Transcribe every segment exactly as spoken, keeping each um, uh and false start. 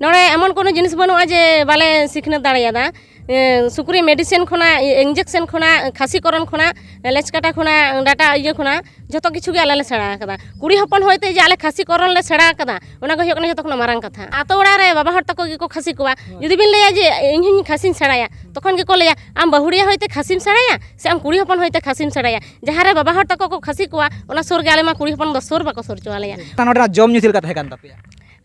ᱱᱚᱰᱮ ᱮᱢᱚᱱ ᱠᱳᱱᱳ ᱡᱤᱱᱤᱥ ᱵᱟᱹᱱᱩᱜᱼᱟ ᱡᱮ ᱵᱟᱞᱮ ᱥᱤᱠᱷᱱᱟᱹᱛ ᱫᱟᱲᱮᱭᱟᱫᱟ᱾ ᱥᱩᱠᱨᱤ ᱢᱮᱰᱤᱥᱤᱱ ᱠᱷᱚᱱᱟᱜ, ᱤᱧᱡᱮᱠᱥᱮᱱ ᱠᱷᱚᱱᱟᱜ, ᱠᱷᱟᱹᱥᱤ ᱠᱚᱨᱚᱱ ᱠᱷᱚᱱᱟᱜ, ᱞᱮᱪᱠᱟᱴᱟ ᱠᱷᱚᱱᱟᱜ, ᱰᱟᱴᱟ ᱤᱭᱟᱹ ᱠᱷᱚᱱᱟᱜ, ᱡᱷᱚᱛᱚ ᱠᱤᱪᱷᱩ ᱜᱮ ᱟᱞᱮ ᱞᱮ ᱥᱮᱬᱟ ᱟᱠᱟᱫᱟ᱾ ᱠᱩᱲᱤ ᱦᱚᱯᱚᱱ ᱦᱚᱭᱛᱮ ᱡᱮ ᱟᱞᱮ ᱠᱷᱟᱹᱥᱤ ᱠᱚᱨᱚᱱ ᱞᱮ ᱥᱮᱬᱟ ᱟᱠᱟᱫᱟ, ᱚᱱᱟ ᱜᱮ ᱦᱩᱭᱩᱜ ᱠᱟᱱᱟ ᱡᱷᱚᱛᱚ ᱠᱷᱚᱱᱟᱜ ᱢᱟᱨᱟᱝ ᱠᱟᱛᱷᱟ᱾ ᱟᱛᱳ ᱚᱲᱟᱜ ᱨᱮ ᱵᱟᱵᱟ ᱦᱚᱲ ᱛᱟᱠᱚ ᱜᱮᱠᱚ ᱠᱷᱟᱹᱥᱤ ᱠᱚᱣᱟ᱾ ᱡᱩᱫᱤ ᱵᱤᱱ ᱞᱟᱹᱭᱟ ᱡᱮ ᱤᱧ ᱦᱚᱸᱧ ᱠᱷᱟᱹᱥᱤᱧ ᱥᱮᱬᱟᱭᱟ, ᱛᱚᱠᱷᱚᱱ ᱜᱮᱠᱚ ᱞᱟᱹᱭᱟ, "ᱟᱢ ᱵᱟᱹᱦᱩᱲᱤᱭᱟᱹ ᱦᱚᱭᱛᱮ ᱠᱷᱟᱹᱥᱤᱢ ᱥᱮᱬᱟᱭᱟ ᱥᱮ ᱟᱢ ᱠᱩᱲᱤ ᱦᱚᱯᱚᱱ ᱦᱚᱭᱛᱮ ᱠᱷᱟᱹᱥᱤᱢ ᱥᱮᱬᱟᱭᱟ?" ᱡᱟᱦᱟᱸ ᱨᱮ ᱵᱟᱵᱟ ᱦᱚᱲ ᱛᱟᱠᱚ ᱠᱚ ᱠᱷᱟᱹᱥᱤ ᱠᱚᱣᱟ, ᱚᱱᱟ ᱥᱩᱨ ᱜᱮ ᱟᱞᱮ ᱢᱟ ᱠᱩᱲᱤ ᱦᱚᱯᱚᱱ ᱫᱚ ᱥᱩᱨ ᱵᱟᱠᱚ ᱥᱩᱨ ᱦᱚᱪᱚ ᱟᱞᱮᱭᱟ᱾ ᱱᱚᱰᱮᱱᱟᱜ ᱡᱚᱢ ᱧᱩ ᱪᱮᱫ ᱞᱮᱠᱟ ᱛᱟᱦᱮᱸ ᱠᱟᱱ ᱛᱟᱯᱮᱭᱟ?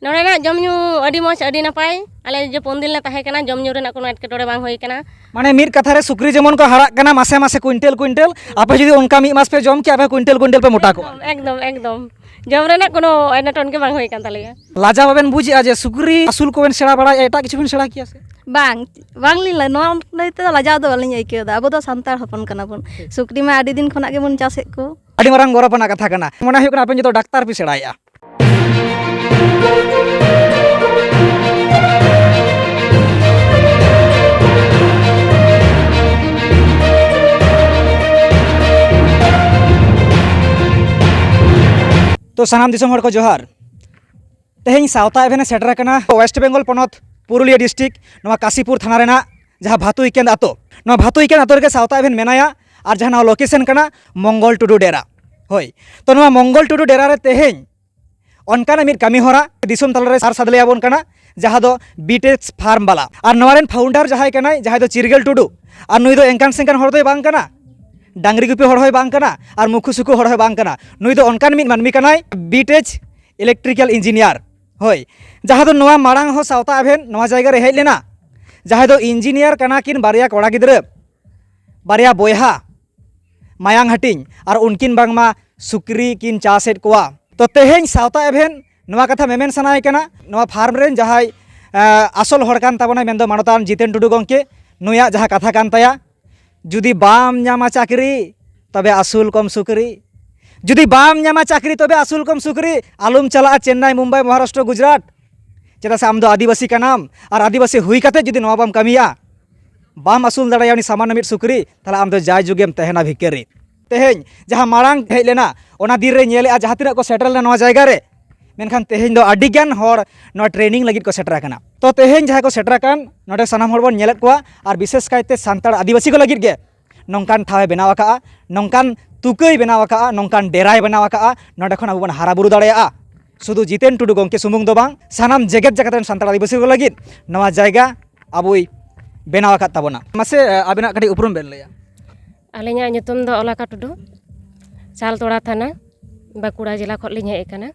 ᱱᱚᱰᱮᱱᱟᱜ ᱡᱚᱢ ᱧᱩ ᱟᱹᱰᱤ ᱢᱚᱡᱽ, ᱟᱹᱰᱤ ᱱᱟᱯᱟᱭ᱾ ᱟᱞᱮ ᱡᱮ ᱯᱩᱱ ᱫᱤᱱ ᱞᱮ ᱛᱟᱦᱮᱸ ᱠᱟᱱᱟ, ᱡᱚᱢ ᱧᱩ ᱨᱮᱱᱟᱜ ᱠᱳᱱᱳ ᱮᱴᱠᱮᱴᱚᱬᱮ ᱵᱟᱝ ᱦᱩᱭ ᱠᱟᱱᱟ᱾ ᱢᱟᱱᱮ ᱢᱤᱫ ᱠᱟᱛᱷᱟ ᱨᱮ ᱥᱩᱠᱨᱤ ᱡᱮᱢᱚᱱ ᱠᱚ ᱦᱟᱨᱟᱜ ᱠᱟᱱᱟ ᱢᱟᱥᱮ ᱢᱟᱥᱮ ᱠᱩᱭᱤᱱᱴᱮᱞ ᱠᱩᱭᱤᱱᱴᱮᱞ, ᱟᱯᱮ ᱡᱩᱫᱤ ᱚᱱᱠᱟ ᱢᱤᱫ ᱢᱟᱥ ᱯᱮ ᱡᱚᱢ ᱠᱮᱭᱟ, ᱟᱯᱮ ᱠᱩᱭᱤᱱᱴᱮᱞ ᱠᱩᱭᱤᱱᱴᱮᱞ ᱯᱮ ᱢᱚᱴᱟ ᱠᱚᱜᱼᱟ᱾ ᱮᱠᱫᱚᱢ, ᱮᱠᱫᱚᱢ, ᱮᱠᱫᱚᱢ᱾ ᱡᱚᱢ ᱨᱮᱱᱟᱜ ᱠᱳᱱᱳ ᱮᱴᱠᱮᱴᱚᱬᱮ ᱜᱮ ᱵᱟᱝ ᱦᱩᱭ ᱠᱟᱱ ᱛᱟᱞᱮᱭᱟ᱾ ᱞᱟᱡᱟᱣ ᱵᱟᱵᱮᱱ ᱵᱩᱡᱮᱜᱼᱟ ᱡᱮ ᱥᱩᱠᱨᱤ ᱟᱹᱥᱩᱞ ᱠᱚᱵᱮᱱ ᱥᱮᱬᱟ ᱵᱟᱲᱟᱭᱮᱫᱼᱟ, ᱮᱴᱟᱜ ᱠᱤᱪᱷᱩ ᱵᱮᱱ ᱥᱮᱬᱟ ᱠᱮᱭᱟ ᱥᱮ? ᱵᱟᱝ, ᱵᱟᱝᱞᱤᱧ ᱞᱟᱹᱭ, ᱱᱚᱣᱟ ᱞᱟᱹᱭ ᱛᱮᱫᱚ ᱞᱟᱡᱟᱣ ᱫᱚ ᱵᱟᱹᱞᱤᱧ ᱟᱹᱭᱠᱟᱹᱣ ᱮᱫᱟ᱾ ᱟᱵᱚ ᱫᱚ ᱥᱟᱱᱛᱟᱲ ᱦᱚᱯᱚᱱ ᱠᱟᱱᱟ ᱵᱚᱱ᱾ ᱥᱩᱠᱨᱤ ᱢᱟ ᱟᱹᱰᱤ ᱫᱤᱱ ᱠᱷᱚᱱᱟᱜ ᱜᱮᱵᱚᱱ ᱪᱟᱥᱮᱫ ᱠᱚ᱾ ᱟᱹᱰᱤ ᱢᱟᱨᱟᱝ ᱜᱚᱨᱚᱵᱽ ᱟᱱᱟᱜ ᱠᱟᱛᱷᱟ ᱠᱟᱱᱟ᱾ ᱢᱚᱱᱮ ᱦᱩᱭᱩᱜ ᱠᱟᱱᱟ ᱟᱯᱮ ᱡᱚᱛᱚ ᱰᱟᱠᱛᱟᱨ ᱯᱮ ᱥᱮᱬᱟᱭᱮᱫᱼᱟ᱾ ᱛᱚ ᱥᱟᱱᱟᱢ ᱫᱤᱥᱚᱢ ᱦᱚᱲ ᱠᱚ ᱡᱚᱦᱟᱨ᱾ ᱛᱮᱦᱮᱧ ᱥᱟᱶᱛᱟ ᱮᱵᱷᱮᱱ ᱮ ᱥᱮᱴᱮᱨ ᱟᱠᱟᱱᱟ ᱳᱭᱮᱥᱴ ᱵᱮᱝᱜᱚᱞ ᱯᱚᱱᱚᱛ ᱯᱩᱨᱩᱞᱤᱭᱟᱹ ᱰᱤᱥᱴᱨᱤᱠᱴ, ᱱᱚᱣᱟ ᱠᱟᱥᱤᱯᱩᱨ ᱛᱷᱟᱱᱟ ᱨᱮᱱᱟᱜ ᱡᱟᱦᱟᱸ ᱵᱷᱟᱛᱩ ᱤᱠᱮᱱᱫ ᱟᱛᱳ᱾ ᱱᱚᱣᱟ ᱵᱷᱟᱛᱩ ᱤᱠᱮᱱᱫ ᱟᱛᱳ ᱨᱮᱜᱮ ᱥᱟᱶᱛᱟ ᱮᱵᱷᱮᱱ ᱢᱮᱱᱟᱭᱟ᱾ ᱟᱨ ᱡᱟᱦᱟᱸ ᱱᱚᱣᱟ ᱞᱳᱠᱮᱥᱚᱱ ᱠᱟᱱᱟ ᱢᱚᱝᱜᱚᱞ ᱴᱩᱰᱩ ᱰᱮᱨᱟ᱾ ᱦᱳᱭ, ᱛᱚ ᱱᱚᱣᱟ ᱢᱚᱝᱜᱚᱞ ᱴᱩᱰᱩ ᱰᱮᱨᱟ ᱨᱮ ᱛᱮᱦᱮᱧ ᱚᱱᱠᱟᱱᱟᱜ ᱢᱤᱫ ᱠᱟᱹᱢᱤ ᱦᱚᱨᱟ ᱫᱤᱥᱚᱢ ᱛᱟᱞᱟᱨᱮ ᱥᱟᱨ ᱥᱟᱫᱽᱞᱮᱭᱟᱵᱚᱱ ᱠᱟᱱᱟ, ᱡᱟᱦᱟᱸ ᱫᱚ ᱵᱤᱴᱮᱡᱽ ᱯᱷᱟᱨᱢ ᱵᱟᱞᱟ᱾ ᱟᱨ ᱱᱚᱣᱟ ᱨᱮᱱ ᱯᱷᱟᱣᱩᱱᱰᱟᱨ ᱡᱟᱦᱟᱸᱭ ᱠᱟᱱᱟᱭ, ᱡᱟᱦᱟᱸᱭ ᱫᱚ ᱪᱤᱨᱜᱟᱹᱞ ᱴᱩᱰᱩ, ᱟᱨ ᱱᱩᱭ ᱫᱚ ᱮᱱᱠᱟᱱ ᱥᱮᱱᱠᱟᱱ ᱦᱚᱲ ᱫᱚᱭ ᱵᱟᱝ ᱠᱟᱱᱟ, ᱰᱟᱝᱨᱤ ᱜᱩᱯᱤ ᱦᱚᱲ ᱦᱚᱸᱭ ᱵᱟᱝ ᱠᱟᱱᱟ, ᱟᱨ ᱢᱩᱠᱷᱩ ᱥᱩᱠᱷᱩ ᱦᱚᱲ ᱦᱚᱸᱭ ᱵᱟᱝ ᱠᱟᱱᱟ᱾ ᱱᱩᱭ ᱫᱚ ᱚᱱᱠᱟᱱ ᱢᱤᱫ ᱢᱟᱹᱱᱢᱤ ᱠᱟᱱᱟᱭ, ᱵᱤᱴᱮᱡᱽ ᱤᱞᱮᱠᱴᱨᱤᱠᱮᱞ ᱤᱧᱡᱤᱱᱤᱭᱟᱨ᱾ ᱦᱳᱭ, ᱡᱟᱦᱟᱸ ᱫᱚ ᱱᱚᱣᱟ ᱢᱟᱲᱟᱝ ᱦᱚᱸ ᱥᱟᱶᱛᱟ ᱮᱵᱷᱮᱱ ᱱᱚᱣᱟ ᱡᱟᱭᱜᱟ ᱨᱮ ᱦᱮᱡ ᱞᱮᱱᱟ, ᱡᱟᱦᱟᱸᱭ ᱫᱚ ᱤᱧᱡᱤᱱᱤᱭᱟᱨ ᱠᱟᱱᱟ ᱠᱤᱱ, ᱵᱟᱨᱭᱟ ᱠᱚᱲᱟ ᱜᱤᱫᱽᱨᱟᱹ, ᱵᱟᱨᱭᱟ ᱵᱚᱭᱦᱟ, ᱢᱟᱭᱟᱝ ᱦᱟᱹᱴᱤᱧ, ᱟᱨ ᱩᱱᱠᱤᱱ ᱵᱟᱝᱢᱟ ᱥᱩᱠᱨᱤ ᱠᱤᱱ ᱪᱟᱥᱮᱫ ᱠᱚᱣᱟ᱾ ᱛᱚ ᱛᱮᱦᱮᱧ ᱥᱟᱶᱛᱟ ᱮᱵᱷᱮᱱ ᱱᱚᱣᱟ ᱠᱟᱛᱷᱟ ᱢᱮᱢᱮᱱ ᱥᱟᱱᱟᱭᱮ ᱠᱟᱱᱟ, ᱱᱚᱣᱟ ᱯᱷᱟᱨᱢ ᱨᱮᱱ ᱡᱟᱦᱟᱸᱭ, ᱮ, ᱟᱥᱚᱞ ᱦᱚᱲ ᱠᱟᱱ ᱛᱟᱵᱚᱱᱟᱭ, ᱢᱮᱱᱫᱚ ᱢᱟᱱᱚᱛᱟᱱ ᱡᱤᱛᱮᱱ ᱴᱩᱰᱩ ᱜᱚᱢᱠᱮ, ᱱᱩᱭᱟᱜ ᱡᱟᱦᱟᱸ ᱠᱟᱛᱷᱟ ᱠᱟᱱ ᱛᱟᱭᱟ, "ᱡᱩᱫᱤ ᱵᱟᱢ ᱧᱟᱢᱟ ᱪᱟᱹᱠᱨᱤ, ᱛᱚᱵᱮ ᱟᱹᱥᱩᱞ ᱠᱚᱢ ᱥᱩᱠᱨᱤ᱾ ᱡᱩᱫᱤ ᱵᱟᱢ ᱧᱟᱢᱟ ᱪᱟᱹᱠᱨᱤ, ᱛᱚᱵᱮ ᱟᱹᱥᱩᱞ ᱠᱚᱢ ᱥᱩᱠᱨᱤ᱾ ᱟᱞᱚᱢ ᱪᱟᱞᱟᱜᱼᱟ ᱪᱮᱱᱱᱟᱭ, ᱢᱩᱢᱵᱟᱭ, ᱢᱚᱦᱟᱨᱟᱥᱴᱨᱚ, ᱜᱩᱡᱽᱨᱟᱴ᱾ ᱪᱮᱫᱟᱜ ᱥᱮ ᱟᱢ ᱫᱚ ᱟᱹᱫᱤᱵᱟᱹᱥᱤ ᱠᱟᱱᱟᱢ, ᱟᱨ ᱟᱹᱫᱤᱵᱟᱹᱥᱤ ᱦᱩᱭ ᱠᱟᱛᱮ ᱡᱩᱫᱤ ᱱᱚᱣᱟ ᱵᱟᱢ ᱠᱟᱹᱢᱤᱭᱟ, ᱵᱟᱢ ᱟᱹᱥᱩᱞ ᱫᱟᱲᱮᱭᱟᱭᱟ ᱩᱱᱤ ᱥᱟᱢᱟᱱᱱᱚ ᱢᱤᱫ ᱥᱩᱠᱨᱤ, ᱛᱟᱦᱞᱮ ᱟᱢ ᱫᱚ ᱡᱟᱭ ᱡᱩᱜᱽ ᱮᱢ ᱛᱟᱦᱮᱱᱟ ᱵᱷᱤᱠᱟᱹᱨᱤ᱾" ᱛᱮᱦᱮᱧ ᱡᱟᱦᱟᱸ ᱢᱟᱲᱟᱝ ᱦᱮᱡ ᱞᱮᱱᱟ, ᱚᱱᱟ ᱫᱤᱱ ᱨᱮ ᱧᱮᱞᱮᱜᱼᱟ, ᱡᱟᱦᱟᱸ ᱛᱤᱱᱟᱹᱜ ᱠᱚ ᱥᱮᱴᱮᱨ ᱞᱮᱱᱟ ᱱᱚᱣᱟ ᱡᱟᱭᱜᱟ ᱨᱮ, ᱢᱮᱱᱠᱷᱟᱱ ᱛᱮᱦᱮᱧ ᱫᱚ ᱟᱹᱰᱤ ᱜᱟᱱ ᱦᱚᱲ ᱱᱚᱣᱟ training ᱞᱟᱹᱜᱤᱫ ᱠᱚ ᱥᱮᱴᱮᱨ ᱟᱠᱟᱱᱟ᱾ ᱛᱚ ᱛᱮᱦᱮᱧ ᱡᱟᱦᱟᱸᱭ ᱠᱚ ᱥᱮᱴᱮᱨ ᱟᱠᱟᱱ, ᱱᱚᱰᱮ ᱥᱟᱱᱟᱢ ᱦᱚᱲ ᱵᱚᱱ ᱧᱮᱞᱮᱫ ᱠᱚᱣᱟ, ᱟᱨ ᱵᱤᱥᱮᱥ ᱠᱟᱭᱛᱮ ᱥᱟᱱᱛᱟᱲ ᱟᱹᱫᱤᱵᱟᱹᱥᱤ ᱠᱚ ᱞᱟᱹᱜᱤᱫ ᱜᱮ ᱱᱚᱝᱠᱟᱱ ᱴᱷᱟᱶ ᱮ ᱵᱮᱱᱟᱣ ᱟᱠᱟᱫᱼᱟ, ᱱᱚᱝᱠᱟᱱ ᱛᱩᱠᱟᱹᱭ ᱵᱮᱱᱟᱣ ᱟᱠᱟᱫᱼᱟ, ᱱᱚᱝᱠᱟᱱ ᱰᱮᱨᱟᱭ ᱵᱮᱱᱟᱣ ᱟᱠᱟᱫᱼᱟ᱾ ᱱᱚᱰᱮ ᱠᱷᱚᱱ ᱟᱵᱚ ᱵᱚᱱ ᱦᱟᱨᱟ ᱵᱩᱨᱩ ᱫᱟᱲᱮᱭᱟᱜᱼᱟ᱾ ᱥᱩᱫᱷᱩ ᱡᱤᱛᱮᱱ ᱴᱩᱰᱩ ᱜᱚᱢᱠᱮ ᱥᱩᱢᱩᱝ ᱫᱚ ᱵᱟᱝ, ᱥᱟᱱᱟᱢ ᱡᱮᱜᱮᱛ ᱡᱟᱠᱟᱛ ᱨᱮᱱ ᱥᱟᱱᱛᱟᱲ ᱟᱹᱫᱤᱵᱟᱹᱥᱤ ᱠᱚ ᱞᱟᱹᱜᱤᱫ ᱱᱚᱣᱟ ᱡᱟᱭᱜᱟ ᱟᱵᱚᱭ ᱵᱮᱱᱟᱣ ᱟᱠᱟᱫ ᱛᱟᱵᱚᱱᱟ᱾ ᱢᱟᱥᱮ, ᱟᱹᱵᱤᱱᱟᱜ ᱠᱟᱹᱴᱤᱡ ᱩᱯᱨᱩᱢ ᱵᱮᱱ ᱞᱟᱹᱭᱟ? ᱟᱹᱞᱤᱧᱟᱜ ᱧᱩᱛᱩᱢ ᱫᱚ ᱚᱞᱟᱠᱟ ᱴᱩᱰᱩ, ᱪᱟᱞᱛᱚᱲᱟ ᱛᱷᱟᱱᱟ, ᱵᱟᱸᱠᱩᱲᱟ ᱡᱮᱞᱟ ᱠᱷᱚᱱ ᱞᱤᱧ ᱦᱮᱡ ᱟᱠᱟᱱᱟ᱾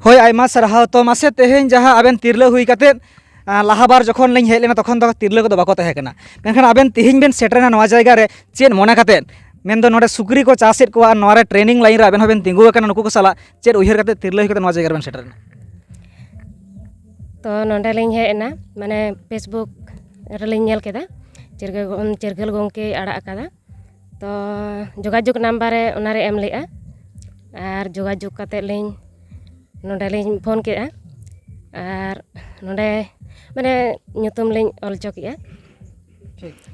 ᱦᱳᱭ, ᱟᱭᱢᱟ ᱥᱟᱨᱦᱟᱣ᱾ ᱛᱚ ᱢᱟᱥᱮ, ᱛᱮᱦᱮᱧ ᱡᱟᱦᱟᱸ ᱟᱵᱮᱱ ᱛᱤᱨᱞᱟᱹ ᱦᱩᱭ ᱠᱟᱛᱮᱫ, ᱟᱸ, ᱞᱟᱦᱟ ᱵᱟᱨ ᱡᱚᱠᱷᱚᱱ ᱞᱤᱧ ᱦᱮᱡ ᱞᱮᱱᱟ, ᱛᱚᱠᱷᱚᱱ ᱫᱚ ᱛᱤᱨᱞᱟᱹ ᱠᱚᱫᱚ ᱵᱟᱠᱚ ᱛᱟᱦᱮᱸ ᱠᱟᱱᱟ, ᱢᱮᱱᱠᱷᱟᱱ ᱟᱵᱮᱱ ᱛᱮᱦᱮᱧ ᱵᱮᱱ ᱥᱮᱴᱮᱨᱮᱱᱟ ᱱᱚᱣᱟ ᱡᱟᱭᱜᱟ ᱨᱮ, ᱪᱮᱫ ᱢᱚᱱᱮ ᱠᱟᱛᱮᱫ? ᱢᱮᱱᱫᱚ ᱱᱚᱰᱮ ᱥᱩᱠᱨᱤ ᱠᱚ ᱪᱟᱥᱮᱫ ᱠᱚᱣᱟ, ᱱᱚᱣᱟ ᱨᱮ training line ᱨᱮ ᱟᱵᱮᱱ ᱦᱚᱸᱵᱮᱱ ᱛᱤᱸᱜᱩ ᱟᱠᱟᱱᱟ ᱱᱩᱠᱩ ᱠᱚ ᱥᱟᱞᱟᱜ, ᱪᱮᱫ ᱩᱭᱦᱟᱹᱨ ᱠᱟᱛᱮᱫ ᱛᱤᱨᱞᱟᱹ ᱦᱩᱭ ᱠᱟᱛᱮᱫ ᱱᱚᱣᱟ ᱡᱟᱭᱜᱟ ᱨᱮᱵᱮᱱ ᱥᱮᱴᱮᱨᱮᱱᱟ? ᱛᱚ ᱱᱚᱰᱮ ᱞᱤᱧ ᱦᱮᱡ ᱮᱱᱟ, ᱢᱟᱱᱮ Facebook ᱨᱮᱞᱤᱧ ᱧᱮᱞ ᱠᱮᱫᱟ, ᱪᱤᱨᱜᱟᱹᱞ ᱜᱚ-, ᱪᱤᱨᱜᱟᱹᱞ ᱜᱚᱢᱠᱮᱭ ᱟᱲᱟᱜ ᱟᱠᱟᱫᱟ᱾ ᱛᱚ ᱡᱳᱜᱟᱡᱳᱜᱽ ᱱᱟᱢᱵᱟᱨ ᱮ ᱚᱱᱟᱨᱮ ᱮᱢ ᱞᱮᱫᱼᱟ, ᱟᱨ ᱡᱳᱜᱟᱡᱳᱜᱽ ᱠᱟᱛᱮᱫ ᱞᱤᱧ ᱱᱚᱰᱮ ᱞᱤᱧ ᱯᱷᱳᱱ ᱠᱮᱫᱼᱟ, ᱟᱨ ᱱᱚᱰᱮ ᱢᱟᱱᱮ ᱧᱩᱛᱩᱢ ᱞᱤᱧ ᱚᱞ ᱦᱚᱪᱚ ᱠᱮᱫᱼᱟ᱾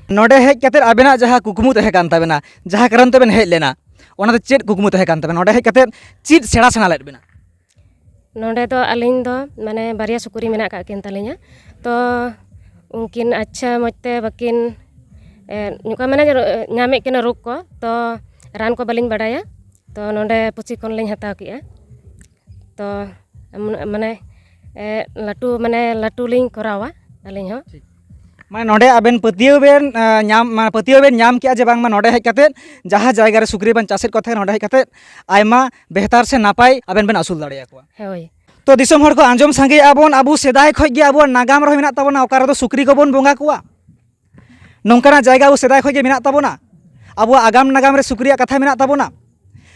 ᱱᱚᱰᱮ ᱦᱮᱡ ᱠᱟᱛᱮᱫ ᱟᱵᱮᱱᱟᱜ ᱡᱟᱦᱟᱸ ᱠᱩᱠᱢᱩ ᱛᱟᱦᱮᱸ ᱠᱟᱱ ᱛᱟᱵᱮᱱᱟ, ᱡᱟᱦᱟᱸ ᱠᱟᱨᱚᱱ ᱛᱮᱵᱮᱱ ᱦᱮᱡ ᱞᱮᱱᱟ, ᱚᱱᱟ ᱫᱚ ᱪᱮᱫ ᱠᱩᱠᱢᱩ ᱛᱟᱦᱮᱸ ᱠᱟᱱ ᱛᱟᱵᱮᱱᱟ? ᱱᱚᱰᱮ ᱦᱮᱡ ᱠᱟᱛᱮᱫ ᱪᱮᱫ ᱥᱮᱬᱟ ᱥᱟᱱᱟ ᱞᱮᱫ ᱵᱮᱱᱟ? ᱱᱚᱰᱮ ᱫᱚ ᱟᱹᱞᱤᱧ ᱫᱚ ᱢᱟᱱᱮ ᱵᱟᱨᱭᱟ ᱥᱩᱠᱨᱤ ᱢᱮᱱᱟᱜ ᱟᱠᱟᱫ ᱠᱤᱱ ᱛᱟᱹᱞᱤᱧᱟ, ᱛᱚ ᱩᱱᱠᱤᱱ ᱟᱪᱪᱷᱟ ᱢᱚᱡᱽ ᱛᱮ ᱵᱟᱹᱠᱤᱱ, ᱮ, ᱱᱚᱝᱠᱟ ᱢᱟᱱᱮ ᱧᱟᱢᱮᱫ ᱠᱤᱱᱟ ᱨᱳᱜᱽ ᱠᱚ, ᱛᱚ ᱨᱟᱱ ᱠᱚ ᱵᱟᱹᱞᱤᱧ ᱵᱟᱰᱟᱭᱟ, ᱛᱚ ᱱᱚᱰᱮ ᱯᱩᱪᱤ ᱠᱷᱚᱱ ᱞᱤᱧ ᱦᱟᱛᱟᱣ ᱠᱮᱜᱼᱟ᱾ ᱛᱚ ᱢᱟᱱᱮ, ᱮ, ᱞᱟᱹᱴᱩ, ᱢᱟᱱᱮ ᱞᱟᱹᱴᱩ ᱞᱤᱧ ᱠᱚᱨᱟᱣᱟ ᱟᱹᱞᱤᱧ ᱦᱚᱸ᱾ ᱢᱟᱱᱮ ᱱᱚᱰᱮ ᱟᱵᱮᱱ ᱯᱟᱹᱛᱭᱟᱹᱣ ᱵᱮᱱ, ᱮ, ᱧᱟᱢ, ᱢᱟᱱᱮ ᱯᱟᱹᱛᱭᱟᱹᱣ ᱵᱮᱱ ᱧᱟᱢ ᱠᱮᱜᱼᱟ ᱡᱮ ᱵᱟᱝᱢᱟ ᱱᱚᱰᱮ ᱦᱮᱡ ᱠᱟᱛᱮᱫ ᱡᱟᱦᱟᱸ ᱡᱟᱭᱜᱟ ᱨᱮ ᱥᱩᱠᱨᱤ ᱵᱮᱱ ᱪᱟᱥᱮᱫ ᱠᱚ ᱛᱟᱦᱮᱸᱫ, ᱱᱚᱰᱮ ᱦᱮᱡ ᱠᱟᱛᱮᱫ ᱟᱭᱢᱟ ᱵᱮᱦᱛᱟᱨ ᱥᱮ ᱱᱟᱯᱟᱭ ᱟᱵᱮᱱ ᱵᱮᱱ ᱟᱹᱥᱩᱞ ᱫᱟᱲᱮᱭᱟᱠᱚᱣᱟ᱾ ᱦᱳᱭ᱾ ᱛᱚ ᱫᱤᱥᱚᱢ ᱦᱚᱲ ᱠᱚ ᱟᱸᱡᱚᱢ ᱥᱟᱸᱜᱮᱭᱮᱫᱼᱟ ᱵᱚᱱ, ᱟᱵᱚ ᱥᱮᱫᱟᱭ ᱠᱷᱚᱱ ᱜᱮ ᱟᱵᱚᱣᱟᱜ ᱱᱟᱜᱟᱢ ᱨᱮᱦᱚᱸ ᱢᱮᱱᱟᱜ ᱛᱟᱵᱚᱱᱟ, ᱚᱠᱟ ᱨᱮᱫᱚ ᱥᱩᱠᱨᱤ ᱠᱚᱵᱚᱱ ᱵᱚᱸᱜᱟ ᱠᱚᱣᱟ᱾ ᱱᱚᱝᱠᱟᱱᱟᱜ ᱡᱟᱭᱜᱟ ᱟᱵᱚ ᱥᱮᱫᱟᱭ ᱠᱷᱚᱱ ᱜᱮ ᱢᱮᱱᱟᱜ ᱛᱟᱵᱚᱱᱟ᱾ ᱟᱵᱚᱣᱟᱜ ᱟᱜᱟᱢ ᱱᱟᱜᱟᱢ ᱨᱮ ᱥᱩᱠᱨᱤᱭᱟᱜ ᱠᱟᱛᱷᱟ ᱢᱮᱱᱟᱜ ᱛᱟᱵᱚᱱᱟ᱾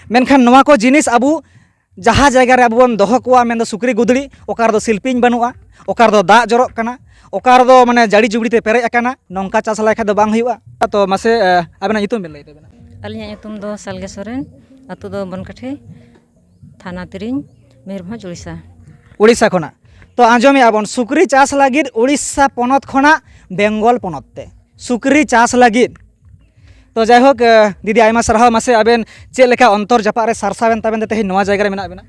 ᱢᱮᱱᱠᱷᱟᱱ ᱱᱚᱣᱟ ᱠᱚ ᱡᱤᱱᱤᱥ ᱟᱵᱚ ᱡᱟᱦᱟᱸ ᱡᱟᱭᱜᱟ ᱨᱮ ᱟᱵᱚ ᱵᱚᱱ ᱫᱚᱦᱚ ᱠᱚᱣᱟ, ᱢᱮᱱᱫᱚ ᱥᱩᱠᱨᱤ ᱜᱩᱫᱽᱲᱤ, ᱚᱠᱟ ᱨᱮᱫᱚ ᱥᱤᱞᱯᱤᱧ ᱵᱟᱹᱱᱩᱜᱼᱟ, ᱚᱠᱟ ᱨᱮᱫᱚ ᱫᱟᱜ ᱡᱚᱨᱚᱜ ᱠᱟᱱᱟ, ᱚᱠᱟ ᱨᱮᱫᱚ ᱢᱟᱱᱮ ᱡᱟᱹᱲᱤ ᱡᱩᱜᱽᱲᱤ ᱛᱮ ᱯᱮᱨᱮᱡ ᱟᱠᱟᱱᱟ, ᱱᱚᱝᱠᱟ ᱪᱟᱥ ᱞᱮᱠᱷᱟᱡ ᱫᱚ ᱵᱟᱝ ᱦᱩᱭᱩᱜᱼᱟ᱾ ᱛᱚ ᱢᱟᱥᱮ, ᱮ, ᱟᱵᱮᱱᱟᱜ ᱧᱩᱛᱩᱢ ᱵᱮᱱ ᱞᱟᱹᱭ ᱛᱟᱵᱮᱱᱟ? ᱟᱹᱞᱤᱧᱟᱜ ᱧᱩᱛᱩᱢ ᱫᱚ ᱥᱟᱞᱜᱮ ᱥᱚᱨᱮᱱ, ᱟᱹᱛᱩ ᱫᱚ ᱵᱚᱱᱠᱟᱴᱷᱤ, ᱛᱷᱟᱱᱟ ᱛᱤᱨᱤᱧ, ᱢᱚᱭᱩᱨᱵᱷᱚᱸᱡᱽ, ᱩᱲᱤᱥᱥᱟ᱾ ᱩᱲᱤᱥᱥᱟ ᱠᱷᱚᱱᱟᱜ᱾ ᱛᱚ ᱟᱸᱡᱚᱢᱮᱜᱼᱟ ᱵᱚᱱ, ᱥᱩᱠᱨᱤ ᱪᱟᱥ ᱞᱟᱹᱜᱤᱫ ᱩᱲᱤᱥᱥᱟ ᱯᱚᱱᱚᱛ ᱠᱷᱚᱱᱟᱜ ᱵᱮᱝᱜᱚᱞ ᱯᱚᱱᱚᱛ ᱛᱮ ᱥᱩᱠᱨᱤ ᱪᱟᱥ ᱞᱟᱹᱜᱤᱫ᱾ ᱛᱚ ᱡᱟᱭᱦᱳᱠ, ᱮ, ᱫᱤᱫᱤ, ᱟᱭᱢᱟ ᱥᱟᱨᱦᱟᱣ᱾ ᱢᱟᱥᱮ ᱟᱵᱮᱱ ᱪᱮᱫ ᱞᱮᱠᱟ ᱚᱱᱛᱚᱨ ᱡᱟᱯᱟᱜ ᱨᱮ ᱥᱟᱨᱥᱟᱣ ᱮᱱ ᱛᱟᱵᱮᱱ ᱛᱮ ᱛᱮᱦᱮᱧ ᱱᱚᱣᱟ ᱡᱟᱭᱜᱟ ᱨᱮ ᱢᱮᱱᱟᱜ ᱵᱮᱱᱟ?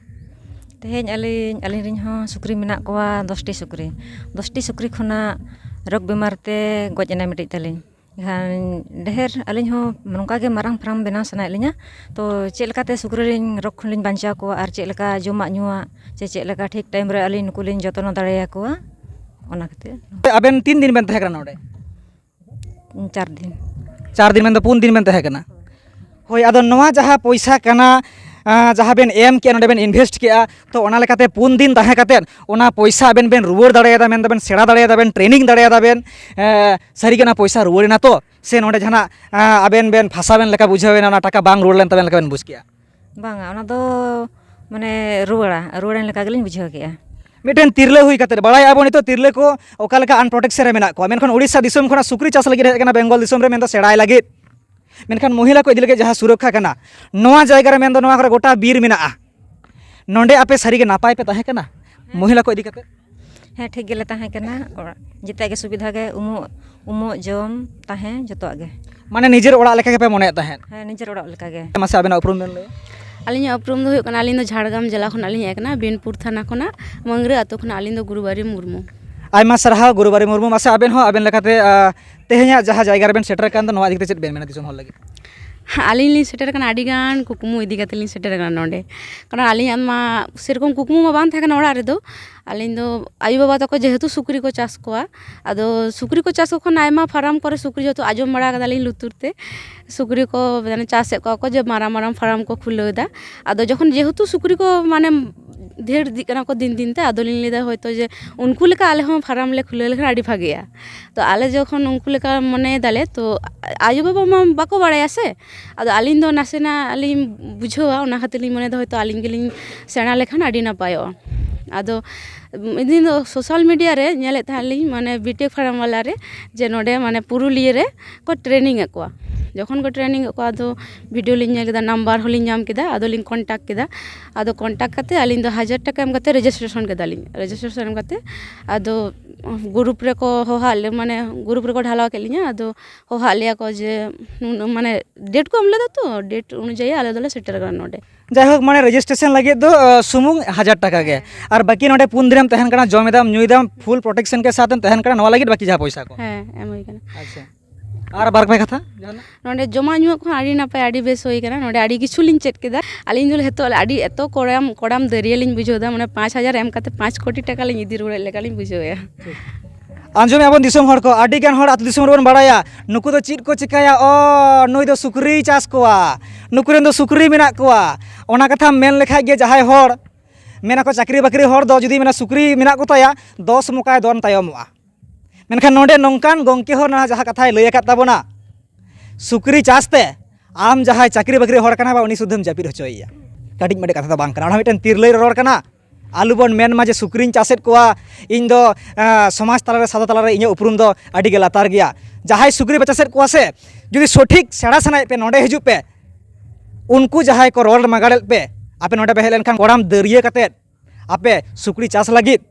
ᱛᱮᱦᱮᱧ ᱟᱹᱞᱤᱧ ᱟᱹᱞᱤᱧ ᱨᱮᱱ ᱦᱚᱸ ᱥᱩᱠᱨᱤ ᱢᱮᱱᱟᱜ ᱠᱚᱣᱟ ᱫᱚᱥᱴᱤ ᱥᱩᱠᱨᱤ᱾ ᱫᱚᱥᱴᱤ ᱥᱩᱠᱨᱤ ᱠᱷᱚᱱᱟᱜ ᱨᱳᱜᱽ ᱵᱤᱢᱟᱨ ᱛᱮ ᱜᱚᱡ ᱮᱱᱟᱭ ᱢᱤᱫᱴᱤᱡ ᱛᱟᱹᱞᱤᱧ᱾ ᱮᱱᱠᱷᱟᱱ ᱰᱷᱮᱨ ᱟᱹᱞᱤᱧ ᱦᱚᱸ ᱱᱚᱝᱠᱟ ᱜᱮ ᱢᱟᱨᱟᱝ ᱯᱷᱟᱨᱟᱢ ᱵᱮᱱᱟᱣ ᱥᱟᱱᱟᱭᱮᱫ ᱞᱤᱧᱟ᱾ ᱛᱚ ᱪᱮᱫ ᱞᱮᱠᱟᱛᱮ ᱥᱩᱠᱨᱤ ᱞᱤᱧ ᱨᱳᱜᱽ ᱠᱷᱚᱱ ᱞᱤᱧ ᱵᱟᱧᱪᱟᱣ ᱠᱚᱣᱟ ᱟᱨ ᱪᱮᱫ ᱞᱮᱠᱟ ᱡᱚᱢᱟᱜ ᱧᱩᱣᱟᱜ ᱥᱮ ᱪᱮᱫ ᱞᱮᱠᱟ ᱴᱷᱤᱠ ᱴᱟᱭᱤᱢ ᱨᱮ ᱟᱹᱞᱤᱧ ᱱᱩᱠᱩ ᱞᱤᱧ ᱡᱚᱛᱱᱚ ᱫᱟᱲᱮᱭᱟᱠᱚᱣᱟ, ᱚᱱᱟ ᱠᱷᱟᱹᱛᱤᱨ᱾ ᱟᱵᱮᱱ ᱛᱤᱱ ᱫᱤᱱ ᱵᱮᱱ ᱛᱟᱦᱮᱸ ᱠᱟᱱᱟ ᱱᱚᱰᱮ? ᱪᱟᱨ ᱫᱤᱱ᱾ ᱪᱟᱨ ᱫᱤᱱ ᱢᱮᱱᱫᱚ ᱯᱩᱱ ᱫᱤᱱ ᱵᱮᱱ ᱛᱟᱦᱮᱸ ᱠᱟᱱᱟ᱾ ᱦᱳᱭ, ᱟᱫᱚ ᱱᱚᱣᱟ ᱡᱟᱦᱟᱸ ᱯᱚᱭᱥᱟ ᱠᱟᱱᱟ, ᱟᱸ, ᱡᱟᱦᱟᱸ ᱵᱮᱱ ᱮᱢ ᱠᱮᱜᱼᱟ, ᱱᱚᱰᱮ ᱵᱮᱱ ᱤᱱᱵᱷᱮᱥᱴ ᱠᱮᱜᱼᱟ, ᱛᱚ ᱚᱱᱟ ᱞᱮᱠᱟᱛᱮ ᱯᱩᱱ ᱫᱤᱱ ᱛᱟᱦᱮᱸ ᱠᱟᱛᱮᱫ ᱚᱱᱟ ᱯᱚᱭᱥᱟ ᱟᱵᱮᱱ ᱵᱮᱱ ᱨᱩᱣᱟᱹᱲ ᱫᱟᱲᱮᱭᱟᱫᱟ, ᱢᱮᱱᱫᱚ ᱵᱮᱱ ᱥᱮᱬᱟ ᱫᱟᱲᱮᱭᱟᱫᱟ, ᱵᱮᱱ ᱴᱨᱮᱱᱤᱝ ᱫᱟᱲᱮᱭᱟᱫᱟ ᱵᱮᱱ, ᱮᱸ, ᱥᱟᱹᱨᱤᱜᱮ ᱚᱱᱟ ᱯᱚᱭᱥᱟ ᱨᱩᱣᱟᱹᱲ ᱮᱱᱟ ᱛᱚ? ᱥᱮ ᱱᱚᱰᱮ ᱡᱟᱦᱟᱱᱟᱜ, ᱟᱸ, ᱟᱵᱮᱱ ᱵᱮᱱ ᱯᱷᱟᱥᱟᱣ ᱮᱱ ᱞᱮᱠᱟ ᱵᱩᱡᱷᱟᱹᱣ ᱮᱱᱟ, ᱚᱱᱟ ᱴᱟᱠᱟ ᱵᱟᱝ ᱨᱩᱣᱟᱹᱲ ᱞᱮᱱ ᱛᱟᱵᱮᱱ ᱞᱮᱠᱟ ᱵᱮᱱ ᱵᱩᱡᱽ ᱠᱮᱜᱼᱟ? ᱵᱟᱝᱟ, ᱚᱱᱟ ᱫᱚ ᱢᱟᱱᱮ ᱨᱩᱣᱟᱹᱲᱟ, ᱨᱩᱣᱟᱹᱲᱮᱱ ᱞᱮᱠᱟ ᱜᱮᱞᱤᱧ ᱵᱩᱡᱷᱟᱹᱣ ᱠᱮᱜᱼᱟ᱾ ᱢᱤᱫᱴᱮᱱ ᱛᱤᱨᱞᱟᱹ ᱦᱩᱭ ᱠᱟᱛᱮᱫ ᱵᱟᱲᱟᱭ ᱟᱵᱚᱱ ᱱᱤᱛᱚᱜ ᱛᱤᱨᱞᱟᱹ ᱠᱚ ᱚᱠᱟ ᱞᱮᱠᱟ ᱟᱱᱯᱨᱚᱴᱮᱠᱥᱚᱱ ᱨᱮ ᱢᱮᱱᱟᱜ ᱠᱚᱣᱟ, ᱢᱮᱱᱠᱷᱟᱱ ᱩᱲᱤᱥᱥᱟ ᱫᱤᱥᱚᱢ ᱠᱷᱚᱱᱟᱜ ᱥᱩᱠᱨᱤ ᱪᱟᱥ ᱞᱟᱹᱜᱤᱫ ᱦᱮᱡ ᱟᱠᱟᱱᱟ ᱵᱮᱝᱜᱚᱞ ᱫᱤᱥᱚᱢ ᱨᱮ, ᱢᱮᱱᱫᱚ ᱥᱮᱬᱟᱭ ᱞᱟᱹᱜᱤᱫ᱾ ᱢᱮᱱᱠᱷᱟᱱ ᱢᱚᱦᱤᱞᱟ ᱠᱚ ᱤᱫᱤ ᱞᱟᱹᱜᱤᱫ ᱡᱟᱦᱟᱸ ᱥᱩᱨᱚᱠᱠᱷᱟ ᱠᱟᱱᱟ, ᱱᱚᱣᱟ ᱡᱟᱭᱜᱟ ᱨᱮ ᱢᱮᱱᱫᱚ ᱱᱚᱣᱟ ᱠᱚᱨᱮ ᱜᱚᱴᱟ ᱵᱤᱨ ᱢᱮᱱᱟᱜᱼᱟ᱾ ᱱᱚᱰᱮ ᱟᱯᱮ ᱥᱟᱹᱨᱤᱜᱮ ᱱᱟᱯᱟᱭ ᱯᱮ ᱛᱟᱦᱮᱸ ᱠᱟᱱᱟ ᱢᱚᱦᱤᱞᱟ ᱠᱚ ᱤᱫᱤ ᱠᱟᱛᱮᱫ? ᱦᱮᱸ, ᱴᱷᱤᱠ ᱜᱮᱞᱮ ᱛᱟᱦᱮᱸ ᱠᱟᱱᱟ᱾ ᱚᱲᱟᱜ ᱡᱮᱛᱮᱭᱟᱜ ᱜᱮ ᱥᱩᱵᱤᱫᱷᱟ ᱜᱮ, ᱩᱢᱩᱜ ᱩᱢᱩᱜ, ᱡᱚᱢ, ᱛᱟᱦᱮᱸ, ᱡᱚᱛᱚᱣᱟᱜ ᱜᱮ᱾ ᱢᱟᱱᱮ ᱱᱤᱡᱮᱨ ᱚᱲᱟᱜ ᱞᱮᱠᱟ ᱜᱮᱯᱮ ᱢᱚᱱᱮᱭᱮᱫ ᱛᱟᱦᱮᱸᱫ? ᱦᱮᱸ, ᱱᱤᱡᱮᱨ ᱚᱲᱟᱜ ᱞᱮᱠᱟ ᱜᱮ᱾ ᱢᱟᱥᱮ ᱟᱵᱮᱱᱟᱜ ᱩᱯᱨᱩᱢ ᱵᱮᱱ ᱞᱟᱹᱭᱟ? ᱟᱹᱞᱤᱧᱟᱜ ᱩᱯᱨᱩᱢ ᱫᱚ ᱦᱩᱭᱩᱜ ᱠᱟᱱᱟ, ᱟᱹᱞᱤᱧ ᱫᱚ ᱡᱷᱟᱲᱜᱨᱟᱢ ᱡᱮᱞᱟ ᱠᱷᱚᱱᱟᱜ ᱞᱤᱧ ᱦᱮᱡ ᱟᱠᱟᱱᱟ, ᱵᱤᱱᱯᱩᱨ ᱛᱷᱟᱱᱟ ᱠᱷᱚᱱᱟᱜ, ᱢᱟᱹᱝᱜᱽᱨᱟᱹ ᱟᱹᱛᱩ ᱠᱷᱚᱱᱟᱜ ᱟᱹᱞᱤᱧ ᱫᱚ ᱜᱩᱨᱩᱵᱟᱨᱤ ᱢᱩᱨᱢᱩ᱾ ᱟᱭᱢᱟ ᱥᱟᱨᱦᱟᱣ ᱜᱩᱨᱩᱵᱟᱨᱤ ᱢᱩᱨᱢᱩ, ᱢᱟᱥᱮ ᱟᱵᱮᱱ ᱦᱚᱸ ᱟᱵᱮᱱ ᱞᱮᱠᱟᱛᱮ, ᱟᱸ, ᱛᱮᱦᱮᱧᱟᱜ ᱡᱟᱦᱟᱸ ᱡᱟᱭᱜᱟ ᱨᱮᱵᱮᱱ ᱥᱮᱴᱮᱨ ᱟᱠᱟᱱ ᱫᱚ, ᱱᱚᱣᱟ ᱤᱫᱤ ᱠᱟᱛᱮ ᱪᱮᱫ ᱵᱮᱱ ᱢᱮᱱᱟ ᱫᱤᱥᱚᱢ ᱦᱚᱲ ᱞᱟᱹᱜᱤᱫ? ᱟᱹᱞᱤᱧ ᱞᱤᱧ ᱥᱮᱴᱮᱨ ᱟᱠᱟᱱᱟ, ᱟᱹᱰᱤ ᱜᱟᱱ ᱠᱩᱠᱢᱩ ᱤᱫᱤ ᱠᱟᱛᱮ ᱞᱤᱧ ᱥᱮᱴᱮᱨ ᱟᱠᱟᱱᱟ ᱱᱚᱰᱮ, ᱠᱟᱨᱚᱱ ᱟᱹᱞᱤᱧᱟᱜ ᱢᱟ ᱥᱮᱨᱚᱠᱚᱢ ᱠᱩᱠᱢᱩ ᱢᱟ ᱵᱟᱝ ᱛᱟᱦᱮᱸ ᱠᱟᱱᱟ ᱚᱲᱟᱜ ᱨᱮᱫᱚ᱾ ᱟᱹᱞᱤᱧ ᱫᱚ ᱟᱭᱳᱼᱵᱟᱵᱟ ᱛᱟᱠᱚ ᱡᱮᱦᱮᱛᱩ ᱥᱩᱠᱨᱤ ᱠᱚ ᱪᱟᱥ ᱠᱚᱣᱟ, ᱟᱫᱚ ᱥᱩᱠᱨᱤ ᱠᱚ ᱪᱟᱥ ᱠᱚ ᱠᱷᱚᱱ ᱟᱭᱢᱟ ᱯᱷᱟᱨᱟᱢ ᱠᱚᱨᱮ ᱥᱩᱠᱨᱤ ᱡᱚᱛᱚ ᱟᱸᱡᱚᱢ ᱵᱟᱲᱟ ᱠᱟᱫᱟᱞᱤᱧ ᱞᱩᱛᱩᱨ ᱛᱮ, ᱥᱩᱠᱨᱤ ᱠᱚ ᱢᱟᱱᱮ ᱪᱟᱥᱮᱫ ᱠᱚᱣᱟ ᱠᱚ, ᱡᱮ ᱢᱟᱨᱟᱝ ᱢᱟᱨᱟᱝ ᱯᱷᱟᱨᱟᱢ ᱠᱚ ᱠᱷᱩᱞᱟᱹᱣ ᱮᱫᱟ᱾ ᱟᱫᱚ ᱡᱚᱠᱷᱚᱱ ᱡᱮᱦᱮᱛᱩ ᱥᱩᱠᱨᱤ ᱠᱚ ᱢᱟᱱᱮ ᱰᱷᱮᱨ ᱤᱫᱤᱜ ᱠᱟᱱᱟ ᱠᱚ ᱫᱤᱱ ᱫᱤᱱ ᱛᱮ, ᱟᱫᱚᱞᱤᱧ ᱞᱟᱹᱭᱫᱟ ᱦᱚᱭᱛᱳ ᱡᱮ ᱩᱱᱠᱩ ᱞᱮᱠᱟ ᱟᱞᱮ ᱦᱚᱸ ᱯᱷᱟᱨᱟᱢ ᱞᱮ ᱠᱷᱩᱞᱟᱹᱣ ᱞᱮᱠᱷᱟᱱ ᱟᱹᱰᱤ ᱵᱷᱟᱜᱮᱜᱼᱟ᱾ ᱛᱚ ᱟᱞᱮ ᱡᱚᱠᱷᱚᱱ ᱩᱱᱠᱩ ᱞᱮᱠᱟ ᱢᱚᱱᱮᱭ ᱫᱟᱞᱮ, ᱛᱚ ᱟᱭᱳᱼᱵᱟᱵᱟ ᱢᱟ ᱵᱟᱠᱚ ᱵᱟᱲᱟᱭᱟ ᱥᱮ, ᱟᱫᱚ ᱟᱹᱞᱤᱧ ᱫᱚ ᱱᱟᱥᱮᱱᱟᱜ ᱞᱤᱧ ᱵᱩᱡᱷᱟᱹᱣᱟ, ᱚᱱᱟ ᱠᱷᱟᱹᱛᱤᱨ ᱞᱤᱧ ᱢᱚᱱᱮᱭᱫᱟ ᱦᱚᱭᱛᱳ ᱟᱹᱞᱤᱧ ᱜᱮᱞᱤᱧ ᱥᱮᱬᱟ ᱞᱮᱠᱷᱟᱱ ᱟᱹᱰᱤ ᱱᱟᱯᱟᱭᱚᱜᱼᱟ᱾ ᱟᱫᱚ ᱢᱤᱫ ᱫᱤᱱ ᱫᱚ ᱥᱳᱥᱟᱞ ᱢᱤᱰᱤᱭᱟ ᱨᱮ ᱧᱮᱞᱮᱫ ᱛᱟᱦᱮᱸᱫ ᱞᱤᱧ, ᱢᱟᱱᱮ ᱵᱤᱴᱮᱠ ᱯᱷᱟᱨᱢ ᱵᱟᱞᱟ ᱨᱮ, ᱡᱮ ᱱᱚᱰᱮ ᱢᱟᱱᱮ ᱯᱩᱨᱩᱞᱤᱭᱟᱹ ᱨᱮ ᱠᱚ ᱴᱨᱮᱱᱤᱝ ᱮᱫ ᱠᱚᱣᱟ᱾ ᱡᱚᱠᱷᱚᱱ ᱠᱚ ᱴᱨᱮᱱᱤᱝ ᱮᱫ ᱠᱚᱣᱟ, ᱟᱫᱚ ᱵᱷᱤᱰᱤᱭᱳ ᱞᱤᱧ ᱧᱮᱞ ᱠᱮᱫᱟ, ᱱᱟᱢᱵᱟᱨ ᱦᱚᱸᱞᱤᱧ ᱧᱟᱢ ᱠᱮᱫᱟ, ᱟᱫᱚᱞᱤᱧ ᱠᱚᱱᱴᱟᱠᱴ ᱠᱮᱫᱟ᱾ ᱟᱫᱚ ᱠᱚᱱᱴᱟᱠᱴ ᱠᱟᱛᱮ ᱟᱹᱞᱤᱧ ᱫᱚ ᱦᱟᱡᱟᱨ ᱴᱟᱠᱟ ᱮᱢ ᱠᱟᱛᱮ ᱨᱮᱡᱤᱥᱴᱨᱮᱥᱚᱱ ᱠᱮᱫᱟᱞᱤᱧ᱾ ᱨᱮᱡᱤᱥᱴᱨᱮᱥᱚᱱ ᱮᱢ ᱠᱟᱛᱮ ᱟᱫᱚ ᱜᱨᱩᱯ ᱨᱮᱠᱚ ᱦᱚᱦᱚᱣᱟᱫ ᱞᱮ, ᱢᱟᱱᱮ ᱜᱨᱩᱯ ᱨᱮᱠᱚ ᱰᱷᱟᱞᱟᱣ ᱠᱮᱫ ᱞᱤᱧᱟ᱾ ᱟᱫᱚ ᱦᱚᱦᱚᱣᱟᱫ ᱞᱮᱭᱟ ᱠᱚ ᱡᱮ ᱱᱩᱱᱟᱹᱜ, ᱢᱟᱱᱮ ᱰᱮᱴ ᱠᱚ ᱮᱢ ᱞᱮᱫᱟ, ᱛᱚ ᱰᱮᱴ ᱚᱱᱩᱡᱟᱭᱤ ᱟᱞᱮ ᱫᱚᱞᱮ ᱥᱮᱴᱮᱨ ᱟᱠᱟᱱᱟ ᱱᱚᱰᱮ᱾ ᱡᱟᱭᱦᱳᱠ, ᱢᱟᱱᱮ ᱨᱮᱡᱤᱥᱴᱨᱮᱥᱚᱱ ᱞᱟᱹᱜᱤᱫ ᱫᱚ ᱟᱸ, ᱥᱩᱢᱩᱝ ᱦᱟᱡᱟᱨ ᱴᱟᱠᱟ ᱜᱮ᱾ ᱟᱨ ᱵᱟᱹᱠᱤ ᱱᱚᱰᱮ ᱯᱩᱱ ᱫᱤᱱᱮᱢ ᱛᱟᱦᱮᱱ ᱠᱟᱱᱟ, ᱡᱚᱢ ᱮᱫᱟᱢ, ᱧᱩᱭᱮᱫᱟᱢ, ᱯᱷᱩᱞ ᱯᱨᱚᱴᱮᱠᱥᱚᱱ ᱠᱮ ᱥᱟᱛᱷ ᱮᱢ ᱛᱟᱦᱮᱱ ᱠᱟᱱᱟ, ᱱᱚᱣᱟ ᱞᱟᱹᱜᱤᱫ ᱵᱟᱹᱠᱤ ᱡᱟᱦᱟᱸ ᱯᱚᱭᱥᱟ ᱠᱚ᱾ ᱦᱮᱸ, ᱮᱢ ᱦᱩᱭ ᱠᱟᱱᱟ᱾ ᱟᱪᱪᱷᱟ, ᱟᱨ ᱵᱟᱨ ᱯᱮ ᱠᱟᱛᱷᱟ ᱡᱟᱦᱟᱱᱟᱜ? ᱱᱚᱰᱮ ᱡᱚᱢᱟᱜ ᱧᱩᱣᱟᱜ ᱠᱚᱦᱚᱸ ᱟᱹᱰᱤ ᱱᱟᱯᱟᱭ, ᱟᱹᱰᱤ ᱵᱮᱥ ᱦᱩᱭ ᱠᱟᱱᱟ᱾ ᱱᱚᱰᱮ ᱟᱹᱰᱤ ᱠᱤᱪᱷᱩ ᱞᱤᱧ ᱪᱮᱫ ᱠᱮᱫᱟ᱾ ᱟᱹᱞᱤᱧ ᱫᱚ ᱱᱤᱛᱚᱜ ᱟᱹᱰᱤ ᱮᱛᱚ ᱠᱚᱲᱟᱢ, ᱠᱚᱲᱟᱢ ᱫᱟᱹᱨᱭᱟᱹ ᱞᱤᱧ ᱵᱩᱡᱷᱟᱹᱣ ᱮᱫᱟ, ᱢᱟᱱᱮ ᱯᱟᱸᱪ ᱦᱟᱡᱟᱨ ᱮᱢ ᱠᱟᱛᱮ ᱯᱟᱸᱪ ᱠᱳᱴᱤ ᱴᱟᱠᱟ ᱞᱤᱧ ᱤᱫᱤ ᱨᱩᱣᱟᱹᱲᱮᱫ ᱞᱮᱠᱟ ᱞᱤᱧ ᱵᱩᱡᱷᱟᱹᱣᱮᱫᱼᱟ᱾ ᱟᱸᱡᱚᱢᱮᱫᱼᱟ ᱵᱚᱱ ᱫᱤᱥᱚᱢ ᱦᱚᱲ ᱠᱚ, ᱟᱹᱰᱤ ᱜᱟᱱ ᱦᱚᱲ ᱟᱹᱛᱩ ᱫᱤᱥᱚᱢ ᱨᱮᱵᱚᱱ ᱵᱟᱲᱟᱭᱟ, ᱱᱩᱠᱩ ᱫᱚ ᱪᱮᱫ ᱠᱚ ᱪᱤᱠᱟᱹᱭᱟ, ᱚ, ᱱᱩᱭ ᱫᱚ ᱥᱩᱠᱨᱤᱭ ᱪᱟᱥ ᱠᱚᱣᱟ, ᱱᱩᱠᱩ ᱨᱮᱱ ᱫᱚ ᱥᱩᱠᱨᱤ ᱢᱮᱱᱟᱜ ᱠᱚᱣᱟ᱾ ᱚᱱᱟ ᱠᱟᱛᱷᱟᱢ ᱢᱮᱱ ᱞᱮᱠᱷᱟᱡ ᱜᱮ, ᱡᱟᱦᱟᱸᱭ ᱦᱚᱲ ᱢᱮᱱᱟ ᱠᱚ ᱪᱟᱹᱠᱨᱤ ᱵᱟᱹᱠᱨᱤ ᱦᱚᱲ ᱫᱚ ᱡᱩᱫᱤ ᱢᱮᱱᱟ ᱥᱩᱠᱨᱤ ᱢᱮᱱᱟᱜ ᱠᱚᱛᱟᱭᱟ, ᱫᱚᱥ ᱢᱚᱠᱟᱭ ᱫᱚᱱ ᱛᱟᱭᱚᱢᱚᱜᱼᱟ᱾ ᱢᱮᱱᱠᱷᱟᱱ ᱱᱚᱰᱮ ᱱᱚᱝᱠᱟᱱ ᱜᱚᱢᱠᱮ ᱦᱚᱸ ᱱᱚᱣᱟ ᱡᱟᱦᱟᱸ ᱠᱟᱛᱷᱟᱭ ᱞᱟᱹᱭ ᱟᱠᱟᱫ ᱛᱟᱵᱚᱱᱟ, ᱥᱩᱠᱨᱤ ᱪᱟᱥ ᱛᱮ ᱟᱢ ᱡᱟᱦᱟᱸᱭ ᱪᱟᱹᱠᱨᱤ ᱵᱟᱹᱠᱨᱤ ᱦᱚᱲ ᱠᱟᱱᱟ ᱵᱟ, ᱩᱱᱤ ᱥᱩᱫᱷᱟᱹᱢ ᱡᱟᱹᱯᱤᱫ ᱦᱚᱪᱚᱭᱮᱭᱟ᱾ ᱠᱟᱹᱴᱤᱡ ᱢᱟᱹᱴᱤᱡ ᱠᱟᱛᱷᱟ ᱫᱚ ᱵᱟᱝ ᱠᱟᱱᱟ, ᱚᱱᱟ ᱢᱤᱫᱴᱮᱱ ᱛᱤᱨᱞᱟᱹᱭ ᱨᱚᱲ ᱠᱟᱱᱟ᱾ ᱟᱞᱚᱵᱚᱱ ᱢᱮᱱ ᱢᱟ ᱡᱮ ᱥᱩᱠᱨᱤᱧ ᱪᱟᱥᱮᱫ ᱠᱚᱣᱟ, ᱤᱧ ᱫᱚ, ᱟᱸ, ᱥᱚᱢᱟᱡᱽ ᱛᱟᱞᱟᱨᱮ, ᱥᱟᱶᱛᱟ ᱛᱟᱞᱟᱨᱮ ᱤᱧᱟᱹᱜ ᱩᱯᱨᱩᱢ ᱫᱚ ᱟᱹᱰᱤ ᱜᱮ ᱞᱟᱛᱟᱨ ᱜᱮᱭᱟ᱾ ᱡᱟᱦᱟᱸᱭ ᱥᱩᱠᱨᱤ ᱯᱮ ᱪᱟᱥᱮᱫ ᱠᱚᱣᱟ ᱥᱮ, ᱡᱩᱫᱤ ᱥᱚᱴᱷᱤᱠ ᱥᱮᱬᱟ ᱥᱟᱱᱟᱭᱮᱫ ᱯᱮ, ᱱᱚᱰᱮ ᱦᱤᱡᱩᱜ ᱯᱮ᱾ ᱩᱱᱠᱩ ᱡᱟᱦᱟᱸᱭ ᱠᱚ ᱨᱚᱲ ᱢᱟᱜᱟᱲᱮᱫ ᱯᱮ, ᱟᱯᱮ ᱱᱚᱰᱮ ᱯᱮ ᱦᱮᱡ ᱞᱮᱱᱠᱷᱟᱱ ᱠᱚᱲᱟᱢ ᱫᱟᱹᱨᱭᱟᱹ ᱠᱟᱛᱮᱫ ᱟᱯᱮ ᱥᱩᱠᱨᱤ ᱪᱟᱥ ᱞᱟᱹᱜᱤᱫ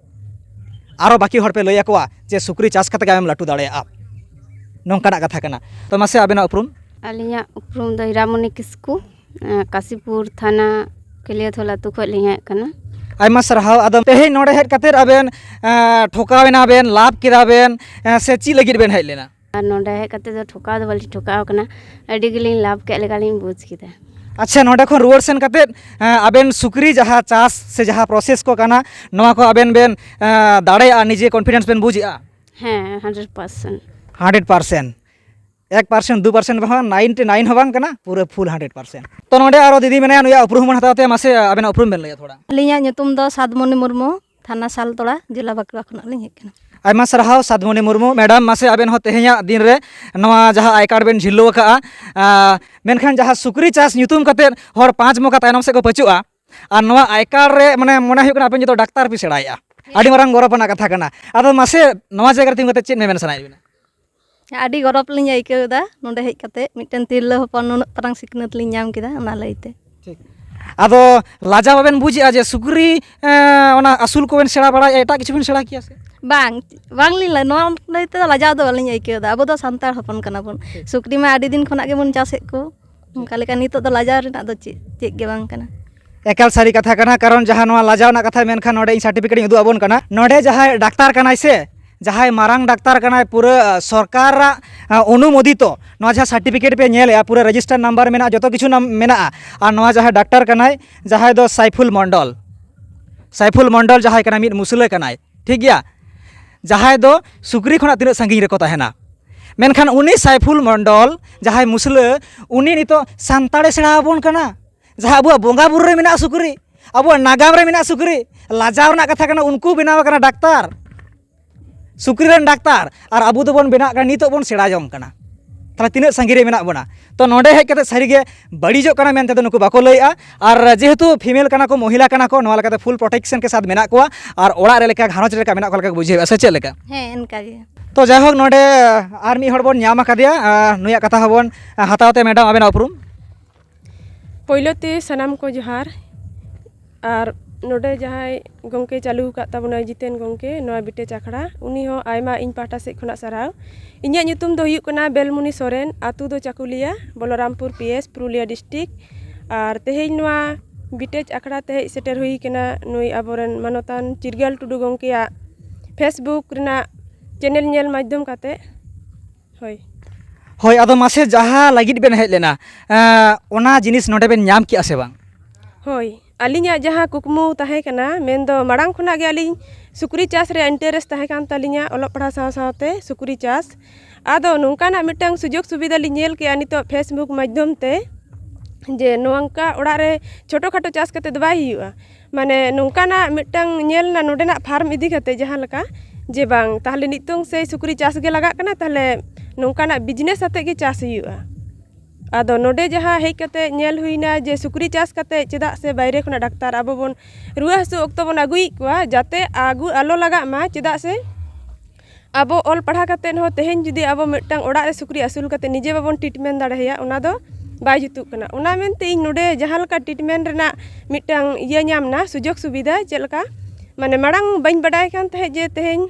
ᱟᱨᱚ ᱵᱟᱹᱠᱤ ᱦᱚᱲ ᱯᱮ ᱞᱟᱹᱭ ᱟᱠᱚᱣᱟ ᱡᱮ ᱥᱩᱠᱨᱤ ᱪᱟᱥ ᱠᱟᱛᱮ ᱜᱮ ᱟᱢᱮᱢ ᱞᱟᱹᱴᱩ ᱫᱟᱲᱮᱭᱟᱜᱼᱟ, ᱱᱚᱝᱠᱟᱱᱟᱜ ᱠᱟᱛᱷᱟ ᱠᱟᱱᱟ᱾ ᱛᱚ ᱢᱟᱥᱮ ᱟᱵᱮᱱᱟᱜ ᱩᱯᱨᱩᱢ? ᱟᱹᱞᱤᱧᱟᱜ ᱩᱯᱨᱩᱢ ᱫᱚ ᱦᱤᱨᱟᱢᱚᱱᱤ ᱠᱤᱥᱠᱩ, ᱮᱸ, ᱠᱟᱥᱤᱯᱩᱨ ᱛᱷᱟᱱᱟ, ᱠᱟᱹᱞᱤᱭᱟᱹᱛᱷᱳᱞ ᱟᱹᱛᱩ ᱠᱷᱚᱱ ᱞᱤᱧ ᱦᱮᱡ ᱟᱠᱟᱱᱟ᱾ ᱟᱭᱢᱟ ᱥᱟᱨᱦᱟᱣ᱾ ᱟᱫᱚ ᱛᱮᱦᱮᱧ ᱱᱚᱰᱮ ᱦᱮᱡ ᱠᱟᱛᱮ ᱟᱵᱮᱱ, ᱮᱸ, ᱴᱷᱚᱠᱟᱣ ᱮᱱᱟ ᱵᱮᱱ, ᱞᱟᱵᱷ ᱠᱮᱫᱟ ᱵᱮᱱ, ᱮᱸ, ᱥᱮ ᱪᱮᱫ ᱞᱟᱹᱜᱤᱫ ᱵᱮᱱ ᱦᱮᱡ ᱞᱮᱱᱟ? ᱟᱨ ᱱᱚᱰᱮ ᱦᱮᱡ ᱠᱟᱛᱮ ᱫᱚ ᱴᱷᱚᱠᱟᱣ ᱫᱚ ᱵᱟᱹᱞᱤᱧ ᱴᱷᱚᱠᱟᱣ ᱠᱟᱱᱟ, ᱟᱹᱰᱤ ᱜᱮᱞᱤᱧ ᱞᱟᱵᱷ ᱠᱮᱫ ᱞᱮᱠᱟᱞᱤᱧ ᱵᱩᱡᱽ ᱠᱮᱫᱟ᱾ ᱟᱪᱪᱷᱟ, ᱱᱚᱰᱮ ᱠᱷᱚᱱ ᱨᱩᱣᱟᱹᱲ ᱥᱮᱱ ᱠᱟᱛᱮ, ᱮᱸ, ᱟᱵᱮᱱ ᱥᱩᱠᱨᱤ ᱡᱟᱦᱟᱸ ᱪᱟᱥ ᱥᱮ ᱡᱟᱦᱟᱸ ᱯᱨᱚᱥᱮᱥ ᱠᱚ ᱠᱟᱱᱟ, ᱱᱚᱣᱟ ᱠᱚ ᱟᱵᱮᱱ ᱵᱮᱱ, ᱮᱸ, ᱫᱟᱲᱮᱭᱟᱜᱼᱟ, ᱱᱤᱡᱮ ᱠᱚᱱᱯᱷᱤᱰᱮᱱᱥ ᱵᱮᱱ ᱵᱩᱡᱽ ᱮᱜᱼᱟ? ᱦᱮᱸ, ᱦᱟᱱᱰᱨᱮᱰ ᱯᱟᱨᱥᱮᱱᱴ᱾ Hundred percent. ᱮᱠ ᱯᱟᱨᱥᱮᱱᱴ, ᱫᱩ ᱯᱟᱨᱥᱮᱱᱴ ᱵᱟᱝ, ᱱᱟᱭᱤᱱᱴᱤ ᱱᱟᱭᱤᱱ ᱦᱚᱸ ᱵᱟᱝ ᱠᱟᱱᱟ, ᱯᱩᱨᱟᱹ ᱯᱷᱩᱞ ᱦᱟᱱᱰᱨᱮᱰ ᱯᱟᱨᱥᱮᱱᱴ᱾ ᱛᱚ, ᱱᱚᱰᱮ ᱟᱨᱚ ᱫᱤᱫᱤ ᱢᱮᱱᱟᱭᱟ, ᱱᱩᱭᱟᱜ ᱩᱯᱨᱩᱢ ᱵᱚᱱ ᱦᱟᱛᱟᱣ ᱛᱟᱭᱟ᱾ ᱢᱟᱥᱮ ᱟᱵᱮᱱᱟᱜ ᱩᱯᱨᱩᱢ ᱵᱮᱱ ᱞᱟᱹᱭᱟ ᱛᱷᱚᱲᱟ᱾ ᱟᱹᱞᱤᱧᱟᱜ ᱧᱩᱛᱩᱢ ᱫᱚ ᱥᱟᱫᱽᱢᱚᱱᱤ ᱢᱩᱨᱢᱩ, ᱛᱷᱟᱱᱟ ᱥᱟᱞᱛᱚᱲᱟ, ᱡᱮᱞᱟ ᱵᱟᱸᱠᱩᱲᱟ ᱠᱷᱚᱱᱟᱜ ᱞᱤᱧ ᱦᱮᱡ ᱠᱟᱱᱟ᱾ ᱟᱭᱢᱟ ᱥᱟᱨᱦᱟᱣ ᱥᱟᱫᱽᱢᱚᱱᱤ ᱢᱩᱨᱢᱩ᱾ ᱢᱮᱰᱟᱢ, ᱢᱟᱥᱮ ᱟᱵᱮᱱ ᱦᱚᱸ ᱛᱮᱦᱮᱧᱟᱜ ᱫᱤᱱ ᱨᱮ ᱱᱚᱣᱟ ᱡᱟᱦᱟᱸ ᱟᱭ ᱠᱟᱨᱰ ᱵᱮᱱ ᱡᱷᱤᱞᱞᱟᱹᱣ ᱟᱠᱟᱜᱼᱟ, ᱟᱸ, ᱢᱮᱱᱠᱷᱟᱱ ᱡᱟᱦᱟᱸ ᱥᱩᱠᱨᱤ ᱪᱟᱥ ᱧᱩᱛᱩᱢ ᱠᱟᱛᱮᱫ ᱦᱚᱲ ᱯᱟᱸᱪ ᱢᱚᱠᱟ ᱛᱟᱭᱱᱚᱢ ᱥᱮᱫ ᱠᱚ ᱯᱟᱹᱪᱩᱜᱼᱟ, ᱟᱨ ᱱᱚᱣᱟ ᱟᱭ ᱠᱟᱨᱰ ᱨᱮ, ᱢᱟᱱᱮ, ᱢᱚᱱᱮ ᱦᱩᱭᱩᱜ ᱠᱟᱱᱟ ᱟᱵᱮᱱ ᱡᱚᱛᱚ ᱰᱟᱠᱛᱟᱨ ᱯᱮ ᱥᱮᱬᱟᱭᱮᱫᱼᱟ᱾ ᱟᱹᱰᱤ ᱢᱟᱨᱟᱝ ᱜᱚᱨᱚᱵᱽ ᱟᱱᱟᱜ ᱠᱟᱛᱷᱟ ᱠᱟᱱᱟ᱾ ᱟᱫᱚ ᱢᱟᱥᱮ ᱱᱚᱣᱟ ᱡᱟᱭᱜᱟ ᱨᱮ ᱛᱤᱸᱜᱩ ᱠᱟᱛᱮ ᱪᱮᱫ ᱢᱮᱢᱮᱱ ᱥᱟᱱᱟᱭᱮᱫ ᱵᱮᱱᱟ? ᱟᱹᱰᱤ ᱜᱚᱨᱚᱵᱽ ᱞᱤᱧ ᱟᱹᱭᱠᱟᱹᱣ ᱮᱫᱟ ᱱᱚᱰᱮ ᱦᱮᱡ ᱠᱟᱛᱮ, ᱢᱤᱫᱴᱮᱱ ᱛᱤᱨᱞᱟᱹ ᱦᱚᱯᱚᱱ ᱱᱩᱱᱟᱹᱜ ᱛᱟᱨᱟᱝ ᱥᱤᱠᱷᱱᱟᱹᱛ ᱞᱤᱧ ᱧᱟᱢ ᱠᱮᱫᱟ, ᱚᱱᱟ ᱞᱟᱹᱭᱛᱮ᱾ ᱴᱷᱤᱠ᱾ ᱟᱫᱚ ᱞᱟᱡᱟᱣ ᱵᱟᱵᱮᱱ ᱵᱩᱡᱮᱜᱼᱟ ᱡᱮ ᱥᱩᱠᱨᱤ, ᱮᱸ, ᱚᱱᱟ ᱟᱹᱥᱩᱞ ᱠᱚᱵᱮᱱ ᱥᱮᱬᱟ ᱵᱟᱲᱟᱭᱮᱫᱼᱟ, ᱮᱴᱟᱜ ᱠᱤᱪᱷᱩ ᱵᱮᱱ ᱥᱮᱬᱟ ᱠᱮᱭᱟ ᱥᱮ? ᱵᱟᱝ, ᱵᱟᱝᱞᱤᱧ ᱞᱟᱹᱭ, ᱱᱚᱣᱟ ᱞᱟᱹᱭ ᱛᱮᱫᱚ ᱞᱟᱡᱟᱣ ᱫᱚ ᱵᱟᱹᱞᱤᱧ ᱟᱹᱭᱠᱟᱹᱣ ᱮᱫᱟ᱾ ᱟᱵᱚ ᱫᱚ ᱥᱟᱱᱛᱟᱲ ᱦᱚᱯᱚᱱ ᱠᱟᱱᱟ ᱵᱚᱱ᱾ ᱴᱷᱤᱠ᱾ ᱥᱩᱠᱨᱤ ᱢᱟ ᱟᱹᱰᱤ ᱫᱤᱱ ᱠᱷᱚᱱᱟᱜ ᱜᱮᱵᱚᱱ ᱪᱟᱥᱮᱫ ᱠᱚ᱾ ᱚᱱᱠᱟ ᱞᱮᱠᱟ ᱱᱤᱛᱚᱜ ᱫᱚ ᱞᱟᱡᱟᱣ ᱨᱮᱱᱟᱜ ᱫᱚ ᱪᱮᱫ, ᱪᱮᱫ ᱜᱮ ᱵᱟᱝ ᱠᱟᱱᱟ᱾ ᱮᱠᱟᱞ ᱥᱟᱹᱨᱤ ᱠᱟᱛᱷᱟ ᱠᱟᱱᱟ, ᱠᱟᱨᱚᱱ ᱡᱟᱦᱟᱸ ᱱᱚᱣᱟ ᱞᱟᱡᱟᱣ ᱨᱮᱱᱟᱜ ᱠᱟᱛᱷᱟ ᱢᱮᱱᱠᱷᱟᱱ ᱱᱚᱰᱮ ᱤᱧ ᱥᱟᱨᱴᱤᱯᱷᱤᱠᱮᱴ ᱤᱧ ᱩᱫᱩᱜ ᱟᱵᱚᱱ ᱠᱟᱱᱟ᱾ ᱱᱚᱰᱮ ᱡᱟᱦᱟᱸᱭ ᱰᱟᱠᱛᱟᱨ ᱠᱟᱱᱟᱭ ᱥᱮ, ᱡᱟᱦᱟᱸᱭ ᱢᱟᱨᱟᱝ ᱰᱟᱠᱛᱟᱨ ᱠᱟᱱᱟᱭ, ᱯᱩᱨᱟᱹ, ᱟ, ᱥᱚᱨᱠᱟᱨᱟᱜ, ᱟ, ᱚᱱᱩᱢᱳᱫᱤᱛᱚ, ᱱᱚᱣᱟ ᱡᱟᱦᱟᱸ ᱥᱟᱨᱴᱤᱯᱷᱤᱠᱮᱴ ᱯᱮ ᱧᱮᱞᱮᱜᱼᱟ, ᱯᱩᱨᱟᱹ ᱨᱮᱡᱤᱥᱴᱟᱨ ᱱᱟᱢᱵᱟᱨ ᱢᱮᱱᱟᱜᱼᱟ, ᱡᱚᱛᱚ ᱠᱤᱪᱷᱩ ᱱᱟᱢ-, ᱢᱮᱱᱟᱜᱼᱟ᱾ ᱟᱨ ᱱᱚᱣᱟ ᱡᱟᱦᱟᱸᱭ ᱰᱟᱠᱛᱟᱨ ᱠᱟᱱᱟᱭ, ᱡᱟᱦᱟᱸᱭ ᱫᱚ ᱥᱟᱭᱯᱷᱩᱞ ᱢᱚᱱᱰᱚᱞ, ᱥᱟᱭᱯᱷᱩᱞ ᱢᱚᱱᱰᱚᱞ ᱡᱟᱦᱟᱸᱭ ᱠᱟᱱᱟᱭ, ᱢᱤᱫ ᱢᱩᱥᱞᱟᱹ ᱠᱟᱱᱟᱭ, ᱴᱷᱤᱠ ᱜᱮᱭᱟ, ᱡᱟᱦᱟᱸᱭ ᱫᱚ ᱥᱩᱠᱨᱤ ᱠᱷᱚᱱᱟᱜ ᱛᱤᱱᱟᱹᱜ ᱥᱟᱺᱜᱤᱧ ᱨᱮᱠᱚ ᱛᱟᱦᱮᱱᱟ᱾ ᱢᱮᱱᱠᱷᱟᱱ ᱩᱱᱤ ᱥᱟᱭᱯᱷᱩᱞ ᱢᱚᱱᱰᱚᱞ, ᱡᱟᱦᱟᱸᱭ ᱢᱩᱥᱞᱟᱹ, ᱩᱱᱤ ᱱᱤᱛᱚᱜ ᱥᱟᱱᱛᱟᱲᱮ ᱥᱮᱬᱟ ᱟᱵᱚᱱ ᱠᱟᱱᱟ, ᱡᱟᱦᱟᱸ ᱟᱵᱚᱣᱟᱜ ᱵᱚᱸᱜᱟ ᱵᱩᱨᱩ ᱨᱮ ᱢᱮᱱᱟᱜᱼᱟ ᱥᱩᱠᱨᱤ, ᱟᱵᱚᱣᱟᱜ ᱱᱟᱜᱟᱢ ᱨᱮ ᱢᱮᱱᱟᱜᱼᱟ ᱥᱩᱠᱨᱤ᱾ ᱞᱟᱡᱟᱣ ᱨᱮᱱᱟᱜ ᱠᱟᱛᱷᱟ ᱠᱟᱱᱟ, ᱩᱱᱠᱩ ᱵᱮᱱᱟᱣ ᱟᱠᱟᱱᱟ ᱰᱟᱠᱛᱟᱨ, ᱥᱩᱠᱨᱤ ᱨᱮᱱ ᱰᱟᱠᱛᱟᱨ, ᱟᱨ ᱟᱵᱚ ᱫᱚᱵᱚᱱ ᱵᱮᱱᱟᱜ ᱠᱟᱱᱟ, ᱱᱤᱛᱚᱜ ᱵᱚᱱ ᱥᱮᱬᱟ ᱡᱚᱝ ᱠᱟᱱᱟ᱾ ᱛᱟᱦᱞᱮ ᱛᱤᱱᱟᱹᱜ ᱥᱟᱺᱜᱤᱧ ᱨᱮ ᱢᱮᱱᱟᱜ ᱵᱚᱱᱟ? ᱛᱚ ᱱᱚᱰᱮ ᱦᱮᱡ ᱠᱟᱛᱮ ᱥᱟᱹᱨᱤᱜᱮ ᱵᱟᱹᱲᱤᱡᱚᱜ ᱠᱟᱱᱟ ᱢᱮᱱᱛᱮ ᱫᱚ ᱱᱩᱠᱩ ᱵᱟᱠᱚ ᱞᱟᱹᱭᱮᱜᱼᱟ᱾ ᱟᱨ ᱡᱮᱦᱮᱛᱩ female ᱠᱟᱱᱟ ᱠᱚ, ᱢᱚᱦᱤᱞᱟ ᱠᱟᱱᱟ ᱠᱚ, ᱱᱚᱣᱟ ᱞᱮᱠᱟᱛᱮ full protection ᱠᱮ ᱥᱟᱛᱷ ᱢᱮᱱᱟᱜ ᱠᱚᱣᱟ ᱟᱨ ᱚᱲᱟᱜ ᱨᱮ ᱞᱮᱠᱟ, ᱜᱷᱟᱨᱚᱸᱡᱽ ᱨᱮ ᱞᱮᱠᱟ ᱢᱮᱱᱟᱜ ᱠᱚ ᱞᱮᱠᱟ ᱠᱚ ᱵᱩᱡᱷᱟᱹᱣᱮᱜᱼᱟ, ᱥᱮ ᱪᱮᱫ ᱞᱮᱠᱟ? ᱦᱮᱸ, ᱚᱱᱠᱟ ᱜᱮ᱾ ᱛᱚ ᱡᱟᱭᱦᱳᱠ, ᱱᱚᱰᱮ ᱟᱨ ᱢᱤᱫ ᱦᱚᱲ ᱵᱚᱱ ᱧᱟᱢ ᱟᱠᱟᱫᱮᱭᱟ, ᱟᱨ ᱱᱩᱭᱟᱜ ᱠᱟᱛᱷᱟ ᱦᱚᱸᱵᱚᱱ ᱦᱟᱛᱟᱣ ᱛᱮ᱾ ᱢᱮᱰᱟᱢ, ᱟᱵᱮᱱᱟᱜ ᱩᱯᱨᱩᱢ? ᱯᱳᱭᱞᱳ ᱛᱮ ᱥᱟᱱᱟᱢ ᱠᱚ ᱡᱚᱦᱟᱨ᱾ ᱟᱨ ᱱᱚᱰᱮ ᱡᱟᱦᱟᱸᱭ ᱜᱚᱢᱠᱮ ᱪᱟᱹᱞᱩ ᱟᱠᱟᱫ ᱛᱟᱵᱚᱱᱟᱭ ᱡᱤᱛᱮᱱ ᱜᱚᱢᱠᱮ ᱱᱚᱣᱟ ᱵᱤᱴᱮᱡ ᱟᱠᱷᱲᱟ, ᱩᱱᱤ ᱦᱚᱸ ᱟᱭᱢᱟ ᱤᱧ ᱯᱟᱦᱴᱟ ᱥᱮᱫ ᱠᱷᱚᱱᱟᱜ ᱥᱟᱨᱦᱟᱣ᱾ ᱤᱧᱟᱹᱜ ᱧᱩᱛᱩᱢ ᱫᱚ ᱦᱩᱭᱩᱜ ᱠᱟᱱᱟ ᱵᱮᱞᱢᱩᱱᱤ ᱥᱚᱨᱮᱱ, ᱟᱛᱳ ᱫᱚ Chakulia, Balarampur P S, Purulia district. ᱟᱨ ᱛᱮᱦᱮᱧ ᱱᱚᱣᱟ ᱵᱤᱴᱮᱡ ᱟᱠᱷᱲᱟ ᱛᱮ ᱦᱮᱡ ᱥᱮᱴᱮᱨ ᱦᱩᱭ ᱠᱟᱱᱟ ᱱᱩᱭ ᱟᱵᱚᱨᱮᱱ ᱢᱟᱱᱚᱛᱟᱱ ᱪᱤᱨᱜᱟᱹᱞ ᱴᱩᱰᱩ ᱜᱚᱢᱠᱮᱭᱟᱜ Facebook ᱨᱮᱱᱟᱜ ᱪᱮᱱᱮᱞ ᱧᱮᱞ ᱢᱟᱫᱽᱫᱷᱚᱢ ᱠᱟᱛᱮ᱾ ᱦᱳᱭ᱾ ᱦᱳᱭ, ᱟᱫᱚ ᱢᱟᱥᱮ, ᱡᱟᱦᱟᱸ ᱞᱟᱹᱜᱤᱫ ᱵᱮᱱ ᱦᱮᱡ ᱞᱮᱱᱟ, ᱮᱸ, ᱚᱱᱟ ᱡᱤᱱᱤᱥ ᱱᱚᱰᱮ ᱵᱮᱱ ᱧᱟᱢ ᱠᱮᱜᱼᱟ ᱥᱮ ᱵᱟᱝ? ᱦᱳᱭ, ᱟᱹᱞᱤᱧᱟᱜ ᱡᱟᱦᱟᱸ ᱠᱩᱠᱢᱩ ᱛᱟᱦᱮᱸ ᱠᱟᱱᱟ, ᱢᱮᱱᱫᱚ ᱢᱟᱲᱟᱝ ᱠᱷᱚᱱᱟᱜ ᱜᱮ ᱟᱹᱞᱤᱧ ᱥᱩᱠᱨᱤ ᱪᱟᱥ ᱨᱮᱭᱟᱜ interest ᱛᱟᱦᱮᱸ ᱠᱟᱱ ᱛᱟᱹᱞᱤᱧᱟ, ᱚᱞᱚᱜ ᱯᱟᱲᱦᱟᱣ ᱥᱟᱶ ᱥᱟᱶᱛᱮ ᱥᱩᱠᱨᱤ ᱪᱟᱥ᱾ ᱟᱫᱚ ᱱᱚᱝᱠᱟᱱᱟᱜ ᱢᱤᱫᱴᱟᱝ ᱥᱩᱡᱳᱜᱽ ᱥᱩᱵᱤᱫᱷᱟ ᱞᱤᱧ ᱧᱮᱞ ᱠᱮᱜᱼᱟ ᱱᱤᱛᱚᱜ Facebook ᱢᱟᱫᱽᱫᱷᱚᱢ ᱛᱮ, ᱡᱮ ᱱᱚᱝᱠᱟ ᱚᱲᱟᱜ ᱨᱮ ᱪᱷᱳᱴᱳ ᱠᱷᱟᱴᱳ ᱪᱟᱥ ᱠᱟᱛᱮ ᱫᱚ ᱵᱟᱭ ᱦᱩᱭᱩᱜᱼᱟ᱾ ᱢᱟᱱᱮ ᱱᱚᱝᱠᱟᱱᱟᱜ ᱢᱤᱫᱴᱟᱝ ᱧᱮᱞ ᱮᱱᱟ ᱱᱚᱰᱮᱱᱟᱜ farm ᱤᱫᱤ ᱠᱟᱛᱮ, ᱡᱟᱦᱟᱸ ᱞᱮᱠᱟ ᱡᱮ ᱵᱟᱝ, ᱛᱟᱦᱞᱮ ᱱᱤᱛᱚᱝ ᱥᱮᱭ ᱥᱩᱠᱨᱤ ᱪᱟᱥ ᱜᱮ ᱞᱟᱜᱟᱜ ᱠᱟᱱᱟ, ᱛᱟᱦᱞᱮ ᱱᱚᱝᱠᱟᱱᱟᱜ business ᱟᱛᱮ ᱜᱮ ᱪᱟᱥ ᱦᱩᱭᱩᱜᱼᱟ᱾ ᱟᱫᱚ ᱱᱚᱰᱮ ᱡᱟᱦᱟᱸ ᱦᱮᱡ ᱠᱟᱛᱮ ᱧᱮᱞ ᱦᱩᱭᱱᱟ ᱡᱮ ᱥᱩᱠᱨᱤ ᱪᱟᱥ ᱠᱟᱛᱮ ᱪᱮᱫᱟᱜ ᱥᱮ ᱵᱟᱭᱨᱮ ᱠᱷᱚᱱᱟᱜ ᱰᱟᱠᱛᱟᱨ ᱟᱵᱚ ᱵᱚᱱ ᱨᱩᱣᱟᱹ ᱦᱟᱹᱥᱩ ᱚᱠᱛᱚ ᱵᱚᱱ ᱟᱹᱜᱩᱭᱮᱫ ᱠᱚᱣᱟ, ᱡᱟᱛᱮ ᱟᱹᱜᱩ ᱟᱞᱚ ᱞᱟᱜᱟᱜ ᱢᱟ, ᱪᱮᱫᱟᱜ ᱥᱮ ᱟᱵᱚ ᱚᱞ ᱯᱟᱲᱦᱟᱣ ᱠᱟᱛᱮ ᱦᱚᱸ ᱛᱮᱦᱮᱧ ᱡᱩᱫᱤ ᱟᱵᱚ ᱢᱤᱫᱴᱟᱝ ᱚᱲᱟᱜ ᱨᱮ ᱥᱩᱠᱨᱤ ᱟᱹᱥᱩᱞ ᱠᱟᱛᱮ ᱱᱤᱡᱮ ᱵᱟᱵᱚᱱ treatment ᱫᱟᱲᱮᱭᱟᱭᱟ, ᱚᱱᱟ ᱫᱚ ᱵᱟᱭ ᱡᱩᱛᱩᱜ ᱠᱟᱱᱟ᱾ ᱚᱱᱟ ᱢᱮᱱᱛᱮ ᱤᱧ ᱱᱚᱰᱮ ᱡᱟᱦᱟᱸ ᱞᱮᱠᱟ treatment ᱨᱮᱱᱟᱜ ᱢᱤᱫᱴᱟᱝ ᱤᱭᱟᱹ ᱧᱟᱢ ᱮᱱᱟ, ᱥᱩᱡᱳᱜᱽ ᱥᱩᱵᱤᱫᱷᱟ, ᱪᱮᱫ ᱞᱮᱠᱟ ᱢᱟᱱᱮ ᱢᱟᱲᱟᱝ ᱵᱟᱹᱧ ᱵᱟᱰᱟᱭ ᱠᱟᱱ ᱛᱟᱦᱮᱸᱫ ᱡᱮ ᱛᱮᱦᱮᱧ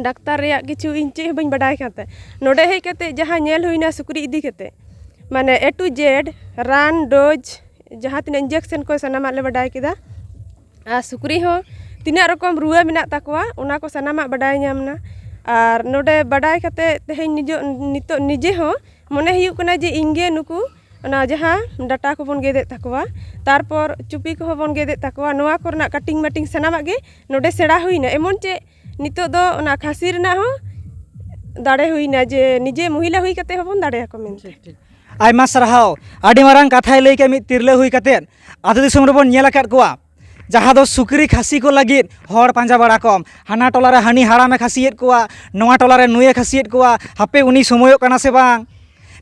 ᱰᱟᱠᱛᱟᱨ ᱨᱮᱭᱟᱜ ᱠᱤᱪᱷᱩ ᱤᱧ ᱪᱮᱫ ᱦᱚᱸ ᱵᱟᱹᱧ ᱵᱟᱰᱟᱭ ᱠᱟᱱ ᱛᱟᱦᱮᱸᱫ᱾ ᱱᱚᱰᱮ ᱦᱮᱡ ᱠᱟᱛᱮ ᱡᱟᱦᱟᱸ ᱧᱮᱞ ᱦᱩᱭᱱᱟ ᱥᱩᱠᱨᱤ ᱤᱫᱤ ᱠᱟᱛᱮ, ᱢᱟᱱᱮ A to Z, run, dose, ᱡᱟᱦᱟᱸ ᱛᱤᱱᱟᱹᱜ ᱤᱧᱡᱮᱠᱥᱮᱱ ᱠᱚ, ᱥᱟᱱᱟᱢᱟᱜ ᱞᱮ ᱵᱟᱰᱟᱭ ᱠᱮᱫᱟ᱾ ᱟᱨ ᱥᱩᱠᱨᱤ ᱦᱚᱸ ᱛᱤᱱᱟᱹᱜ ᱨᱚᱠᱚᱢ ᱨᱩᱣᱟᱹ ᱢᱮᱱᱟᱜ ᱛᱟᱠᱚᱣᱟ, ᱚᱱᱟ ᱠᱚ ᱥᱟᱱᱟᱢᱟᱜ ᱵᱟᱰᱟᱭ ᱧᱟᱢ ᱮᱱᱟ᱾ ᱟᱨ ᱱᱚᱰᱮ ᱵᱟᱰᱟᱭ ᱠᱟᱛᱮ ᱛᱮᱦᱮᱧ ᱱᱤᱡᱚ ᱱᱤᱛᱚᱜ ᱱᱤᱡᱮ ᱦᱚᱸ ᱢᱚᱱᱮ ᱦᱩᱭᱩᱜ ᱠᱟᱱᱟ ᱡᱮ ᱤᱧ ᱜᱮ ᱱᱩᱠᱩ ᱚᱱᱟ ᱡᱟᱦᱟᱸ ᱰᱟᱴᱟ ᱠᱚᱵᱚᱱ ᱜᱮᱫᱮᱫ ᱛᱟᱠᱚᱣᱟ, ᱛᱟᱨᱯᱚᱨ ᱪᱩᱯᱤ ᱠᱚᱦᱚᱸ ᱵᱚᱱ ᱜᱮᱫᱮᱫ ᱛᱟᱠᱚᱣᱟ, ᱱᱚᱣᱟ ᱠᱚᱨᱮᱱᱟᱜ ᱠᱟᱴᱤᱝ ᱢᱟᱴᱤᱝ ᱥᱟᱱᱟᱢᱟᱜ ᱜᱮ ᱱᱚᱰᱮ ᱥᱮᱬᱟ ᱦᱩᱭᱱᱟ᱾ ᱮᱢᱚᱱ ᱪᱮᱫ ᱱᱤᱛᱚᱜ ᱫᱚ ᱚᱱᱟ ᱠᱷᱟᱹᱥᱤ ᱨᱮᱱᱟᱜ ᱦᱚᱸ ᱫᱟᱲᱮ ᱦᱩᱭᱱᱟ ᱡᱮ ᱱᱤᱡᱮ ᱢᱚᱦᱤᱞᱟ ᱦᱩᱭ ᱠᱟᱛᱮ ᱦᱚᱸᱵᱚᱱ ᱫᱟᱲᱮᱭᱟᱠᱚ ᱢᱮᱱᱛᱮ᱾ ᱴᱷᱤᱠ, ᱴᱷᱤᱠ᱾ ᱟᱭᱢᱟ ᱥᱟᱨᱦᱟᱣ, ᱟᱹᱰᱤ ᱢᱟᱨᱟᱝ ᱠᱟᱛᱷᱟᱭ ᱞᱟᱹᱭ ᱠᱮᱫ ᱢᱤᱫ ᱛᱤᱨᱞᱟᱹ ᱦᱩᱭ ᱠᱟᱛᱮᱫ᱾ ᱟᱹᱛᱩ ᱫᱤᱥᱚᱢ ᱨᱮᱵᱚᱱ ᱧᱮᱞ ᱟᱠᱟᱫ ᱠᱚᱣᱟ, ᱡᱟᱦᱟᱸ ᱫᱚ ᱥᱩᱠᱨᱤ ᱠᱷᱟᱹᱥᱤ ᱠᱚ ᱞᱟᱹᱜᱤᱫ ᱦᱚᱲ ᱯᱟᱸᱡᱟ ᱵᱟᱲᱟ ᱠᱚᱢ, ᱦᱟᱱᱟ ᱴᱚᱞᱟ ᱨᱮ ᱦᱟᱹᱱᱤ ᱦᱟᱲᱟᱢᱮ ᱠᱷᱟᱹᱥᱤᱭᱮᱫ ᱠᱚᱣᱟ, ᱱᱚᱣᱟ ᱴᱚᱞᱟ ᱨᱮ ᱱᱩᱭᱮ ᱠᱷᱟᱹᱥᱤᱭᱮᱫ ᱠᱚᱣᱟ, ᱦᱟᱯᱮ ᱩᱱᱤ ᱥᱚᱢᱚᱭᱚᱜ ᱠᱟᱱᱟ ᱥᱮ ᱵᱟᱝ᱾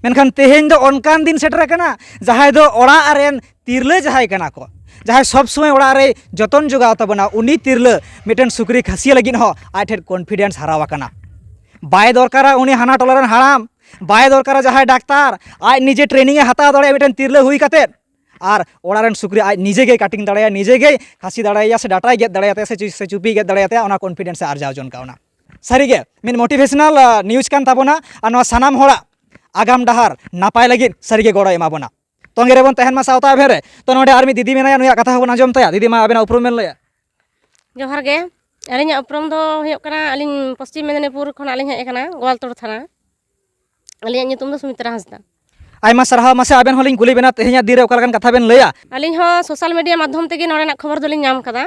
ᱢᱮᱱᱠᱷᱟᱱ ᱛᱮᱦᱮᱧ ᱫᱚ ᱚᱱᱠᱟᱱ ᱫᱤᱱ ᱥᱮᱴᱮᱨ ᱟᱠᱟᱱᱟ, ᱡᱟᱦᱟᱸᱭ ᱫᱚ ᱚᱲᱟᱜ ᱨᱮᱱ ᱛᱤᱨᱞᱟᱹ ᱡᱟᱦᱟᱸᱭ ᱠᱟᱱᱟ ᱠᱚ, ᱡᱟᱦᱟᱸᱭ ᱥᱚᱵᱽ ᱥᱚᱢᱚᱭ ᱚᱲᱟᱜ ᱨᱮ ᱡᱚᱛᱚᱱ ᱡᱚᱜᱟᱣ ᱛᱟᱵᱚᱱᱟ, ᱩᱱᱤ ᱛᱤᱨᱞᱟᱹ ᱢᱤᱫᱴᱮᱱ ᱥᱩᱠᱨᱤ ᱠᱷᱟᱹᱥᱤ ᱞᱟᱹᱜᱤᱫ ᱦᱚᱸ ᱟᱡ ᱴᱷᱮᱱ confidence ᱦᱟᱨᱟᱣ ᱟᱠᱟᱱᱟ᱾ ᱵᱟᱭ ᱫᱚᱨᱠᱟᱨᱟ ᱩᱱᱤ ᱦᱟᱱᱟ ᱴᱚᱞᱟ ᱨᱮᱱ ᱦᱟᱲᱟᱢ, ᱵᱟᱭ ᱫᱚᱨᱠᱟᱨᱟ ᱡᱟᱦᱟᱸᱭ ᱰᱟᱠᱛᱟᱨ, ᱟᱡ ᱱᱤᱡᱮ training ᱮ ᱦᱟᱛᱟᱣ ᱫᱟᱲᱮᱭᱟᱜᱼᱟ ᱢᱤᱫᱴᱮᱱ ᱛᱤᱨᱞᱟᱹ ᱦᱩᱭ ᱠᱟᱛᱮᱫ᱾ ᱟᱨ ᱚᱲᱟᱜ ᱨᱮᱱ ᱥᱩᱠᱨᱤ ᱟᱡ ᱱᱤᱡᱮ ᱜᱮᱭ cutting ᱫᱟᱲᱮᱭᱟᱜᱼᱟ, ᱱᱤᱡᱮ ᱜᱮᱭ ᱠᱷᱟᱹᱥᱤ ᱫᱟᱲᱮᱭᱟᱭᱟ, ᱥᱮ ᱰᱟᱴᱟᱭ ᱜᱮᱫ ᱫᱟᱲᱮᱭᱟᱛᱟᱭᱟ, ᱥᱮ ᱪᱩ-, ᱥᱮ ᱪᱩᱯᱤᱭ ᱜᱮᱫ ᱫᱟᱲᱮᱭᱟᱛᱟᱭᱟ, ᱚᱱᱟ confidence ᱮ ᱟᱨᱡᱟᱣ ᱡᱚᱱ ᱠᱟᱜᱼᱟ᱾ ᱚᱱᱟ ᱥᱟᱹᱨᱤᱜᱮ ᱢᱤᱫ motivational, ᱟ, news ᱠᱟᱱ ᱛᱟᱵᱚᱱᱟ᱾ ᱟᱨ ᱱᱚᱣᱟ ᱥᱟᱱᱟᱢ ᱦᱚᱲᱟᱜ ᱟᱜᱟᱢ ᱰᱟᱦᱟᱨ ᱱᱟᱯᱟᱭ ᱞᱟᱹᱜᱤᱫ ᱥᱟᱹᱨᱤᱜᱮ ᱜᱚᱲᱚᱭ ᱮᱢᱟ ᱵᱚᱱᱟ᱾ ᱛᱚᱸᱜᱮ ᱨᱮᱵᱚᱱ ᱛᱟᱦᱮᱱ ᱢᱟ ᱥᱟᱶᱛᱟ ᱮᱵᱷᱮᱱ ᱨᱮ᱾ ᱛᱚ, ᱱᱚᱰᱮ ᱟᱨ ᱢᱤᱫ ᱫᱤᱫᱤ ᱢᱮᱱᱟᱭᱟ, ᱱᱩᱭᱟᱜ ᱠᱟᱛᱷᱟ ᱦᱚᱸᱵᱚᱱ ᱟᱸᱡᱚᱢ ᱛᱟᱭᱟ᱾ ᱫᱤᱫᱤ, ᱢᱟ ᱟᱵᱮᱱᱟᱜ ᱩᱯᱨᱩᱢ ᱵᱮᱱ ᱞᱟᱹᱭᱟ᱾ ᱡᱚᱦᱟᱨ ᱜᱮ᱾ ᱟᱹᱞᱤᱧᱟᱜ ᱩᱯᱨᱩᱢ ᱫᱚ ᱦᱩᱭᱩᱜ ᱠᱟᱱᱟ, ᱟᱹᱞᱤᱧ ᱯᱚᱥᱪᱤᱢ ᱢᱮᱫᱤᱱᱤᱯᱩᱨ ᱠᱷᱚᱱᱟᱜ ᱞᱤᱧ ᱦᱮᱡ ᱟᱠᱟᱱᱟ, ᱜᱳᱣᱟᱞᱛᱳᱲ ᱛᱷᱟᱱᱟ᱾ ᱟᱹᱞᱤᱧᱟᱜ ᱧᱩᱛᱩᱢ ᱫᱚ ᱥᱩᱢᱤᱛᱨᱟ ᱦᱟᱸᱥᱫᱟ᱾ ᱟᱭᱢᱟ ᱥᱟᱨᱦᱟᱣ᱾ ᱢᱟᱥᱮ ᱟᱵᱮᱱ ᱦᱚᱸᱞᱤᱧ ᱠᱩᱞᱤ ᱵᱮᱱᱟ, ᱛᱮᱦᱮᱧᱟᱜ ᱫᱤᱱ ᱨᱮ ᱚᱠᱟ ᱞᱮᱠᱟᱱ ᱠᱟᱛᱷᱟ ᱵᱮᱱ ᱞᱟᱹᱭᱟ? ᱟᱹᱞᱤᱧ ᱦᱚᱸ social media ᱢᱟᱫᱽᱫᱷᱚᱢ ᱛᱮᱜᱮ ᱱᱚᱰᱮᱱᱟᱜ ᱠᱷᱚᱵᱚᱨ ᱫᱚᱞᱤᱧ ᱧᱟᱢ ᱠᱟᱫᱟ᱾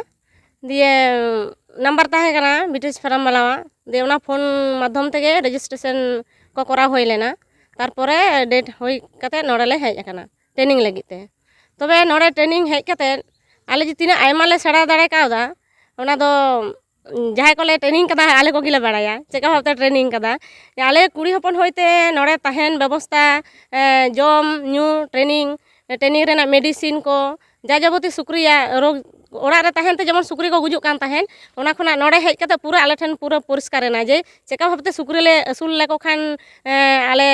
ᱫᱤᱭᱮ number ᱛᱟᱦᱮᱸ ᱠᱟᱱᱟ ᱵᱤᱴᱮᱥ ᱯᱷᱟᱨᱟᱢ ᱵᱟᱞᱟᱣᱟᱜ, ᱫᱤᱭᱮ ᱚᱱᱟ phone ᱢᱟᱫᱽᱫᱷᱚᱢ ᱛᱮᱜᱮ registration ᱠᱚ ᱠᱚᱨᱟᱣ ᱦᱩᱭ ᱞᱮᱱᱟ᱾ ᱛᱟᱨᱯᱚᱨᱮ date ᱦᱩᱭ ᱠᱟᱛᱮ ᱱᱚᱰᱮ ᱞᱮ ᱦᱮᱡ ᱟᱠᱟᱱᱟ training ᱞᱟᱹᱜᱤᱫ ᱛᱮ᱾ ᱛᱚᱵᱮ ᱱᱚᱰᱮ training ᱦᱮᱡ ᱠᱟᱛᱮ ᱟᱞᱮ ᱡᱮ ᱛᱤᱱᱟᱹᱜ ᱟᱭᱢᱟ ᱞᱮ ᱥᱮᱬᱟ ᱫᱟᱲᱮ ᱠᱟᱣᱫᱟ, ᱚᱱᱟ ᱫᱚ ᱡᱟᱦᱟᱸᱭ ᱠᱚᱞᱮ training ᱠᱟᱫᱟ, ᱟᱞᱮ ᱠᱚᱜᱮ ᱞᱮ ᱵᱟᱲᱟᱭᱟ ᱪᱮᱫᱠᱟ ᱵᱷᱟᱵᱽᱛᱮ training ᱠᱟᱫᱟ᱾ ᱟᱞᱮ ᱠᱩᱲᱤ ᱦᱚᱯᱚᱱ ᱦᱚᱭᱛᱮ ᱱᱚᱰᱮ ᱛᱟᱦᱮᱱ ᱵᱮᱵᱚᱥᱛᱟ, ᱮ, ᱡᱚᱢ ᱧᱩ, training, training ᱨᱮᱱᱟᱜ medicine ᱠᱚ, ᱡᱟ ᱡᱟᱵᱚᱛᱤ ᱥᱩᱠᱨᱤᱭᱟᱜ ᱨᱳᱜᱽ, ᱚᱲᱟᱜ ᱨᱮ ᱛᱟᱦᱮᱱ ᱛᱮ ᱡᱮᱢᱚᱱ ᱥᱩᱠᱨᱤ ᱠᱚ ᱜᱩᱡᱩᱜ ᱠᱟᱱ ᱛᱟᱦᱮᱸᱫ, ᱚᱱᱟ ᱠᱷᱚᱱᱟᱜ ᱱᱚᱰᱮ ᱦᱮᱡ ᱠᱟᱛᱮ ᱯᱩᱨᱟᱹ ᱟᱞᱮ ᱴᱷᱮᱱ ᱯᱩᱨᱟᱹ ᱯᱚᱨᱤᱥᱠᱟᱨ ᱮᱱᱟ ᱡᱮ ᱪᱮᱫᱠᱟ ᱵᱷᱟᱵᱽᱛᱮ ᱥᱩᱠᱨᱤ ᱞᱮ ᱟᱹᱥᱩᱞ ᱞᱮᱠᱚ ᱠᱷᱟᱱ, ᱮ, ᱟᱞᱮ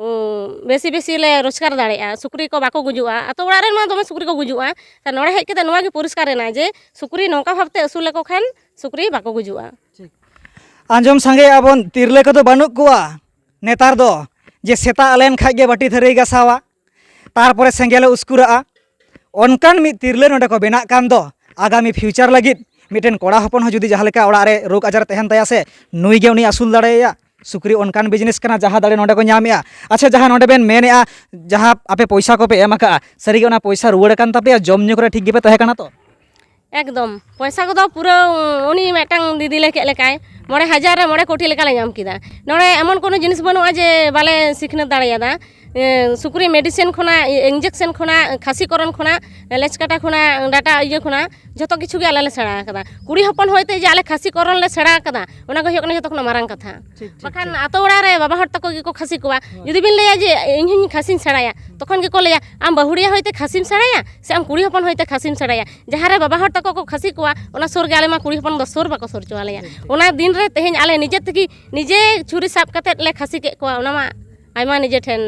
ᱩᱸ, ᱵᱮᱥᱤ ᱵᱮᱥᱤ ᱞᱮ ᱨᱳᱡᱽᱜᱟᱨ ᱫᱟᱲᱮᱭᱟᱜᱼᱟ, ᱥᱩᱠᱨᱤ ᱠᱚ ᱵᱟᱠᱚ ᱜᱩᱡᱩᱜᱼᱟ᱾ ᱟᱛᱳ ᱚᱲᱟᱜ ᱨᱮᱱ ᱢᱟ ᱫᱚᱢᱮ ᱥᱩᱠᱨᱤ ᱠᱚ ᱜᱩᱡᱩᱜᱼᱟ᱾ ᱛᱟ ᱱᱚᱰᱮ ᱦᱮᱡ ᱠᱟᱛᱮ ᱱᱚᱣᱟ ᱜᱮ ᱯᱚᱨᱤᱥᱠᱟᱨ ᱮᱱᱟ ᱡᱮ ᱥᱩᱠᱨᱤ ᱱᱚᱝᱠᱟ ᱵᱷᱟᱵᱽᱛᱮ ᱟᱹᱥᱩᱞ ᱞᱮᱠᱚ ᱠᱷᱟᱱ ᱥᱩᱠᱨᱤ ᱵᱟᱠᱚ ᱜᱩᱡᱩᱜᱼᱟ᱾ ᱟᱸᱡᱚᱢ ᱥᱟᱸᱜᱮᱭᱮᱫᱼᱟ ᱵᱚᱱ, ᱛᱤᱨᱞᱟᱹ ᱠᱚᱫᱚ ᱵᱟᱹᱱᱩᱜ ᱠᱚᱣᱟ ᱱᱮᱛᱟᱨ ᱫᱚ, ᱡᱮ ᱥᱮᱛᱟᱜ ᱞᱮᱱ ᱠᱷᱟᱡ ᱜᱮ ᱵᱟᱹᱴᱤ ᱛᱷᱟᱹᱨᱤᱭ ᱜᱟᱥᱟᱣᱟ, ᱛᱟᱨᱯᱚᱨᱮ ᱥᱮᱸᱜᱮᱞᱮ ᱩᱥᱠᱩᱨᱟᱜᱼᱟ᱾ ᱚᱱᱠᱟᱱ ᱢᱤᱫ ᱛᱤᱨᱞᱟᱹ ᱱᱚᱰᱮ ᱠᱚ ᱵᱮᱱᱟᱜ ᱠᱟᱱ ᱫᱚ, ᱟᱜᱟᱢᱤ ᱯᱷᱤᱭᱩᱪᱟᱨ ᱞᱟᱹᱜᱤᱫ ᱢᱤᱫᱴᱮᱱ ᱠᱚᱲᱟ ᱦᱚᱯᱚᱱ ᱦᱚᱸ ᱡᱩᱫᱤ ᱡᱟᱦᱟᱸ ᱞᱮᱠᱟ ᱚᱲᱟᱜ ᱨᱮ ᱨᱳᱜᱽ ᱟᱡᱟᱨ ᱛᱟᱦᱮᱱ ᱛᱟᱭᱟ ᱥᱮ, ᱱᱩᱭ ᱜᱮ ᱩᱱᱤ ᱟᱹᱥᱩᱞ ᱫᱟᱲᱮᱭᱟᱭᱟ᱾ ᱥᱩᱠᱨᱤ ᱚᱱᱠᱟᱱ ᱵᱤᱡᱽᱱᱮᱥ ᱠᱟᱱᱟ, ᱡᱟᱦᱟᱸ ᱫᱟᱲᱮ ᱱᱚᱰᱮ ᱠᱚ ᱧᱟᱢᱮᱜᱼᱟ᱾ ᱟᱪᱪᱷᱟ, ᱡᱟᱦᱟᱸ ᱱᱚᱰᱮ ᱵᱮᱱ ᱢᱮᱱᱮᱜᱼᱟ, ᱡᱟᱦᱟᱸ ᱟᱯᱮ ᱯᱚᱭᱥᱟ ᱠᱚᱯᱮ ᱮᱢ ᱟᱠᱟᱜᱼᱟ, ᱥᱟᱹᱨᱤᱜᱮ ᱚᱱᱟ ᱯᱚᱭᱥᱟ ᱨᱩᱣᱟᱹᱲ ᱟᱠᱟᱱ ᱛᱟᱯᱮᱭᱟ? ᱡᱚᱢ ᱧᱩ ᱠᱚᱨᱮ ᱴᱷᱤᱠ ᱜᱮᱯᱮ ᱛᱟᱦᱮᱸ ᱠᱟᱱᱟ ᱛᱚ? ᱮᱠᱫᱚᱢ, ᱯᱚᱭᱥᱟ ᱠᱚᱫᱚ ᱯᱩᱨᱟᱹ ᱩᱱᱤ ᱢᱤᱫᱴᱟᱝ ᱫᱤᱫᱤ ᱞᱮ ᱠᱮᱫ ᱞᱮᱠᱟᱭ, ᱢᱚᱬᱮ ᱦᱟᱡᱟᱨ ᱨᱮ ᱢᱚᱬᱮ ᱠᱳᱴᱤ ᱞᱮᱠᱟᱞᱮ ᱧᱟᱢ ᱠᱮᱫᱟ᱾ ᱱᱚᱰᱮ ᱮᱢᱚᱱ ᱠᱳᱱᱳ ᱡᱤᱱᱤᱥ ᱵᱟᱹᱱᱩᱜᱼᱟ ᱡᱮ ᱵᱟᱞᱮ ᱥᱤᱠᱷᱱᱟᱹᱛ ᱫᱟᱲᱮᱭᱟᱫᱟ᱾ ᱮ, ᱥᱩᱠᱨᱤ ᱢᱮᱰᱤᱥᱤᱱ ᱠᱷᱚᱱᱟᱜ, ᱤᱧᱡᱮᱠᱥᱮᱱ ᱠᱷᱚᱱᱟᱜ, ᱠᱷᱟᱹᱥᱤ ᱠᱚᱨᱚᱱ ᱠᱷᱚᱱᱟᱜ, ᱞᱮᱪ ᱠᱟᱴᱟ ᱠᱷᱚᱱᱟᱜ, ᱰᱟᱴᱟ ᱤᱭᱟᱹ ᱠᱷᱚᱱᱟᱜ, ᱡᱷᱚᱛᱚ ᱠᱤᱪᱷᱩ ᱜᱮ ᱟᱞᱮ ᱞᱮ ᱥᱮᱬᱟ ᱟᱠᱟᱫᱟ᱾ ᱠᱩᱲᱤ ᱦᱚᱯᱚᱱ ᱦᱚᱭᱛᱮ ᱡᱮ ᱟᱞᱮ ᱠᱷᱟᱹᱥᱤ ᱠᱚᱨᱚᱱ ᱞᱮ ᱥᱮᱬᱟ ᱟᱠᱟᱫᱟ, ᱚᱱᱟ ᱜᱮ ᱦᱩᱭᱩᱜ ᱠᱟᱱᱟ ᱡᱷᱚᱛᱚ ᱠᱷᱚᱱᱟᱜ ᱢᱟᱨᱟᱝ ᱠᱟᱛᱷᱟ᱾ ᱴᱷᱤᱠ, ᱴᱷᱤᱠ, ᱵᱟᱠᱷᱟᱱ ᱴᱷᱤᱠ᱾ ᱟᱛᱳ ᱚᱲᱟᱜ ᱨᱮ ᱵᱟᱵᱟ ᱦᱚᱲ ᱛᱟᱠᱚ ᱜᱮᱠᱚ ᱠᱷᱟᱹᱥᱤ ᱠᱚᱣᱟ᱾ ᱦᱳᱭ᱾ ᱡᱩᱫᱤ ᱵᱤᱱ ᱞᱟᱹᱭᱟ ᱡᱮ ᱤᱧ ᱦᱚᱸᱧ ᱠᱷᱟᱹᱥᱤᱧ ᱥᱮᱬᱟᱭᱟ, ᱛᱚᱠᱷᱚᱱ ᱜᱮᱠᱚ ᱞᱟᱹᱭᱟ, "ᱟᱢ ᱵᱟᱹᱦᱩᱲᱤᱭᱟᱹ ᱦᱚᱭᱛᱮ ᱠᱷᱟᱹᱥᱤᱢ ᱥᱮᱬᱟᱭᱟ ᱥᱮ ᱟᱢ ᱠᱩᱲᱤ ᱦᱚᱯᱚᱱ ᱦᱚᱭᱛᱮ ᱠᱷᱟᱹᱥᱤᱢ ᱥᱮᱬᱟᱭᱟ?" ᱡᱟᱦᱟᱸ ᱨᱮ ᱵᱟᱵᱟ ᱦᱚᱲ ᱛᱟᱠᱚ ᱠᱚ ᱠᱷᱟᱹᱥᱤ ᱠᱚᱣᱟ, ᱚᱱᱟ ᱥᱩᱨ ᱜᱮ ᱟᱞᱮ ᱢᱟ ᱠᱩᱲᱤ ᱦᱚᱯᱚᱱ ᱫᱚ ᱥᱩᱨ ᱵᱟᱠᱚ ᱥᱩᱨ ᱦᱚᱪᱚ ᱟᱞᱮᱭᱟ᱾ ᱴᱷᱤᱠ, ᱴᱷᱤᱠ᱾ ᱚᱱᱟ ᱫᱤᱱ ᱨᱮ ᱛᱮᱦᱮᱧ ᱟᱞᱮ ᱱᱤᱡᱮ ᱛᱮᱜᱮ, ᱱᱤᱡᱮ ᱪᱷᱩᱨᱤ ᱥᱟᱵ ᱠᱟᱛᱮᱫ ᱞᱮ ᱠᱷᱟᱹᱥᱤ ᱠᱮᱫ ᱠᱚᱣᱟ, ᱚᱱᱟ ᱢᱟ ᱟᱭᱢᱟ ᱱᱤᱡᱮ ᱴᱷᱮᱱ᱾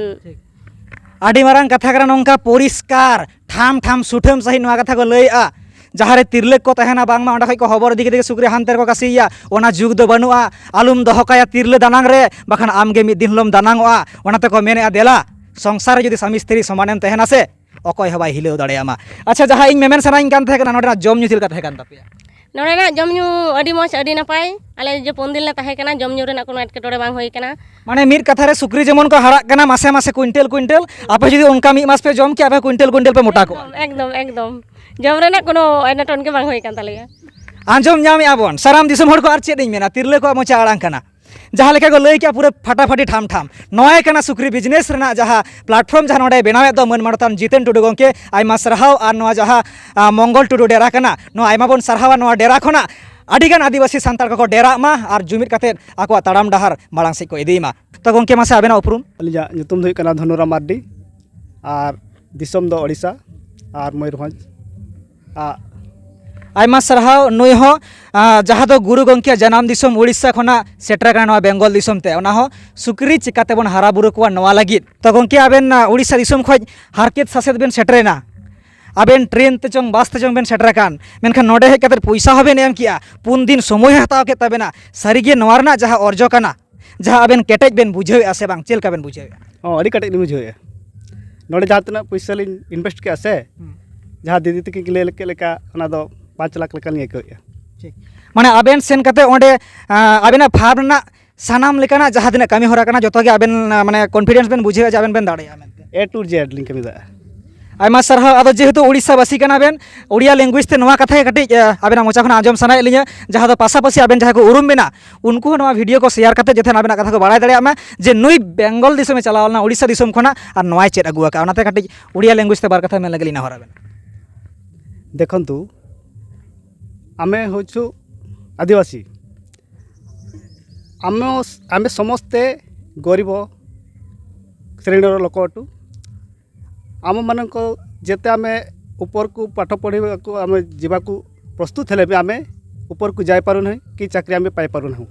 ᱟᱹᱰᱤ ᱢᱟᱨᱟᱝ ᱠᱟᱛᱷᱟ ᱠᱟᱱᱟ, ᱱᱚᱝᱠᱟ ᱯᱚᱨᱤᱥᱠᱟᱨ ᱴᱷᱟᱢ ᱴᱷᱟᱢ ᱥᱩᱴᱷᱟᱹᱢ ᱥᱟᱺᱦᱤᱡ ᱱᱚᱣᱟ ᱠᱟᱛᱷᱟ ᱠᱚ ᱞᱟᱹᱭᱮᱜᱼᱟ᱾ ᱡᱟᱦᱟᱸ ᱨᱮ ᱛᱤᱨᱞᱟᱹ ᱠᱚ ᱛᱟᱦᱮᱱᱟ, ᱵᱟᱝᱢᱟ ᱚᱸᱰᱮ ᱠᱷᱚᱡ ᱠᱚ ᱦᱚᱵᱚᱨ ᱤᱫᱤ ᱠᱟᱛᱮ ᱜᱮ ᱥᱩᱠᱨᱤ ᱦᱟᱱᱛᱮ ᱨᱮᱠᱚ ᱠᱟᱹᱥᱤᱭᱮᱭᱟ, ᱚᱱᱟ ᱡᱩᱜᱽ ᱫᱚ ᱵᱟᱹᱱᱩᱜᱼᱟ᱾ ᱟᱞᱚᱢ ᱫᱚᱦᱚ ᱠᱟᱭᱟ ᱛᱤᱨᱞᱟᱹ ᱫᱟᱱᱟᱝ ᱨᱮ, ᱵᱟᱠᱷᱟᱱ ᱟᱢ ᱜᱮ ᱢᱤᱫ ᱫᱤᱱ ᱦᱤᱞᱳᱢ ᱫᱟᱱᱟᱝᱚᱜᱼᱟ᱾ ᱚᱱᱟᱛᱮ ᱠᱚ ᱢᱮᱱᱮᱜᱼᱟ, ᱫᱮᱞᱟ, ᱥᱚᱝᱥᱟᱨ ᱨᱮ ᱡᱩᱫᱤ ᱥᱟᱢᱤ ᱥᱛᱨᱤ ᱥᱚᱢᱟᱱᱮᱢ ᱛᱟᱦᱮᱱᱟ ᱥᱮ, ᱚᱠᱚᱭ ᱦᱚᱸ ᱵᱟᱭ ᱦᱤᱞᱟᱹᱣ ᱫᱟᱲᱮᱭᱟᱢᱟ᱾ ᱟᱪᱪᱷᱟ, ᱡᱟᱦᱟᱸ ᱤᱧ ᱢᱮᱢᱮᱱ ᱥᱟᱱᱟᱧ ᱠᱟᱱ ᱛᱟᱦᱮᱸ ᱠᱟᱱᱟ, ᱱᱚᱰᱮᱱᱟᱜ ᱡᱚᱢ ᱧᱩ ᱪᱮᱫ ᱞᱮᱠᱟ ᱛᱟᱦᱮᱸ ᱠᱟᱱ ᱛᱟᱯᱮᱭᱟ? ᱱᱚᱰᱮᱱᱟᱜ ᱡᱚᱢ ᱧᱩ ᱟᱹᱰᱤ ᱢᱚᱡᱽ, ᱟᱹᱰᱤ ᱱᱟᱯᱟᱭ᱾ ᱟᱞᱮ ᱡᱮ ᱯᱩᱱ ᱫᱤᱱ ᱞᱮ ᱛᱟᱦᱮᱸ ᱠᱟᱱᱟ, ᱡᱚᱢ ᱧᱩ ᱨᱮᱱᱟᱜ ᱠᱳᱱᱳ ᱮᱴᱠᱮᱴᱚᱬᱮ ᱵᱟᱝ ᱦᱩᱭ ᱠᱟᱱᱟ᱾ ᱢᱟᱱᱮ ᱢᱤᱫ ᱠᱟᱛᱷᱟ ᱨᱮ ᱥᱩᱠᱨᱤ ᱡᱮᱢᱚᱱ ᱠᱚ ᱦᱟᱨᱟᱜ ᱠᱟᱱᱟ ᱢᱟᱥᱮ ᱢᱟᱥᱮ ᱠᱩᱭᱱᱴᱮᱞ ᱠᱩᱭᱱᱴᱮᱞ, ᱟᱯᱮ ᱡᱩᱫᱤ ᱚᱱᱠᱟ ᱢᱤᱫ ᱢᱟᱥ ᱯᱮ ᱡᱚᱢ ᱠᱮᱭᱟ, ᱟᱯᱮ ᱠᱩᱭᱱᱴᱮᱞ ᱠᱩᱭᱱᱴᱮᱞ ᱯᱮ ᱢᱚᱴᱟ ᱠᱚᱜᱼᱟ᱾ ᱮᱠᱫᱚᱢ, ᱮᱠᱫᱚᱢ᱾ ᱡᱚᱢ ᱨᱮᱱᱟᱜ ᱠᱳᱱᱳ ᱟᱱᱟᱴᱚᱱ ᱜᱮ ᱵᱟᱝ ᱦᱩᱭ ᱠᱟᱱ ᱛᱟᱞᱮᱭᱟ᱾ ᱟᱸᱡᱚᱢ ᱧᱟᱢᱮᱜᱼᱟ ᱵᱚᱱ, ᱥᱟᱱᱟᱢ ᱫᱤᱥᱚᱢ ᱦᱚᱲ ᱠᱚ, ᱟᱨ ᱪᱮᱫ ᱤᱧ ᱢᱮᱱᱟ, ᱛᱤᱨᱞᱟᱹ ᱠᱚᱣᱟᱜ ᱢᱚᱪᱟ ᱟᱲᱟᱝ ᱠᱟᱱᱟ᱾ ᱡᱟᱦᱟᱸ ᱞᱮᱠᱟ ᱠᱚ ᱞᱟᱹᱭ ᱠᱮᱜᱼᱟ, ᱯᱩᱨᱟᱹ ᱯᱷᱟᱴᱟᱯᱷᱟᱴᱤ ᱴᱷᱟᱢ ᱴᱷᱟᱢ᱾ ᱱᱚᱣᱟ ᱜᱮ ᱠᱟᱱᱟ ᱥᱩᱠᱨᱤ ᱵᱤᱡᱽᱱᱮᱥ ᱨᱮᱱᱟᱜ ᱡᱟᱦᱟᱸ ᱯᱞᱟᱴᱯᱷᱚᱨᱢ, ᱡᱟᱦᱟᱸ ᱱᱚᱰᱮ ᱵᱮᱱᱟᱣᱮᱫ ᱫᱚ ᱢᱟᱹᱱ ᱢᱟᱱᱚᱛᱟᱱ ᱡᱤᱛᱮᱱ ᱴᱩᱰᱩ ᱜᱚᱢᱠᱮ, ᱟᱭᱢᱟ ᱥᱟᱨᱦᱟᱣ᱾ ᱟᱨ ᱱᱚᱣᱟ ᱡᱟᱦᱟᱸ, ᱟ, ᱢᱚᱝᱜᱚᱞ ᱴᱩᱰᱩ ᱰᱮᱨᱟ ᱠᱟᱱᱟ, ᱱᱚᱣᱟ ᱟᱭᱢᱟ ᱵᱚᱱ ᱥᱟᱨᱦᱟᱣᱟ᱾ ᱱᱚᱣᱟ ᱰᱮᱨᱟ ᱠᱷᱚᱱᱟᱜ ᱟᱹᱰᱤᱜᱟᱱ ᱟᱹᱫᱤᱵᱟᱹᱥᱤ ᱥᱟᱱᱛᱟᱲ ᱠᱚᱠᱚ ᱰᱮᱨᱟᱜ ᱢᱟ ᱟᱨ ᱡᱩᱢᱤᱫ ᱠᱟᱛᱮᱫ ᱟᱠᱚᱣᱟᱜ ᱛᱟᱲᱟᱢ ᱰᱟᱦᱟᱨ ᱢᱟᱲᱟᱝ ᱥᱮᱫ ᱠᱚ ᱤᱫᱤᱭ ᱢᱟ᱾ ᱛᱚ ᱜᱚᱢᱠᱮ, ᱢᱟᱥᱮ ᱟᱵᱮᱱᱟᱜ ᱩᱯᱨᱩᱢ? ᱟᱹᱞᱤᱧᱟᱜ ᱧᱩᱛᱩᱢ ᱫᱚ ᱦᱩᱭᱩᱜ ᱠᱟᱱᱟ ᱫᱷᱚᱱᱩᱨᱟᱢ ᱢᱟᱨᱰᱤ, ᱟᱨ ᱫᱤᱥᱚᱢ ᱫᱚ ᱳᱰᱤᱥᱟ ᱟᱨ ᱢᱚᱭᱩᱨᱵᱷᱚᱸᱡᱽ᱾ ᱟᱨ ᱟᱭᱢᱟ ᱥᱟᱨᱦᱟᱣ᱾ ᱱᱩᱭ ᱦᱚᱸ, ᱟᱸ, ᱡᱟᱦᱟᱸ ᱫᱚ ᱜᱩᱨᱩ ᱜᱚᱢᱠᱮᱭᱟᱜ ᱡᱟᱱᱟᱢ ᱫᱤᱥᱚᱢ ᱩᱲᱤᱥᱥᱟ ᱠᱷᱚᱱᱟᱜ ᱥᱮᱴᱮᱨ ᱟᱠᱟᱱᱟ ᱱᱚᱣᱟ ᱵᱮᱝᱜᱚᱞ ᱫᱤᱥᱚᱢ ᱛᱮ, ᱚᱱᱟ ᱦᱚᱸ ᱥᱩᱠᱨᱤ ᱪᱤᱠᱟᱹ ᱛᱮᱵᱚᱱ ᱦᱟᱨᱟ ᱵᱩᱨᱩ ᱠᱚᱣᱟ ᱱᱚᱣᱟ ᱞᱟᱹᱜᱤᱫ᱾ ᱛᱚ ᱜᱚᱢᱠᱮ, ᱟᱵᱮᱱ, ᱟᱸ, ᱩᱲᱤᱥᱥᱟ ᱫᱤᱥᱚᱢ ᱠᱷᱚᱱ ᱦᱟᱨᱠᱮᱛ ᱥᱟᱥᱮᱛ ᱵᱮᱱ ᱥᱮᱴᱮᱨᱮᱱᱟ, ᱟᱵᱮᱱ ᱴᱨᱮᱱ ᱛᱮᱪᱚᱝ ᱵᱟᱥ ᱛᱮᱪᱚᱝ ᱵᱮᱱ ᱥᱮᱴᱮᱨ ᱟᱠᱟᱱ, ᱢᱮᱱᱠᱷᱟᱱ ᱱᱚᱰᱮ ᱦᱮᱡ ᱠᱟᱛᱮ ᱯᱚᱭᱥᱟ ᱦᱚᱸᱵᱮᱱ ᱮᱢ ᱠᱮᱜᱼᱟ, ᱯᱩᱱ ᱫᱤᱱ ᱥᱚᱢᱚᱭ ᱦᱚᱸ ᱦᱟᱛᱟᱣ ᱠᱮᱫ ᱛᱟᱵᱮᱱᱟ᱾ ᱥᱟᱹᱨᱤᱜᱮ ᱱᱚᱣᱟ ᱨᱮᱱᱟᱜ ᱡᱟᱦᱟᱸ ᱚᱨᱡᱚ ᱠᱟᱱᱟ, ᱡᱟᱦᱟᱸ ᱟᱵᱮᱱ ᱠᱮᱴᱮᱡ ᱵᱮᱱ ᱵᱩᱡᱷᱟᱹᱣᱮᱫᱼᱟ ᱥᱮ ᱵᱟᱝ, ᱪᱮᱫ ᱞᱮᱠᱟ ᱵᱮᱱ ᱵᱩᱡᱷᱟᱹᱣᱮᱫᱼᱟ? ᱦᱚᱸ, ᱟᱹᱰᱤ ᱠᱮᱴᱮᱡ ᱞᱤᱧ ᱵᱩᱡᱷᱟᱹᱣᱮᱫᱼᱟ᱾ ᱱᱚᱰᱮ ᱡᱟᱦᱟᱸ ᱛᱤᱱᱟᱹᱜ ᱯᱚᱭᱥᱟ ᱞᱤᱧ ᱤᱱᱵᱷᱮᱥᱴ ᱠᱮᱜᱼᱟ ᱥᱮ, ᱦᱩᱸ᱾ ᱡᱟᱦᱟᱸ ᱫᱤᱫᱤ ᱛᱟᱹᱠᱤᱱ ᱠᱤᱱ ᱞᱟᱹᱭ ᱠᱮᱫ ᱞᱮᱠᱟ, ᱚᱱᱟ ᱫᱚ ᱯᱟᱸᱪ ᱞᱟᱠᱷ ᱞᱮᱠᱟ ᱞᱤᱧ ᱟᱹᱭᱠᱟᱹᱣᱮᱫᱼᱟ᱾ ᱴᱷᱤᱠ᱾ ᱢᱟᱱᱮ ᱟᱵᱮᱱ ᱥᱮᱱ ᱠᱟᱛᱮ ᱚᱸᱰᱮ, ᱟᱸ, ᱟᱵᱮᱱᱟᱜ ᱯᱷᱟᱨᱢ ᱨᱮᱱᱟᱜ ᱥᱟᱱᱟᱢ ᱞᱮᱠᱟᱱᱟᱜ ᱡᱟᱦᱟᱸ ᱛᱤᱱᱟᱹᱜ ᱠᱟᱹᱢᱤ ᱦᱚᱨᱟ ᱠᱟᱱᱟ, ᱡᱚᱛᱚ ᱜᱮ ᱟᱵᱮᱱ, ᱟᱸ, ᱢᱟᱱᱮ ᱠᱚᱱᱯᱷᱤᱰᱮᱱᱥ ᱵᱮᱱ ᱵᱩᱡᱷᱟᱹᱣᱮᱫᱼᱟ ᱡᱮ ᱟᱵᱮᱱ ᱵᱮᱱ ᱫᱟᱲᱮᱭᱟᱜᱼᱟ ᱢᱮᱱᱛᱮ? A to Z ᱞᱤᱧ ᱠᱟᱹᱢᱤ ᱫᱟᱲᱮᱭᱟᱜᱼᱟ᱾ ᱟᱭᱢᱟ ᱥᱟᱨᱦᱟᱣ᱾ ᱟᱫᱚ ᱡᱮᱦᱮᱛᱩ ᱩᱲᱤᱥᱥᱟ ᱵᱟᱥᱤ ᱠᱟᱱᱟ ᱵᱮᱱ, ᱩᱲᱤᱭᱟ ᱞᱮᱝᱜᱩᱭᱮᱡᱽ ᱛᱮ ᱱᱚᱣᱟ ᱠᱟᱛᱷᱟ ᱜᱮ ᱠᱟᱹᱴᱤᱡ, ᱟᱸ, ᱟᱵᱮᱱᱟᱜ ᱢᱚᱪᱟ ᱠᱷᱚᱱᱟᱜ ᱟᱸᱡᱚᱢ ᱥᱟᱱᱟᱭᱮᱫ ᱞᱤᱧᱟᱹ, ᱡᱟᱦᱟᱸ ᱫᱚ ᱯᱟᱥᱟᱯᱟᱥᱤ ᱟᱵᱮᱱ ᱡᱟᱦᱟᱸᱭ ᱠᱚ ᱩᱨᱩᱢ ᱵᱮᱱᱟ, ᱩᱱᱠᱩ ᱦᱚᱸ ᱱᱚᱣᱟ ᱵᱷᱤᱰᱤᱭᱳ ᱠᱚ ᱥᱮᱭᱟᱨ ᱠᱟᱛᱮ ᱡᱟᱛᱮ ᱟᱵᱮᱱᱟᱜ ᱠᱟᱛᱷᱟ ᱠᱚ ᱵᱟᱲᱟᱭ ᱫᱟᱲᱮᱭᱟᱜ ᱢᱟ ᱡᱮ ᱱᱩᱭ ᱵᱮᱝᱜᱚᱞ ᱫᱤᱥᱚᱢᱮ ᱪᱟᱞᱟᱣ ᱞᱮᱱᱟ, ᱩᱲᱤᱥᱥᱟ ᱫᱤᱥᱚᱢ ᱠᱷᱚᱱᱟᱜ, ᱟᱨ ᱱᱚᱣᱟᱭ ᱪᱮᱫ ᱟᱹᱜᱩ ᱟᱠᱟᱫᱼᱟ᱾ ᱚᱱᱟᱛᱮ ᱠᱟᱹᱴᱤᱡ ᱩᱲᱤᱭᱟ ᱞᱮᱝᱜᱩᱭᱮᱡᱽ ᱛᱮ ᱵᱟᱨ ᱠᱟᱛᱷᱟ ᱢᱮᱱ ᱞᱟᱹᱜᱤᱫ ᱞᱤᱧ ᱱᱮᱦᱚᱨ ᱟᱵᱮᱱᱟ᱾ ᱫᱮᱠᱷᱚᱱᱛᱩ, ଆମେ ହେଉଛୁ ଆଦିବାସୀ। ଆମ, ଆମେ ସମସ୍ତେ ଗରିବ ଶ୍ରେଣୀର ଲୋକ ଅଟୁ। ଆମମାନଙ୍କ ଯେତେ ଆମେ ଉପରକୁ ପାଠ ପଢ଼ିବାକୁ ଆମେ ଯିବାକୁ ପ୍ରସ୍ତୁତ ହେଲେ ବି ଆମେ ଉପରକୁ ଯାଇପାରୁନାହିଁ କି ଚାକିରି ଆମେ ପାଇପାରୁନାହୁଁ।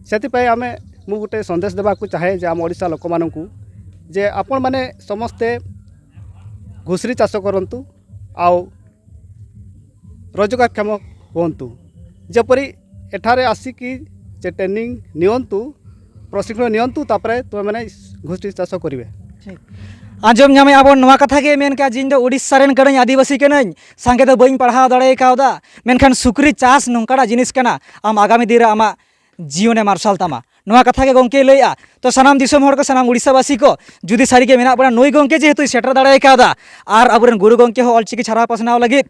ସେଥିପାଇଁ ଆମେ, ମୁଁ ଗୋଟେ ସନ୍ଦେଶ ଦେବାକୁ ଚାହେଁ ଯେ ଆମ ଓଡ଼ିଶା ଲୋକମାନଙ୍କୁ ଯେ ଆପଣମାନେ ସମସ୍ତେ ଘୁଷୁରୀ ଚାଷ କରନ୍ତୁ, ଆଉ ରୋଜଗାରକ୍ଷମ ହୁଅନ୍ତୁ। ଯେପରି ଏଠାରେ ଆସିକି ଯେ ଟ୍ରେନିଂ ନିଅନ୍ତୁ, ପ୍ରଶିକ୍ଷଣ ନିଅନ୍ତୁ, ତାପରେ ତୁମେମାନେ ଘୁଷୁରୀ ଚାଷ କରିବେ। ᱟᱸᱡᱚᱢ ᱧᱟᱢᱮᱫᱼᱟ ᱵᱚᱱ ᱱᱚᱣᱟ ᱠᱟᱛᱷᱟ ᱜᱮ ᱢᱮᱱ ᱠᱮᱜᱼᱟ ᱡᱮ ᱤᱧ ᱫᱚ ᱩᱲᱤᱥᱥᱟ ᱨᱮᱱ ᱠᱟᱹᱱᱟᱹᱧ, ᱟᱹᱫᱤᱵᱟᱹᱥᱤ ᱠᱟᱹᱱᱟᱹᱧ, ᱥᱟᱸᱜᱮ ᱫᱚ ᱵᱟᱹᱧ ᱯᱟᱲᱦᱟᱣ ᱫᱟᱲᱮ ᱠᱟᱣᱫᱟ, ᱢᱮᱱᱠᱷᱟᱱ ᱥᱩᱠᱨᱤ ᱪᱟᱥ ᱱᱚᱝᱠᱟᱱᱟᱜ ᱡᱤᱱᱤᱥ ᱠᱟᱱᱟ, ᱟᱢ ᱟᱜᱟᱢᱤ ᱫᱤᱱ ᱨᱮ ᱟᱢᱟᱜ ᱡᱤᱭᱚᱱᱮ ᱢᱟᱨᱥᱟᱞ ᱛᱟᱢᱟ᱾ ᱱᱚᱣᱟ ᱠᱟᱛᱷᱟ ᱜᱮ ᱜᱚᱢᱠᱮᱭ ᱞᱟᱹᱭᱮᱜᱼᱟ᱾ ᱛᱚ ᱥᱟᱱᱟᱢ ᱫᱤᱥᱚᱢ ᱦᱚᱲ ᱠᱚ, ᱥᱟᱱᱟᱢ ᱩᱲᱤᱥᱥᱟᱵᱟᱥᱤ ᱠᱚ, ᱡᱩᱫᱤ ᱥᱟᱹᱨᱤ ᱜᱮ ᱢᱮᱱᱟᱜ ᱵᱚᱱᱟ, ᱱᱩᱭ ᱜᱚᱢᱠᱮ ᱡᱮᱦᱮᱛᱩᱭ ᱥᱮᱴᱮᱨ ᱫᱟᱲᱮ ᱠᱟᱣᱫᱟ, ᱟᱨ ᱟᱵᱚᱨᱮᱱ ᱜᱩᱨᱩ ᱜᱚᱢᱠᱮ ᱦᱚᱸ ᱚᱞᱪᱤᱠᱤ ᱪᱷᱟᱨᱟᱣ ᱯᱟᱥᱱᱟᱣ ᱞᱟᱹᱜᱤᱫ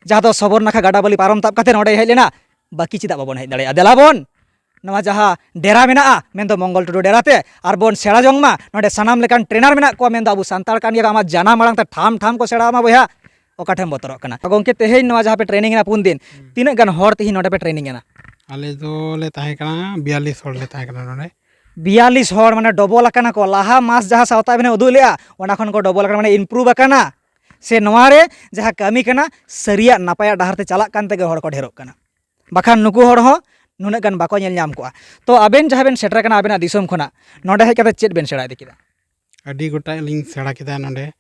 ᱡᱟᱦᱟᱸ ᱫᱚ ᱥᱚᱵᱚᱨ ᱱᱟᱠᱷᱟ ᱜᱟᱰᱟ ᱵᱟᱹᱞᱤ ᱯᱟᱨᱚᱢ ᱛᱟᱵ ᱠᱟᱛᱮ ᱱᱚᱰᱮᱭ ᱦᱮᱡ ᱞᱮᱱᱟ, ᱵᱟᱹᱠᱤ ᱪᱮᱫᱟᱜ ᱵᱟᱵᱚᱱ ᱦᱮᱡ ᱫᱟᱲᱮᱭᱟᱜᱼᱟ? ᱫᱮᱞᱟ ᱵᱚᱱ ᱱᱚᱣᱟ ᱡᱟᱦᱟᱸ ᱰᱮᱨᱟ ᱢᱮᱱᱟᱜᱼᱟ, ᱢᱮᱱᱫᱚ ᱢᱚᱝᱜᱚᱞ ᱴᱩᱰᱩ ᱰᱮᱨᱟ ᱛᱮ, ᱟᱨ ᱵᱚᱱ ᱥᱮᱬᱟ ᱡᱚᱝ ᱢᱟ᱾ ᱱᱚᱰᱮ ᱥᱟᱱᱟᱢ ᱞᱮᱠᱟᱱ ᱴᱨᱮᱱᱟᱨ ᱢᱮᱱᱟᱜ ᱠᱚᱣᱟ, ᱢᱮᱱᱫᱚ ᱟᱵᱚ ᱥᱟᱱᱛᱟᱲ ᱠᱟᱱ ᱜᱮᱭᱟ ᱠᱚ, ᱟᱢᱟᱜ ᱡᱟᱱᱟᱢ ᱟᱲᱟᱝ ᱛᱮ ᱴᱷᱟᱢ ᱴᱷᱟᱢ ᱠᱚ ᱥᱮᱬᱟ ᱟᱢᱟ ᱵᱚᱭᱦᱟ, ᱚᱠᱟ ᱴᱷᱮᱱ ᱵᱚᱛᱚᱨᱚᱜ ᱠᱟᱱᱟ? ᱜᱚᱢᱠᱮ, ᱛᱮᱦᱮᱧ ᱱᱚᱣᱟ ᱡᱟᱦᱟᱸ ᱯᱮ ᱴᱨᱮᱱᱤᱝ ᱮᱱᱟ ᱯᱩᱱ ᱫᱤᱱ, ᱦᱩᱸ᱾ ᱛᱤᱱᱟᱹᱜ ᱜᱟᱱ ᱦᱚᱲ ᱛᱮᱦᱮᱧ ᱱᱚᱰᱮ ᱯᱮ ᱴᱨᱮᱱᱤᱝ ᱮᱱᱟ? ᱟᱞᱮ ᱫᱚᱞᱮ ᱛᱟᱦᱮᱸ ᱠᱟᱱᱟ ᱵᱤᱭᱟᱞᱞᱤᱥ ᱦᱚᱲ ᱞᱮ ᱛᱟᱦᱮᱸ ᱠᱟᱱᱟ ᱱᱚᱰᱮ᱾ ᱵᱤᱭᱟᱞᱞᱤᱥ ᱦᱚᱲ, ᱢᱟᱱᱮ ᱰᱚᱵᱚᱞ ᱟᱠᱟᱱᱟ ᱠᱚ᱾ ᱞᱟᱦᱟ ᱢᱟᱥ ᱡᱟᱦᱟᱸ ᱥᱟᱶᱛᱟ ᱵᱮᱱ ᱩᱫᱩᱜ ᱞᱮᱜᱼᱟ, ᱚᱱᱟ ᱠᱷᱚᱱ ᱠᱚ ᱰᱚᱵᱚᱞ ᱟᱠᱟᱱᱟ, ᱢᱟᱱᱮ ᱤᱢᱯᱨᱩᱵᱷ ᱟᱠᱟᱱᱟ᱾ ᱥᱮ ᱱᱚᱣᱟ ᱨᱮ ᱡᱟᱦᱟᱸ ᱠᱟᱹᱢᱤ ᱠᱟᱱᱟ, ᱥᱟᱹᱨᱤᱭᱟᱜ ᱱᱟᱯᱟᱭᱟᱜ ᱰᱟᱦᱟᱨ ᱛᱮ ᱪᱟᱞᱟᱜ ᱠᱟᱱ ᱛᱮᱜᱮ ᱦᱚᱲ ᱠᱚ ᱰᱷᱮᱨᱚᱜ ᱠᱟᱱᱟ, ᱵᱟᱠᱷᱟᱱ ᱱᱩᱠᱩ ᱦᱚᱲ ᱦᱚᱸ ᱱᱩᱱᱟᱹᱜ ᱜᱟᱱ ᱵᱟᱠᱚ ᱧᱮᱞ ᱧᱟᱢ ᱠᱚᱜᱼᱟ᱾ ᱛᱚ ᱟᱵᱮᱱ ᱡᱟᱦᱟᱸ ᱵᱮᱱ ᱥᱮᱴᱮᱨ ᱠᱟᱱᱟ ᱟᱵᱮᱱᱟᱜ ᱫᱤᱥᱚᱢ ᱠᱷᱚᱱᱟᱜ, ᱱᱚᱰᱮ ᱦᱮᱡ ᱠᱟᱛᱮ ᱪᱮᱫ ᱵᱮᱱ ᱥᱮᱬᱟ ᱤᱫᱤ ᱠᱮᱫᱟ? ᱟᱹᱰᱤ ᱜᱚᱴᱟᱜ ᱞᱤᱧ ᱥᱮᱬᱟ ᱠᱮᱫᱟ ᱱᱚᱰᱮ᱾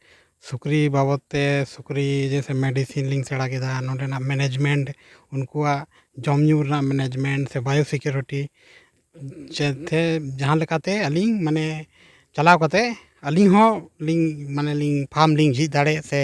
ᱥᱩᱠᱨᱤ ᱵᱟᱵᱚᱫ ᱛᱮ, ᱥᱩᱠᱨᱤ ᱡᱮᱭᱥᱮ ᱢᱮᱰᱤᱥᱤᱱ ᱞᱤᱧ ᱥᱮᱬᱟ ᱠᱮᱫᱟ, ᱱᱚᱰᱮᱱᱟᱜ ᱢᱮᱱᱮᱡᱽᱢᱮᱱᱴ, ᱩᱱᱠᱩᱣᱟᱜ ᱡᱚᱢ ᱧᱩ ᱨᱮᱱᱟᱜ ᱢᱮᱱᱮᱡᱽᱢᱮᱱᱴ ᱥᱮ ᱵᱟᱭᱳ ᱥᱤᱠᱤᱭᱩᱨᱤᱴᱤ ᱪᱮ ᱛᱮ ᱡᱟᱦᱟᱸ ᱞᱮᱠᱟᱛᱮ ᱟᱹᱞᱤᱧ ᱢᱟᱱᱮ ᱪᱟᱞᱟᱣ ᱠᱟᱛᱮ ᱟᱹᱞᱤᱧ ᱦᱚᱸ ᱞᱤᱧ ᱢᱟᱱᱮ ᱞᱤᱧ ᱯᱷᱟᱨᱢ ᱞᱤᱧ ᱡᱷᱤᱡ ᱫᱟᱲᱮᱜ ᱥᱮ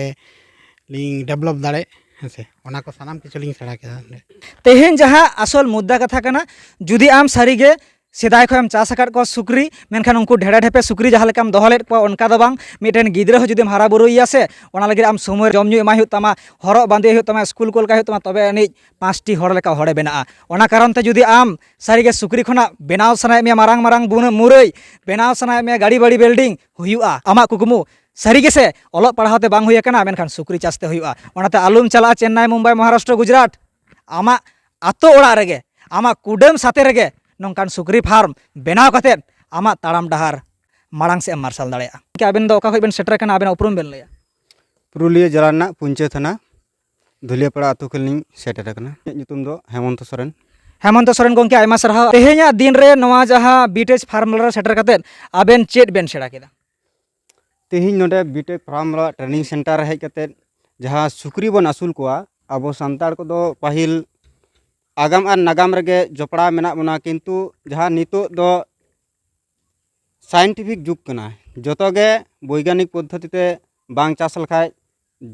ᱞᱤᱧ ᱰᱮᱵᱷᱞᱚᱯ ᱫᱟᱲᱮᱜ, ᱦᱮᱸ ᱥᱮ, ᱚᱱᱟ ᱠᱚ ᱥᱟᱱᱟᱢ ᱠᱤᱪᱷᱩ ᱞᱤᱧ ᱥᱮᱬᱟ ᱠᱮᱫᱟ ᱱᱚᱰᱮ᱾ ᱛᱮᱦᱮᱧ ᱡᱟᱦᱟᱸ ᱟᱥᱚᱞ ᱢᱩᱫᱽᱫᱟ ᱠᱟᱛᱷᱟ ᱠᱟᱱᱟ, ᱡᱩᱫᱤ ᱟᱢ ᱥᱟᱹᱨᱤᱜᱮ ᱥᱮᱫᱟᱭ ᱠᱷᱚᱱ ᱮᱢ ᱪᱟᱥ ᱟᱠᱟᱫ ᱠᱚᱣᱟ ᱥᱩᱠᱨᱤ, ᱢᱮᱱᱠᱷᱟᱱ ᱩᱱᱠᱩ ᱰᱷᱮᱲᱮ ᱰᱷᱮᱯᱮ ᱥᱩᱠᱨᱤ ᱡᱟᱦᱟᱸ ᱞᱮᱠᱟᱢ ᱫᱚᱦᱚ ᱞᱮᱫ ᱠᱚᱣᱟ, ᱚᱱᱠᱟ ᱫᱚ ᱵᱟᱝ᱾ ᱢᱤᱫᱴᱮᱱ ᱜᱤᱫᱽᱨᱟᱹ ᱦᱚᱸ ᱡᱩᱫᱤᱢ ᱦᱟᱨᱟ ᱵᱩᱨᱩᱭᱮᱭᱟ ᱥᱮ, ᱚᱱᱟ ᱞᱟᱹᱜᱤᱫ ᱟᱢ ᱥᱚᱢᱚᱭ ᱡᱚᱢ ᱧᱩ ᱮᱢᱟᱭ ᱦᱩᱭᱩᱜ ᱛᱟᱢᱟ, ᱦᱚᱨᱚᱜ ᱵᱟᱸᱫᱮ ᱦᱩᱭᱩᱜ ᱛᱟᱢᱟ, ᱥᱠᱩᱞ ᱠᱳᱞ ᱠᱟᱭ ᱦᱩᱭᱩᱜ ᱛᱟᱢᱟ, ᱛᱚᱵᱮ ᱟᱹᱱᱤᱡ ᱯᱟᱸᱪᱴᱤ ᱦᱚᱲ ᱞᱮᱠᱟ ᱦᱚᱲᱮ ᱵᱮᱱᱟᱜᱼᱟ᱾ ᱚᱱᱟ ᱠᱟᱨᱚᱱ ᱛᱮ ᱡᱩᱫᱤ ᱟᱢ ᱥᱟᱹᱨᱤᱜᱮ ᱥᱩᱠᱨᱤ ᱠᱷᱚᱱᱟᱜ ᱵᱮᱱᱟᱣ ᱥᱟᱱᱟᱭᱮᱫ ᱢᱮᱭᱟ ᱢᱟᱨᱟᱝ ᱢᱟᱨᱟᱝ ᱵᱩᱱᱟᱹ-, ᱢᱩᱨᱟᱹᱭ, ᱵᱮᱱᱟᱣ ᱥᱟᱱᱟᱭᱮᱫ ᱢᱮᱭᱟ ᱜᱟᱹᱰᱤ ᱵᱟᱹᱲᱤ ᱵᱤᱞᱰᱤᱝ, ᱦᱩᱭᱩᱜᱼᱟ ᱟᱢᱟᱜ ᱠᱩᱠᱢᱩ᱾ ᱥᱟᱹᱨᱤ ᱜᱮᱥᱮ, ᱚᱞᱚᱜ ᱯᱟᱲᱦᱟᱣ ᱛᱮ ᱵᱟᱝ ᱦᱩᱭ ᱟᱠᱟᱱᱟ, ᱢᱮᱱᱠᱷᱟᱱ ᱥᱩᱠᱨᱤ ᱪᱟᱥ ᱛᱮ ᱦᱩᱭᱩᱜᱼᱟ᱾ ᱚᱱᱟᱛᱮ ᱟᱞᱚᱢ ᱪᱟᱞᱟᱜᱼᱟ ᱪᱮᱱᱱᱟᱭ, ᱢᱩᱢᱵᱟᱭ, ᱢᱚᱦᱟᱨᱟᱥᱴᱨᱚ, ᱜᱩᱡᱽᱨᱟᱴ᱾ ᱟᱢᱟᱜ ᱟᱛᱳ ᱚᱲᱟᱜ ᱨᱮᱜᱮ, ᱟᱢᱟᱜ ᱠᱩᱰᱟᱹᱢ ᱥᱟᱛᱮ ᱨᱮᱜᱮ ᱱᱚᱝᱠᱟᱱ ᱥᱩᱠᱨᱤ ᱯᱷᱟᱨᱢ ᱵᱮᱱᱟᱣ ᱠᱟᱛᱮᱫ ᱟᱢᱟᱜ ᱛᱟᱲᱟᱢ ᱰᱟᱦᱟᱨ ᱢᱟᱲᱟᱝ ᱥᱮᱫ ᱮᱢ ᱢᱟᱨᱥᱟᱞ ᱫᱟᱲᱮᱭᱟᱜᱼᱟ᱾ ᱜᱚᱢᱠᱮ, ᱟᱵᱮᱱ ᱫᱚ ᱚᱠᱟ ᱠᱷᱚᱱ ᱵᱮᱱ ᱥᱮᱴᱮᱨ ᱟᱠᱟᱱᱟ? ᱟᱵᱮᱱᱟᱜ ᱩᱯᱨᱩᱢ ᱵᱮᱱ ᱞᱟᱹᱭᱟ᱾ ᱯᱩᱨᱩᱞᱤᱭᱟᱹ ᱡᱮᱞᱟ ᱨᱮᱱᱟᱜ ᱯᱩᱧᱪᱟᱹ ᱛᱷᱟᱱᱟ ᱫᱷᱩᱞᱤᱭᱟᱹᱯᱟᱲᱟ ᱟᱹᱛᱩ ᱠᱷᱚᱱ ᱞᱤᱧ ᱥᱮᱴᱮᱨ ᱟᱠᱟᱱᱟ᱾ ᱤᱧᱟᱹᱜ ᱧᱩᱛᱩᱢ ᱫᱚ ᱦᱮᱢᱚᱱᱛᱚ ᱥᱚᱨᱮᱱ᱾ ᱦᱮᱢᱚᱱᱛᱚ ᱥᱚᱨᱮᱱ ᱜᱚᱢᱠᱮ, ᱟᱭᱢᱟ ᱥᱟᱨᱦᱟᱣ᱾ ᱛᱮᱦᱮᱧᱟᱜ ᱫᱤᱱ ᱨᱮ ᱱᱚᱣᱟ ᱡᱟᱦᱟᱸ ᱵᱤᱴᱮᱡᱽ ᱯᱷᱟᱨᱢ ᱨᱮ ᱥᱮᱴᱮᱨ ᱠᱟᱛᱮᱫ ᱟᱵᱮᱱ ᱪᱮᱫ ᱵᱮᱱ ᱥᱮᱬᱟ ᱠᱮᱫᱟ? ᱛᱮᱦᱮᱧ ᱱᱚᱰᱮ ᱵᱤᱴᱮᱠ ᱯᱷᱟᱨᱢ ᱨᱮ ᱴᱨᱮᱱᱤᱝ ᱥᱮᱱᱴᱟᱨ ᱨᱮ ᱦᱮᱡ ᱠᱟᱛᱮᱫ ᱡᱟᱦᱟᱸ ᱥᱩᱠᱨᱤ ᱵᱚᱱ ᱟᱹᱥᱩᱞ ᱠᱚᱣᱟ, ᱟᱵᱚ ᱥᱟᱱᱛᱟᱲ ᱠᱚᱫᱚ ᱯᱟᱹᱦᱤᱞ ᱟᱜᱟᱢ ᱟᱨ ᱱᱟᱜᱟᱢ ᱨᱮᱜᱮ ᱡᱚᱯᱲᱟᱣ ᱢᱮᱱᱟᱜ ᱵᱚᱱᱟ, ᱠᱤᱱᱛᱩ ᱡᱟᱦᱟᱸ ᱱᱤᱛᱚᱜ ᱫᱚ ᱥᱟᱭᱮᱱᱴᱤᱯᱷᱤᱠ ᱡᱩᱜᱽ ᱠᱟᱱᱟ, ᱡᱚᱛᱚ ᱜᱮ ᱵᱳᱭᱜᱟᱱᱤᱠ ᱯᱚᱫᱽᱫᱷᱚᱛᱤ ᱛᱮ ᱵᱟᱝ ᱪᱟᱥ ᱞᱮᱠᱷᱟᱡ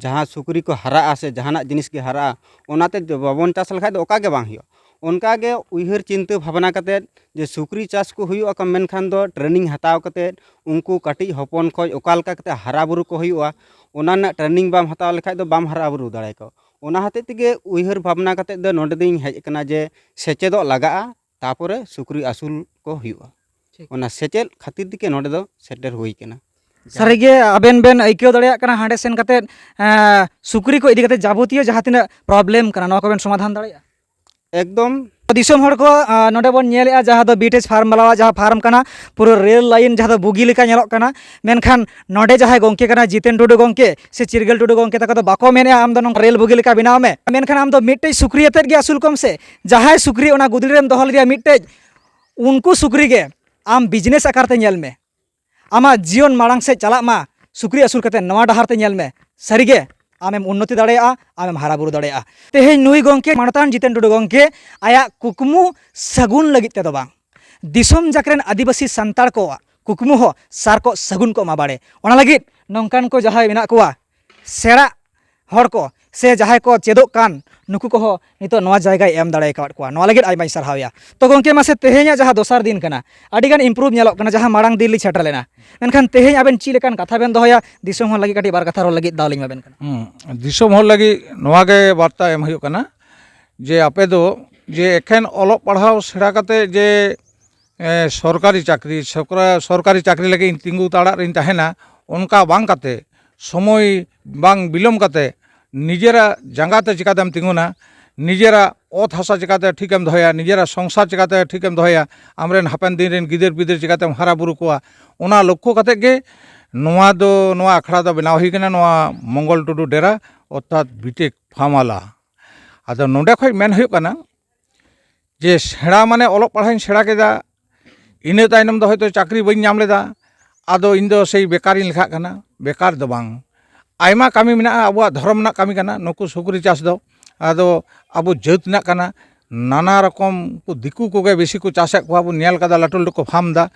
ᱡᱟᱦᱟᱸ ᱥᱩᱠᱨᱤ ᱠᱚ ᱦᱟᱨᱟᱜᱼᱟ ᱥᱮ ᱡᱟᱦᱟᱱᱟᱜ ᱡᱤᱱᱤᱥ ᱜᱮ ᱦᱟᱨᱟᱜᱼᱟ, ᱚᱱᱟᱛᱮ ᱡᱚ-, ᱵᱟᱵᱚᱱ ᱪᱟᱥ ᱞᱮᱠᱷᱟᱡ ᱫᱚ ᱚᱠᱟ ᱜᱮ ᱵᱟᱝ ᱦᱩᱭᱩᱜᱼᱟ᱾ ᱚᱱᱠᱟ ᱜᱮ ᱩᱭᱦᱟᱹᱨ ᱪᱤᱱᱛᱟᱹ ᱵᱷᱟᱵᱽᱱᱟ ᱠᱟᱛᱮᱫ ᱡᱮ ᱥᱩᱠᱨᱤ ᱪᱟᱥ ᱠᱚ ᱦᱩᱭᱩᱜᱼᱟ ᱠᱚ, ᱢᱮᱱᱠᱷᱟᱱ ᱫᱚ ᱴᱨᱮᱱᱤᱝ ᱦᱟᱛᱟᱣ ᱠᱟᱛᱮᱫ ᱩᱱᱠᱩ ᱠᱟᱹᱴᱤᱡ ᱦᱚᱯᱚᱱ ᱠᱷᱚᱡ ᱚᱠᱟ ᱞᱮᱠᱟ ᱠᱟᱛᱮᱫ ᱦᱟᱨᱟ ᱵᱩᱨᱩ ᱠᱚ ᱦᱩᱭᱩᱜᱼᱟ, ᱚᱱᱟ ᱨᱮᱱᱟᱜ ᱴᱨᱮᱱᱤᱝ ᱵᱟᱢ ᱦᱟᱛᱟᱣ ᱞᱮᱠᱷᱟᱡ ᱫᱚ ᱵᱟᱢ ᱦᱟᱨᱟ ᱵᱩᱨᱩ ᱫᱟᱲᱮᱭᱟᱠᱚᱣᱟ᱾ ᱚᱱᱟ ᱦᱚᱛᱮᱡ ᱛᱮᱜᱮ ᱩᱭᱦᱟᱹᱨ ᱵᱷᱟᱵᱽᱱᱟ ᱠᱟᱛᱮᱫ ᱫᱚ ᱱᱚᱰᱮ ᱫᱚᱧ ᱦᱮᱡ ᱟᱠᱟᱱᱟ ᱡᱮ ᱥᱮᱪᱮᱫᱚᱜ ᱞᱟᱜᱟᱜᱼᱟ, ᱛᱟᱯᱚᱨᱮ ᱥᱩᱠᱨᱤ ᱟᱹᱥᱩᱞ ᱠᱚ ᱦᱩᱭᱩᱜᱼᱟ᱾ ᱴᱷᱤᱠ᱾ ᱚᱱᱟ ᱥᱮᱪᱮᱫ ᱠᱷᱟᱹᱛᱤᱨ ᱛᱮᱜᱮ ᱱᱚᱰᱮ ᱫᱚ ᱥᱮᱴᱮᱨ ᱦᱩᱭ ᱠᱟᱱᱟ᱾ ᱥᱟᱹᱨᱤᱜᱮ ᱟᱵᱮᱱ ᱵᱮᱱ ᱟᱹᱭᱠᱟᱹᱣ ᱫᱟᱲᱮᱭᱟᱜ ᱠᱟᱱᱟ ᱦᱟᱸᱰᱮ ᱥᱮᱱ ᱠᱟᱛᱮᱫ, ᱮᱸ, ᱥᱩᱠᱨᱤ ᱠᱚ ᱤᱫᱤ ᱠᱟᱛᱮᱫ ᱡᱟᱵᱚᱛᱤᱭᱚ ᱡᱟᱦᱟᱸ ᱛᱤᱱᱟᱹᱜ ᱯᱨᱚᱵᱞᱮᱢ ᱠᱟᱱᱟ, ᱱᱚᱣᱟ ᱠᱚᱵᱮᱱ ᱥᱚᱢᱟᱫᱷᱟᱱ ᱫᱟᱲᱮᱭᱟᱜᱼᱟ? ᱮᱠᱫᱚᱢ ᱫᱤᱥᱚᱢ ᱦᱚᱲ ᱠᱚ, ᱟᱸ, ᱱᱚᱰᱮ ᱵᱚᱱ ᱧᱮᱞᱮᱫᱼᱟ, ᱡᱟᱦᱟᱸ ᱫᱚ ᱵᱤᱴᱮᱡᱽ ᱯᱷᱟᱨᱢ ᱵᱟᱞᱟᱣᱟᱜ ᱡᱟᱦᱟᱸ ᱯᱷᱟᱨᱢ ᱠᱟᱱᱟ, ᱯᱩᱨᱟᱹ ᱨᱮᱞ ᱞᱟᱭᱤᱱ ᱡᱟᱦᱟᱸ ᱫᱚ ᱵᱩᱜᱤ ᱞᱮᱠᱟ ᱧᱮᱞᱚᱜ ᱠᱟᱱᱟ᱾ ᱢᱮᱱᱠᱷᱟᱱ ᱱᱚᱰᱮ ᱡᱟᱦᱟᱸᱭ ᱜᱚᱢᱠᱮ ᱠᱟᱱᱟ ᱡᱤᱛᱮᱱ ᱴᱩᱰᱩ ᱜᱚᱢᱠᱮ ᱥᱮ ᱪᱤᱨᱜᱟᱹᱞ ᱴᱩᱰᱩ ᱜᱚᱢᱠᱮ ᱛᱟᱠᱚ ᱫᱚ ᱵᱟᱠᱚ ᱢᱮᱱᱮᱫᱼᱟ ᱟᱢ ᱫᱚ ᱱᱚᱝᱠᱟ ᱨᱮᱞ ᱵᱩᱜᱤ ᱞᱮᱠᱟ ᱵᱮᱱᱟᱣ ᱢᱮ, ᱢᱮᱱᱠᱷᱟᱱ ᱟᱢ ᱫᱚ ᱢᱤᱫᱴᱮᱡ ᱥᱩᱠᱨᱤ ᱟᱛᱮᱫ ᱜᱮ ᱟᱹᱥᱩᱞ ᱠᱚᱢ ᱥᱮ᱾ ᱡᱟᱦᱟᱸᱭ ᱥᱩᱠᱨᱤ ᱚᱱᱟ ᱜᱩᱫᱽᱲᱤ ᱨᱮᱢ ᱫᱚᱦᱚ ᱞᱮᱫᱮᱭᱟ ᱢᱤᱫᱴᱮᱡ, ᱩᱱᱠᱩ ᱥᱩᱠᱨᱤ ᱜᱮ ᱟᱢ ᱵᱤᱡᱽᱱᱮᱥ ᱟᱠᱟᱨ ᱛᱮ ᱧᱮᱞ ᱢᱮ᱾ ᱟᱢᱟᱜ ᱡᱤᱭᱚᱱ ᱢᱟᱲᱟᱝ ᱥᱮᱫ ᱪᱟᱞᱟᱜ ᱢᱟ, ᱥᱩᱠᱨᱤ ᱟᱹᱥᱩᱞ ᱠᱟᱛᱮ ᱱᱚᱣᱟ ᱰᱟᱦᱟᱨ ᱛᱮ ᱧᱮᱞ ᱢᱮ᱾ ᱥᱟᱹᱨᱤᱜᱮ ᱟᱢᱮᱢ ᱩᱱᱱᱚᱛᱤ ᱫᱟᱲᱮᱭᱟᱜᱼᱟ, ᱟᱢᱮᱢ ᱦᱟᱨᱟ ᱵᱩᱨᱩ ᱫᱟᱲᱮᱭᱟᱜᱼᱟ᱾ ᱛᱮᱦᱮᱧ ᱱᱩᱭ ᱜᱚᱢᱠᱮ, ᱢᱟᱱᱚᱛᱟᱱ ᱡᱤᱛᱮᱱ ᱴᱩᱰᱩ ᱜᱚᱢᱠᱮ, ᱟᱭᱟᱜ ᱠᱩᱠᱢᱩ ᱥᱟᱹᱜᱩᱱ ᱞᱟᱹᱜᱤᱫ ᱛᱮᱫᱚ ᱵᱟᱝ, ᱫᱤᱥᱚᱢ ᱡᱟᱠ ᱨᱮᱱ ᱟᱹᱫᱤᱵᱟᱹᱥᱤ ᱥᱟᱱᱛᱟᱲ ᱠᱚᱣᱟᱜ ᱠᱩᱠᱢᱩ ᱦᱚᱸ ᱥᱟᱨ ᱠᱚᱜ ᱥᱟᱹᱜᱩᱱ ᱠᱚᱜ ᱢᱟ ᱵᱟᱲᱮ᱾ ᱚᱱᱟ ᱞᱟᱹᱜᱤᱫ ᱱᱚᱝᱠᱟᱱ ᱠᱚ ᱡᱟᱦᱟᱸᱭ ᱢᱮᱱᱟᱜ ᱠᱚᱣᱟ, ᱥᱮᱬᱟ ᱦᱚᱲ ᱠᱚ ᱥᱮ ᱡᱟᱦᱟᱸᱭ ᱠᱚ ᱪᱮᱫᱚᱜ ᱠᱟᱱ, ᱱᱩᱠᱩ ᱠᱚᱦᱚᱸ ᱱᱤᱛᱚᱜ ᱱᱚᱣᱟ ᱡᱟᱭᱜᱟᱭ ᱮᱢ ᱫᱟᱲᱮ ᱟᱠᱟᱫ ᱠᱚᱣᱟ᱾ ᱱᱚᱣᱟ ᱞᱟᱹᱜᱤᱫ ᱟᱭᱢᱟᱧ ᱥᱟᱨᱦᱟᱣᱮᱭᱟ᱾ ᱛᱚ ᱜᱚᱢᱠᱮ, ᱢᱟᱥᱮ ᱛᱮᱦᱮᱧᱟᱜ ᱡᱟᱦᱟᱸ ᱫᱚᱥᱟᱨ ᱫᱤᱱ ᱠᱟᱱᱟ, ᱟᱹᱰᱤᱜᱟᱱ ᱤᱢᱯᱨᱩᱵᱷ ᱧᱮᱞᱚᱜ ᱠᱟᱱᱟ, ᱡᱟᱦᱟᱸ ᱢᱟᱲᱟᱝ ᱫᱤᱱ ᱞᱤᱧ ᱥᱮᱴᱮᱨ ᱞᱮᱱᱟ᱾ ᱢᱮᱱᱠᱷᱟᱱ ᱛᱮᱦᱮᱧ ᱟᱵᱮᱱ ᱪᱮᱫ ᱞᱮᱠᱟᱱ ᱠᱟᱛᱷᱟ ᱵᱮᱱ ᱫᱚᱦᱚᱭᱟ, ᱫᱤᱥᱚᱢ ᱦᱚᱲ ᱞᱟᱹᱜᱤᱫ ᱠᱟᱹᱴᱤᱡ ᱵᱟᱨ ᱠᱟᱛᱷᱟ ᱨᱚᱲ ᱞᱟᱹᱜᱤᱫ ᱫᱟᱣ ᱞᱤᱧ ᱮᱢᱟ ᱵᱮᱱ ᱠᱟᱱᱟ᱾ ᱦᱩᱸ, ᱫᱤᱥᱚᱢ ᱦᱚᱲ ᱞᱟᱹᱜᱤᱫ ᱱᱚᱣᱟ ᱜᱮ ᱵᱟᱨᱛᱟ ᱮᱢ ᱦᱩᱭᱩᱜ ᱠᱟᱱᱟ ᱡᱮ ᱟᱯᱮ ᱫᱚ ᱡᱮ ᱮᱠᱷᱮᱱ ᱚᱞᱚᱜ ᱯᱟᱲᱦᱟᱣ ᱥᱮᱬᱟ ᱠᱟᱛᱮ ᱡᱮ, ᱮ, ᱥᱚᱨᱠᱟᱨᱤ ᱪᱟᱹᱠᱨᱤ, ᱥᱚᱨᱠᱟ-, ᱥᱚᱨᱠᱟᱨᱤ ᱪᱟᱹᱠᱨᱤ ᱞᱟᱹᱜᱤᱫ ᱤᱧ ᱛᱤᱸᱜᱩ ᱛᱟᱲᱟᱜ ᱨᱤᱧ ᱛᱟᱦᱮᱱᱟ, ᱚᱱᱠᱟ ᱵᱟᱝ ᱠᱟᱛᱮ, ᱥᱚᱢᱚᱭ ᱵᱟᱝ ᱵᱤᱞᱚᱢ ᱠᱟᱛᱮ ᱱᱤᱡᱮᱨᱟᱜ ᱡᱟᱸᱜᱟ ᱛᱮ ᱪᱤᱠᱟᱛᱮᱢ ᱛᱤᱸᱜᱩᱱᱟ, ᱱᱤᱡᱮᱨᱟᱜ ᱚᱛ ᱦᱟᱥᱟ ᱪᱤᱠᱟᱛᱮ ᱴᱷᱤᱠᱮᱢ ᱫᱚᱦᱚᱭᱟ, ᱱᱤᱡᱮᱨᱟᱜ ᱥᱚᱝᱥᱟᱨ ᱪᱤᱠᱟᱛᱮ ᱴᱷᱤᱠᱮᱢ ᱫᱚᱦᱚᱭᱟ, ᱟᱢᱨᱮᱱ ᱦᱟᱯᱮᱱ ᱫᱤᱱ ᱨᱮᱱ ᱜᱤᱫᱟᱹᱨ ᱯᱤᱫᱟᱹᱨ ᱪᱤᱠᱟᱛᱮᱢ ᱦᱟᱨᱟ ᱵᱩᱨᱩ ᱠᱚᱣᱟ, ᱚᱱᱟ ᱞᱚᱠᱠᱷᱚ ᱠᱟᱛᱮ ᱜᱮ ᱱᱚᱣᱟ ᱫᱚ, ᱱᱚᱣᱟ ᱟᱠᱷᱲᱟ ᱫᱚ ᱵᱮᱱᱟᱣ ᱦᱩᱭ ᱠᱟᱱᱟ, ᱱᱚᱣᱟ ᱢᱚᱝᱜᱚᱞ ᱴᱩᱰᱩ ᱰᱮᱨᱟ, ᱚᱨᱛᱷᱟᱛ ᱵᱤᱴᱮᱠ ᱯᱷᱟᱢᱟᱞᱟ᱾ ᱟᱫᱚ ᱱᱚᱰᱮ ᱠᱷᱚᱡ ᱢᱮᱱ ᱦᱩᱭᱩᱜ ᱠᱟᱱᱟ ᱡᱮ ᱥᱮᱬᱟ ᱢᱟᱱᱮ ᱚᱞᱚᱜ ᱯᱟᱲᱦᱟᱜ ᱤᱧ ᱥᱮᱬᱟ ᱠᱮᱫᱟ, ᱤᱱᱟᱹ ᱛᱟᱭᱱᱚᱢ ᱫᱚ ᱦᱚᱭᱛᱳ ᱪᱟᱹᱠᱨᱤ ᱵᱟᱹᱧ ᱧᱟᱢ ᱞᱮᱫᱟ, ᱟᱫᱚ ᱤᱧ ᱫᱚ ᱥᱮᱭ ᱵᱮᱠᱟᱨᱤᱧ ᱞᱮᱠᱷᱟᱜ ᱠᱟᱱᱟ᱾ ᱵᱮᱠᱟᱨ ᱫᱚ ᱵᱟᱝ, ᱟᱭᱢᱟ ᱠᱟᱹᱢᱤ ᱢᱮᱱᱟᱜᱼᱟ, ᱟᱵᱚᱣᱟᱜ ᱫᱷᱚᱨᱚᱢ ᱨᱮᱱᱟᱜ ᱠᱟᱹᱢᱤ ᱠᱟᱱᱟ᱾ ᱱᱩᱠᱩ ᱥᱩᱠᱨᱤ ᱪᱟᱥ ᱫᱚ ᱟᱫᱚ ᱟᱵᱚ ᱡᱟᱹᱛ ᱨᱮᱱᱟᱜ ᱠᱟᱱᱟ, ᱱᱟᱱᱟ ᱨᱚᱠᱚᱢ ᱠᱚ ᱫᱤᱠᱩ ᱠᱚᱜᱮ ᱵᱮᱥᱤ ᱠᱚ ᱪᱟᱥᱮᱫ ᱠᱚᱣᱟ, ᱵᱚᱱ ᱧᱮᱞ ᱠᱟᱫᱟ, ᱞᱟᱹᱴᱩ ᱞᱟᱹᱴᱩ ᱠᱚ ᱯᱷᱟᱨᱢ ᱫᱟ᱾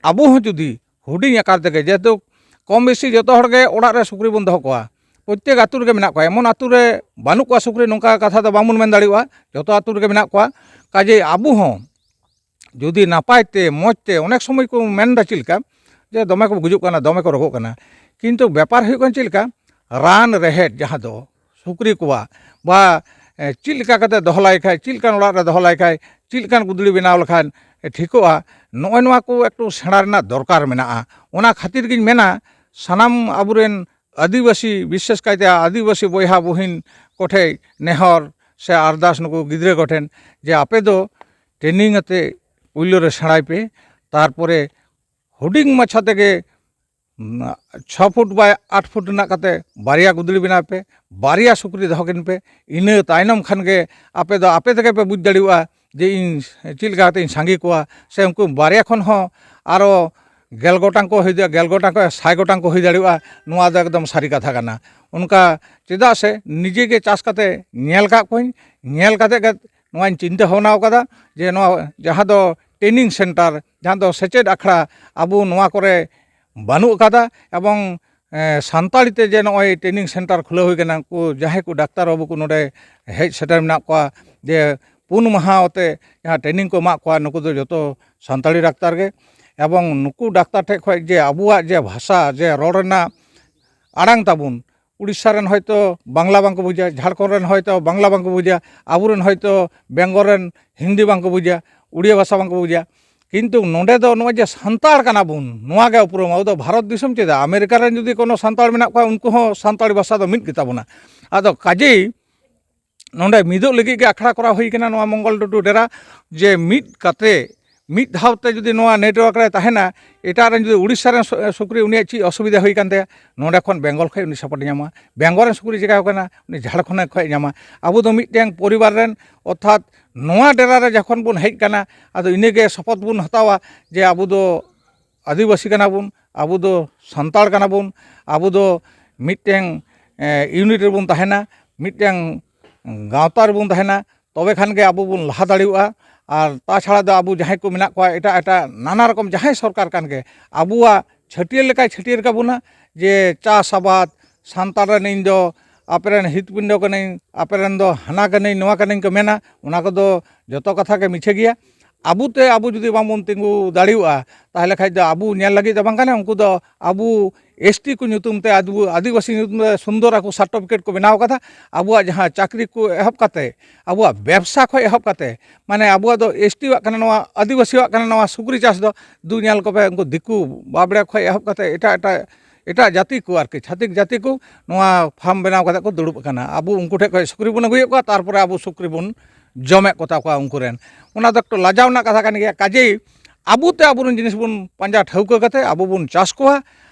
ᱟᱵᱚ ᱦᱚᱸ ᱡᱩᱫᱤ ᱦᱩᱰᱤᱧ ᱟᱠᱟᱨ ᱛᱮᱜᱮ, ᱡᱮᱦᱮᱛᱩ ᱠᱚᱢ ᱵᱮᱥᱤ ᱡᱚᱛᱚ ᱦᱚᱲ ᱜᱮ ᱚᱲᱟᱜ ᱨᱮ ᱥᱩᱠᱨᱤ ᱵᱚᱱ ᱫᱚᱦᱚ ᱠᱚᱣᱟ, ᱯᱨᱚᱛᱛᱮᱠ ᱟᱹᱛᱩ ᱨᱮᱜᱮ ᱢᱮᱱᱟᱜ ᱠᱚᱣᱟ, ᱮᱢᱚᱱ ᱟᱹᱛᱩ ᱨᱮ ᱵᱟᱹᱱᱩᱜ ᱠᱚᱣᱟ ᱥᱩᱠᱨᱤ, ᱱᱚᱝᱠᱟ ᱠᱟᱛᱷᱟ ᱫᱚ ᱵᱟᱝᱵᱚᱱ ᱢᱮᱱ ᱫᱟᱲᱮᱭᱟᱜᱼᱟ, ᱡᱚᱛᱚ ᱟᱹᱛᱩ ᱨᱮᱜᱮ ᱢᱮᱱᱟᱜ ᱠᱚᱣᱟ᱾ ᱠᱟᱡᱮ ᱟᱵᱚ ᱦᱚᱸ ᱡᱩᱫᱤ ᱱᱟᱯᱟᱭ ᱛᱮ, ᱢᱚᱡᱽ ᱛᱮ, ᱚᱱᱮᱠ ᱥᱚᱢᱚᱭ ᱠᱚ ᱢᱮᱱ ᱮᱫᱟ ᱪᱮᱫ ᱞᱮᱠᱟ, ᱡᱮ ᱫᱚᱢᱮ ᱠᱚ ᱜᱩᱡᱩᱜ ᱠᱟᱱᱟ, ᱫᱚᱢᱮ ᱠᱚ ᱨᱳᱜᱚᱜ ᱠᱟᱱᱟ, ᱠᱤᱱᱛᱩ ᱵᱮᱯᱟᱨ ᱦᱩᱭᱩᱜ ᱠᱟᱱᱟ ᱪᱮᱫ ᱞᱮᱠᱟ, ᱨᱟᱱ ᱨᱮᱦᱮᱫ ᱡᱟᱦᱟᱸ ᱫᱚ ᱥᱩᱠᱨᱤ ᱠᱚᱣᱟᱜ ᱵᱟ, ᱮ, ᱪᱮᱫ ᱞᱮᱠᱟ ᱠᱟᱛᱮ ᱫᱚᱦᱚ ᱞᱟᱭ ᱠᱷᱟᱡ, ᱪᱮᱫ ᱞᱮᱠᱟᱱ ᱚᱲᱟᱜ ᱨᱮ ᱫᱚᱦᱚ ᱞᱟᱭ ᱠᱷᱟᱡ, ᱪᱮᱫ ᱞᱮᱠᱟᱱ ᱜᱩᱫᱽᱲᱤ ᱵᱮᱱᱟᱣ ᱞᱮᱠᱷᱟᱱ, ᱮ, ᱴᱷᱤᱠᱚᱜᱼᱟ, ᱱᱚᱜᱼᱚᱭ ᱱᱚᱣᱟ ᱠᱚ ᱮᱠᱴᱩ ᱥᱮᱬᱟ ᱨᱮᱱᱟᱜ ᱫᱚᱨᱠᱟᱨ ᱢᱮᱱᱟᱜᱼᱟ᱾ ᱚᱱᱟ ᱠᱷᱟᱹᱛᱤᱨ ᱜᱤᱧ ᱢᱮᱱᱟ, ᱥᱟᱱᱟᱢ ᱟᱵᱚᱨᱮᱱ ᱟᱹᱫᱤᱵᱟᱹᱥᱤ, ᱵᱤᱥᱮᱥ ᱠᱟᱭᱛᱮ ᱟᱹᱫᱤᱵᱟᱹᱥᱤ ᱵᱚᱭᱦᱟ ᱵᱩᱦᱤᱱ ᱠᱚᱴᱷᱮᱡ ᱱᱮᱦᱚᱨ, ᱥᱮ ᱟᱨᱫᱟᱥ ᱱᱩᱠᱩ ᱜᱤᱫᱽᱨᱟᱹ ᱠᱚᱴᱷᱮᱱ, ᱡᱮ ᱟᱯᱮ ᱫᱚ training ᱟᱛᱮ ᱯᱩᱭᱞᱩ ᱨᱮ ᱥᱮᱬᱟᱭ ᱯᱮ, ᱛᱟᱨᱯᱚᱨᱮ ᱦᱩᱰᱤᱧ ᱢᱟᱪᱷᱟ ᱛᱮᱜᱮ, ᱩᱢ, ᱪᱷᱚ ᱯᱷᱩᱴ ᱵᱟᱭ ᱟᱴ ᱯᱷᱩᱴ ᱨᱮᱱᱟᱜ ᱠᱟᱛᱮ ᱵᱟᱨᱭᱟ ᱜᱩᱫᱽᱲᱤ ᱵᱮᱱᱟᱣ ᱯᱮ, ᱵᱟᱨᱭᱟ ᱥᱩᱠᱨᱤ ᱫᱚᱦᱚ ᱠᱤᱱ ᱯᱮ᱾ ᱤᱱᱟᱹ ᱛᱟᱭᱱᱚᱢ ᱠᱷᱟᱱ ᱜᱮ ᱟᱯᱮ ᱫᱚ ᱟᱯᱮ ᱛᱮᱜᱮ ᱯᱮ ᱵᱩᱡᱽ ᱫᱟᱲᱮᱭᱟᱜᱼᱟ ᱡᱮ ᱤᱧ ᱪᱮᱫ ᱞᱮᱠᱟ ᱠᱟᱛᱮ ᱤᱧ ᱥᱟᱸᱜᱮ ᱠᱚᱣᱟ, ᱥᱮ ᱩᱱᱠᱩ ᱵᱟᱨᱭᱟ ᱠᱷᱚᱱ ᱦᱚᱸ ᱟᱨᱚ ᱜᱮᱞ ᱜᱚᱴᱟᱝ ᱠᱚ ᱦᱩᱭ ᱫᱟᱲᱮᱭᱟᱜᱼᱟ, ᱜᱮᱞ ᱜᱚᱴᱟᱝ ᱠᱚ, ᱥᱟᱭ ᱜᱚᱴᱟᱝ ᱠᱚ ᱦᱩᱭ ᱫᱟᱲᱮᱭᱟᱜᱼᱟ᱾ ᱱᱚᱣᱟ ᱫᱚ ᱮᱠᱫᱚᱢ ᱥᱟᱹᱨᱤ ᱠᱟᱛᱷᱟ ᱠᱟᱱᱟ᱾ ᱚᱱᱠᱟ ᱪᱮᱫᱟᱜ ᱥᱮ ᱱᱤᱡᱮ ᱜᱮ ᱪᱟᱥ ᱠᱟᱛᱮ ᱧᱮᱞ ᱠᱟᱜ ᱠᱚᱣᱟᱧ, ᱧᱮᱞ ᱠᱟᱛᱮ ᱜᱮ ᱱᱚᱣᱟᱧ ᱪᱤᱱᱛᱟᱹ ᱵᱷᱟᱵᱽᱱᱟ ᱟᱠᱟᱫᱟ ᱡᱮ ᱱᱚᱣᱟ ᱡᱟᱦᱟᱸ ᱫᱚ training center, ᱡᱟᱦᱟᱸ ᱫᱚ ᱥᱮᱪᱮᱫ ᱟᱠᱷᱲᱟ ᱟᱵᱚ ᱱᱚᱣᱟ ᱠᱚᱨᱮ ᱵᱟᱹᱱᱩᱜ ᱟᱠᱟᱫᱟ᱾ ᱮᱵᱚᱝ, ᱮ, ᱥᱟᱱᱛᱟᱲᱤ ᱛᱮ ᱡᱮ ᱱᱚᱜᱼᱚᱭ training center ᱠᱷᱩᱞᱟᱹᱣ ᱦᱩᱭ ᱠᱟᱱᱟ, ᱩᱱᱠᱩ ᱡᱟᱦᱟᱸᱭ ᱠᱚ ᱰᱟᱠᱛᱟᱨ ᱵᱟᱹᱵᱩ ᱠᱚ ᱱᱚᱰᱮ ᱦᱮᱡ ᱥᱮᱴᱮᱨ ᱢᱮᱱᱟᱜ ᱠᱚᱣᱟ, ᱡᱮ ᱯᱩᱱ ᱢᱟᱦᱟ ᱛᱮ ᱡᱟᱦᱟᱸ training ᱠᱚ ᱮᱢᱟᱜ ᱠᱚᱣᱟ, ᱱᱩᱠᱩ ᱫᱚ ᱡᱚᱛᱚ ᱥᱟᱱᱛᱟᱲᱤ ᱰᱟᱠᱛᱟᱨ ᱜᱮ᱾ ᱮᱵᱚᱝ ᱱᱩᱠᱩ ᱰᱟᱠᱛᱟᱨ ᱴᱷᱮᱡ ᱠᱷᱚᱡ ᱡᱮ ᱟᱵᱚᱣᱟᱜ ᱡᱮ ᱵᱷᱟᱥᱟ, ᱡᱮ ᱨᱚᱲ ᱨᱮᱱᱟᱜ ᱟᱲᱟᱝ ᱛᱟᱵᱚᱱ, ᱩᱲᱤᱥᱥᱟ ᱨᱮᱱ ᱦᱚᱭᱛᱳ ᱵᱟᱝᱞᱟ ᱵᱟᱝᱠᱚ ᱵᱩᱡᱟ, ᱡᱷᱟᱲᱠᱷᱚᱸᱰ ᱨᱮᱱ ᱦᱚᱭᱛᱳ ᱵᱟᱝᱞᱟ ᱵᱟᱝᱠᱚ ᱵᱩᱡᱟ, ᱟᱵᱚᱨᱮᱱ ᱦᱚᱭᱛᱳ ᱵᱮᱝᱜᱚᱞ ᱨᱮᱱ ᱦᱤᱱᱫᱤ ᱵᱟᱝᱠᱚ ᱵᱩᱡᱟ, ᱩᱲᱤᱭᱟ ᱵᱷᱟᱥᱟ ᱵᱟᱝᱠᱚ ᱵᱩᱡᱟ, ᱠᱤᱱᱛᱩ ᱱᱚᱰᱮ ᱫᱚ ᱱᱚᱜᱼᱚᱭ ᱡᱮ ᱥᱟᱱᱛᱟᱲ ᱠᱟᱱᱟ ᱵᱚᱱ, ᱱᱚᱣᱟ ᱜᱮ ᱩᱯᱨᱩᱢ᱾ ᱟᱵᱚ ᱫᱚ ᱵᱷᱟᱨᱚᱛ ᱫᱤᱥᱚᱢ ᱪᱮᱫᱟᱜ, ᱟᱢᱮᱨᱤᱠᱟ ᱨᱮᱱ ᱡᱩᱫᱤ ᱠᱳᱱᱳ ᱥᱟᱱᱛᱟᱲ ᱢᱮᱱᱟᱜ ᱠᱚᱣᱟ, ᱩᱱᱠᱩ ᱦᱚᱸ ᱥᱟᱱᱛᱟᱲᱤ ᱵᱷᱟᱥᱟ ᱫᱚ ᱢᱤᱫ ᱜᱮᱛᱟ ᱵᱚᱱᱟ᱾ ᱟᱫᱚ ᱠᱟᱡᱮᱭ ᱱᱚᱰᱮ ᱢᱤᱫᱚᱜ ᱞᱟᱹᱜᱤᱫ ᱜᱮ ᱟᱠᱷᱲᱟ ᱠᱚᱨᱟᱣ ᱦᱩᱭ ᱠᱟᱱᱟ ᱱᱚᱣᱟ ᱢᱚᱝᱜᱚᱞ ᱴᱩᱰᱩ ᱰᱮᱨᱟ, ᱡᱮ ᱢᱤᱫ ᱠᱟᱛᱮ ᱢᱤᱫ ᱫᱷᱟᱣ ᱛᱮ ᱡᱩᱫᱤ ᱱᱚᱣᱟ network ᱨᱮ ᱛᱟᱦᱮᱱᱟ, ᱮᱴᱟᱜ ᱨᱮᱱ ᱡᱩᱫᱤ ᱩᱲᱤᱥᱥᱟ ᱨᱮᱱ ᱥᱩ-, ᱥᱩᱠᱨᱤ, ᱩᱱᱤᱭᱟᱜ ᱪᱮᱫ ᱚᱥᱩᱵᱤᱫᱷᱟ ᱦᱩᱭ ᱠᱟᱱ ᱛᱟᱭᱟ? ᱱᱚᱰᱮ ᱠᱷᱚᱱ ᱵᱮᱝᱜᱚᱞ ᱠᱷᱚᱱ ᱩᱱᱤ support ᱧᱟᱢᱟ, ᱵᱮᱝᱜᱚᱞ ᱨᱮᱱ ᱥᱩᱠᱨᱤ ᱪᱤᱠᱟᱹ ᱠᱟᱱᱟ, ᱩᱱᱤ ᱡᱷᱟᱲᱠᱷᱚᱸᱰ ᱠᱷᱚᱱ ᱧᱟᱢᱟ᱾ ᱟᱵᱚ ᱫᱚ ᱢᱤᱫᱴᱮᱱ ᱯᱚᱨᱤᱵᱟᱨ ᱨᱮᱱ, ᱚᱨᱛᱷᱟᱛ ᱱᱚᱣᱟ ᱰᱮᱨᱟ ᱨᱮ ᱡᱚᱠᱷᱚᱱ ᱵᱚᱱ ᱦᱮᱡ ᱠᱟᱱᱟ, ᱟᱫᱚ ᱤᱱᱟᱹᱜᱮ ᱥᱚᱯᱚᱛ ᱵᱚᱱ ᱦᱟᱛᱟᱣᱟ ᱡᱮ ᱟᱵᱚ ᱫᱚ ᱟᱹᱫᱤᱵᱟᱹᱥᱤ ᱠᱟᱱᱟ ᱵᱚᱱ, ᱟᱵᱚ ᱫᱚ ᱥᱟᱱᱛᱟᱲ ᱠᱟᱱᱟ ᱵᱚᱱ, ᱟᱵᱚ ᱫᱚ ᱢᱤᱫᱴᱮᱱ, ᱮ, unit ᱨᱮᱵᱚᱱ ᱛᱟᱦᱮᱱᱟ, ᱢᱤᱫᱴᱮᱱ ᱜᱟᱶᱛᱟ ᱨᱮᱵᱚᱱ ᱛᱟᱦᱮᱱᱟ, ᱛᱚᱵᱮ ᱠᱷᱟᱱ ᱜᱮ ᱟᱵᱚ ᱵᱚᱱ ᱞᱟᱦᱟ ᱫᱟᱲᱮᱭᱟᱜᱼᱟ᱾ ᱟᱨ ᱛᱟᱪᱷᱟᱲᱟ ᱫᱚ ᱟᱵᱚ ᱡᱟᱦᱟᱸᱭ ᱠᱚ ᱢᱮᱱᱟᱜ ᱠᱚᱣᱟ ᱮᱴᱟᱜ ᱮᱴᱟᱜ ᱱᱟᱱᱟ ᱨᱚᱠᱚᱢ ᱡᱟᱦᱟᱸᱭ ᱥᱚᱨᱠᱟᱨ ᱠᱟᱱ ᱜᱮ, ᱟᱵᱚᱣᱟᱜ ᱪᱷᱟᱹᱴᱭᱟᱹᱨ ᱞᱮᱠᱟᱭ ᱪᱷᱟᱹᱴᱭᱟᱹᱨ ᱠᱟᱵᱚᱱᱟ ᱡᱮ ᱪᱟᱥ ᱟᱵᱟᱫ, ᱥᱟᱱᱛᱟᱲ ᱨᱮᱱ ᱤᱧ ᱫᱚ ᱟᱯᱮ ᱨᱮᱱ ᱦᱤᱛ ᱯᱤᱸᱰᱚ ᱠᱟᱹᱱᱟᱹᱧ, ᱟᱯᱮ ᱨᱮᱱ ᱫᱚ ᱦᱟᱱᱟ ᱠᱟᱹᱱᱟᱹᱧ, ᱱᱚᱣᱟ ᱠᱟᱹᱱᱟᱹᱧ ᱠᱚ ᱢᱮᱱᱟ, ᱚᱱᱟ ᱠᱚᱫᱚ ᱡᱚᱛᱚ ᱠᱟᱛᱷᱟ ᱜᱮ ᱢᱤᱪᱷᱟᱹ ᱜᱮᱭᱟ᱾ ᱟᱵᱚ ᱛᱮ ᱟᱵᱚ ᱡᱩᱫᱤ ᱵᱟᱵᱚᱱ ᱛᱤᱸᱜᱩ ᱫᱟᱲᱮᱭᱟᱜᱼᱟ, ᱛᱟᱦᱚᱞᱮ ᱠᱷᱟᱡ ᱫᱚ ᱟᱵᱚ ᱧᱮᱞ ᱞᱟᱹᱜᱤᱫ ᱫᱚ ᱵᱟᱝ ᱠᱟᱱᱟ, ᱩᱱᱠᱩ ᱫᱚ ᱟᱵᱚ S T ᱠᱚ ᱧᱩᱛᱩᱢ ᱛᱮ, ᱟᱫᱤᱵᱟ-, ᱟᱹᱫᱤᱵᱟᱹᱥᱤ ᱧᱩᱛᱩᱢ ᱛᱮ ᱥᱩᱱᱫᱚᱨ ᱟᱠᱚ certificate ᱠᱚ ᱵᱮᱱᱟᱣ ᱠᱟᱫᱟ᱾ ᱟᱵᱚᱣᱟᱜ ᱡᱟᱦᱟᱸ ᱪᱟᱹᱠᱨᱤ ᱠᱚ ᱮᱦᱚᱵ ᱠᱟᱛᱮ, ᱟᱵᱚᱣᱟᱜ ᱵᱮᱵᱽᱥᱟ ᱠᱷᱚᱱ ᱮᱦᱚᱵ ᱠᱟᱛᱮ, ᱢᱟᱱᱮ ᱟᱵᱚᱣᱟᱜ ᱫᱚ S T ᱣᱟᱜ ᱠᱟᱱᱟ ᱱᱚᱣᱟ, ᱟᱹᱫᱤᱵᱟᱹᱥᱤᱣᱟᱜ ᱠᱟᱱᱟ ᱱᱚᱣᱟ ᱥᱩᱠᱨᱤ ᱪᱟᱥ ᱫᱚ, ᱫᱩ ᱧᱮᱞ ᱠᱚᱯᱮ, ᱩᱱᱠᱩ ᱫᱤᱠᱩ ᱵᱟᱵᱽᱲᱮ ᱠᱷᱚᱱ ᱮᱦᱚᱵ ᱠᱟᱛᱮ ᱮᱴᱟᱜ ᱮᱴᱟᱜ ᱮᱴᱟᱜ ᱡᱟᱹᱛᱤ ᱠᱚ ᱟᱨᱠᱤ, ᱪᱷᱟᱹᱛᱤᱠ ᱡᱟᱹᱛᱤ ᱠᱚ ᱱᱚᱣᱟ ᱯᱷᱟᱨᱢ ᱵᱮᱱᱟᱣ ᱠᱟᱛᱮ ᱠᱚ ᱫᱩᱲᱩᱵ ᱟᱠᱟᱱᱟ᱾ ᱟᱵᱚ ᱩᱱᱠᱩ ᱴᱷᱮᱱ ᱠᱷᱚᱱ ᱥᱩᱠᱨᱤ ᱵᱚᱱ ᱟᱹᱜᱩᱭᱮᱫ ᱠᱚᱣᱟ, ᱛᱟᱨᱯᱚᱨᱮ ᱟᱵᱚ ᱥᱩᱠᱨᱤ ᱵᱚᱱ ᱡᱚᱢᱮᱫ ᱠᱚ ᱛᱟᱠᱚᱣᱟ ᱩᱱᱠᱩ ᱨᱮᱱ᱾ ᱚᱱᱟ ᱫᱚ ᱮᱠᱴᱩ ᱞᱟᱡᱟᱣ ᱨᱮᱱᱟᱜ ᱠᱟᱛᱷᱟ ᱠᱟᱱ ᱜᱮᱭᱟ᱾ ᱠᱟᱡᱮᱭ ᱟᱵᱚ ᱛᱮ ᱟᱵᱚᱨᱮᱱ ᱡᱤᱱᱤᱥ ᱵᱚᱱ ᱯᱟᱸᱡᱟ ᱴᱷᱟᱹᱣᱠᱟᱹ ᱠᱟᱛᱮ ᱟᱵᱚ ᱵᱚᱱ ᱪᱟᱥ ᱠᱚᱣᱟ,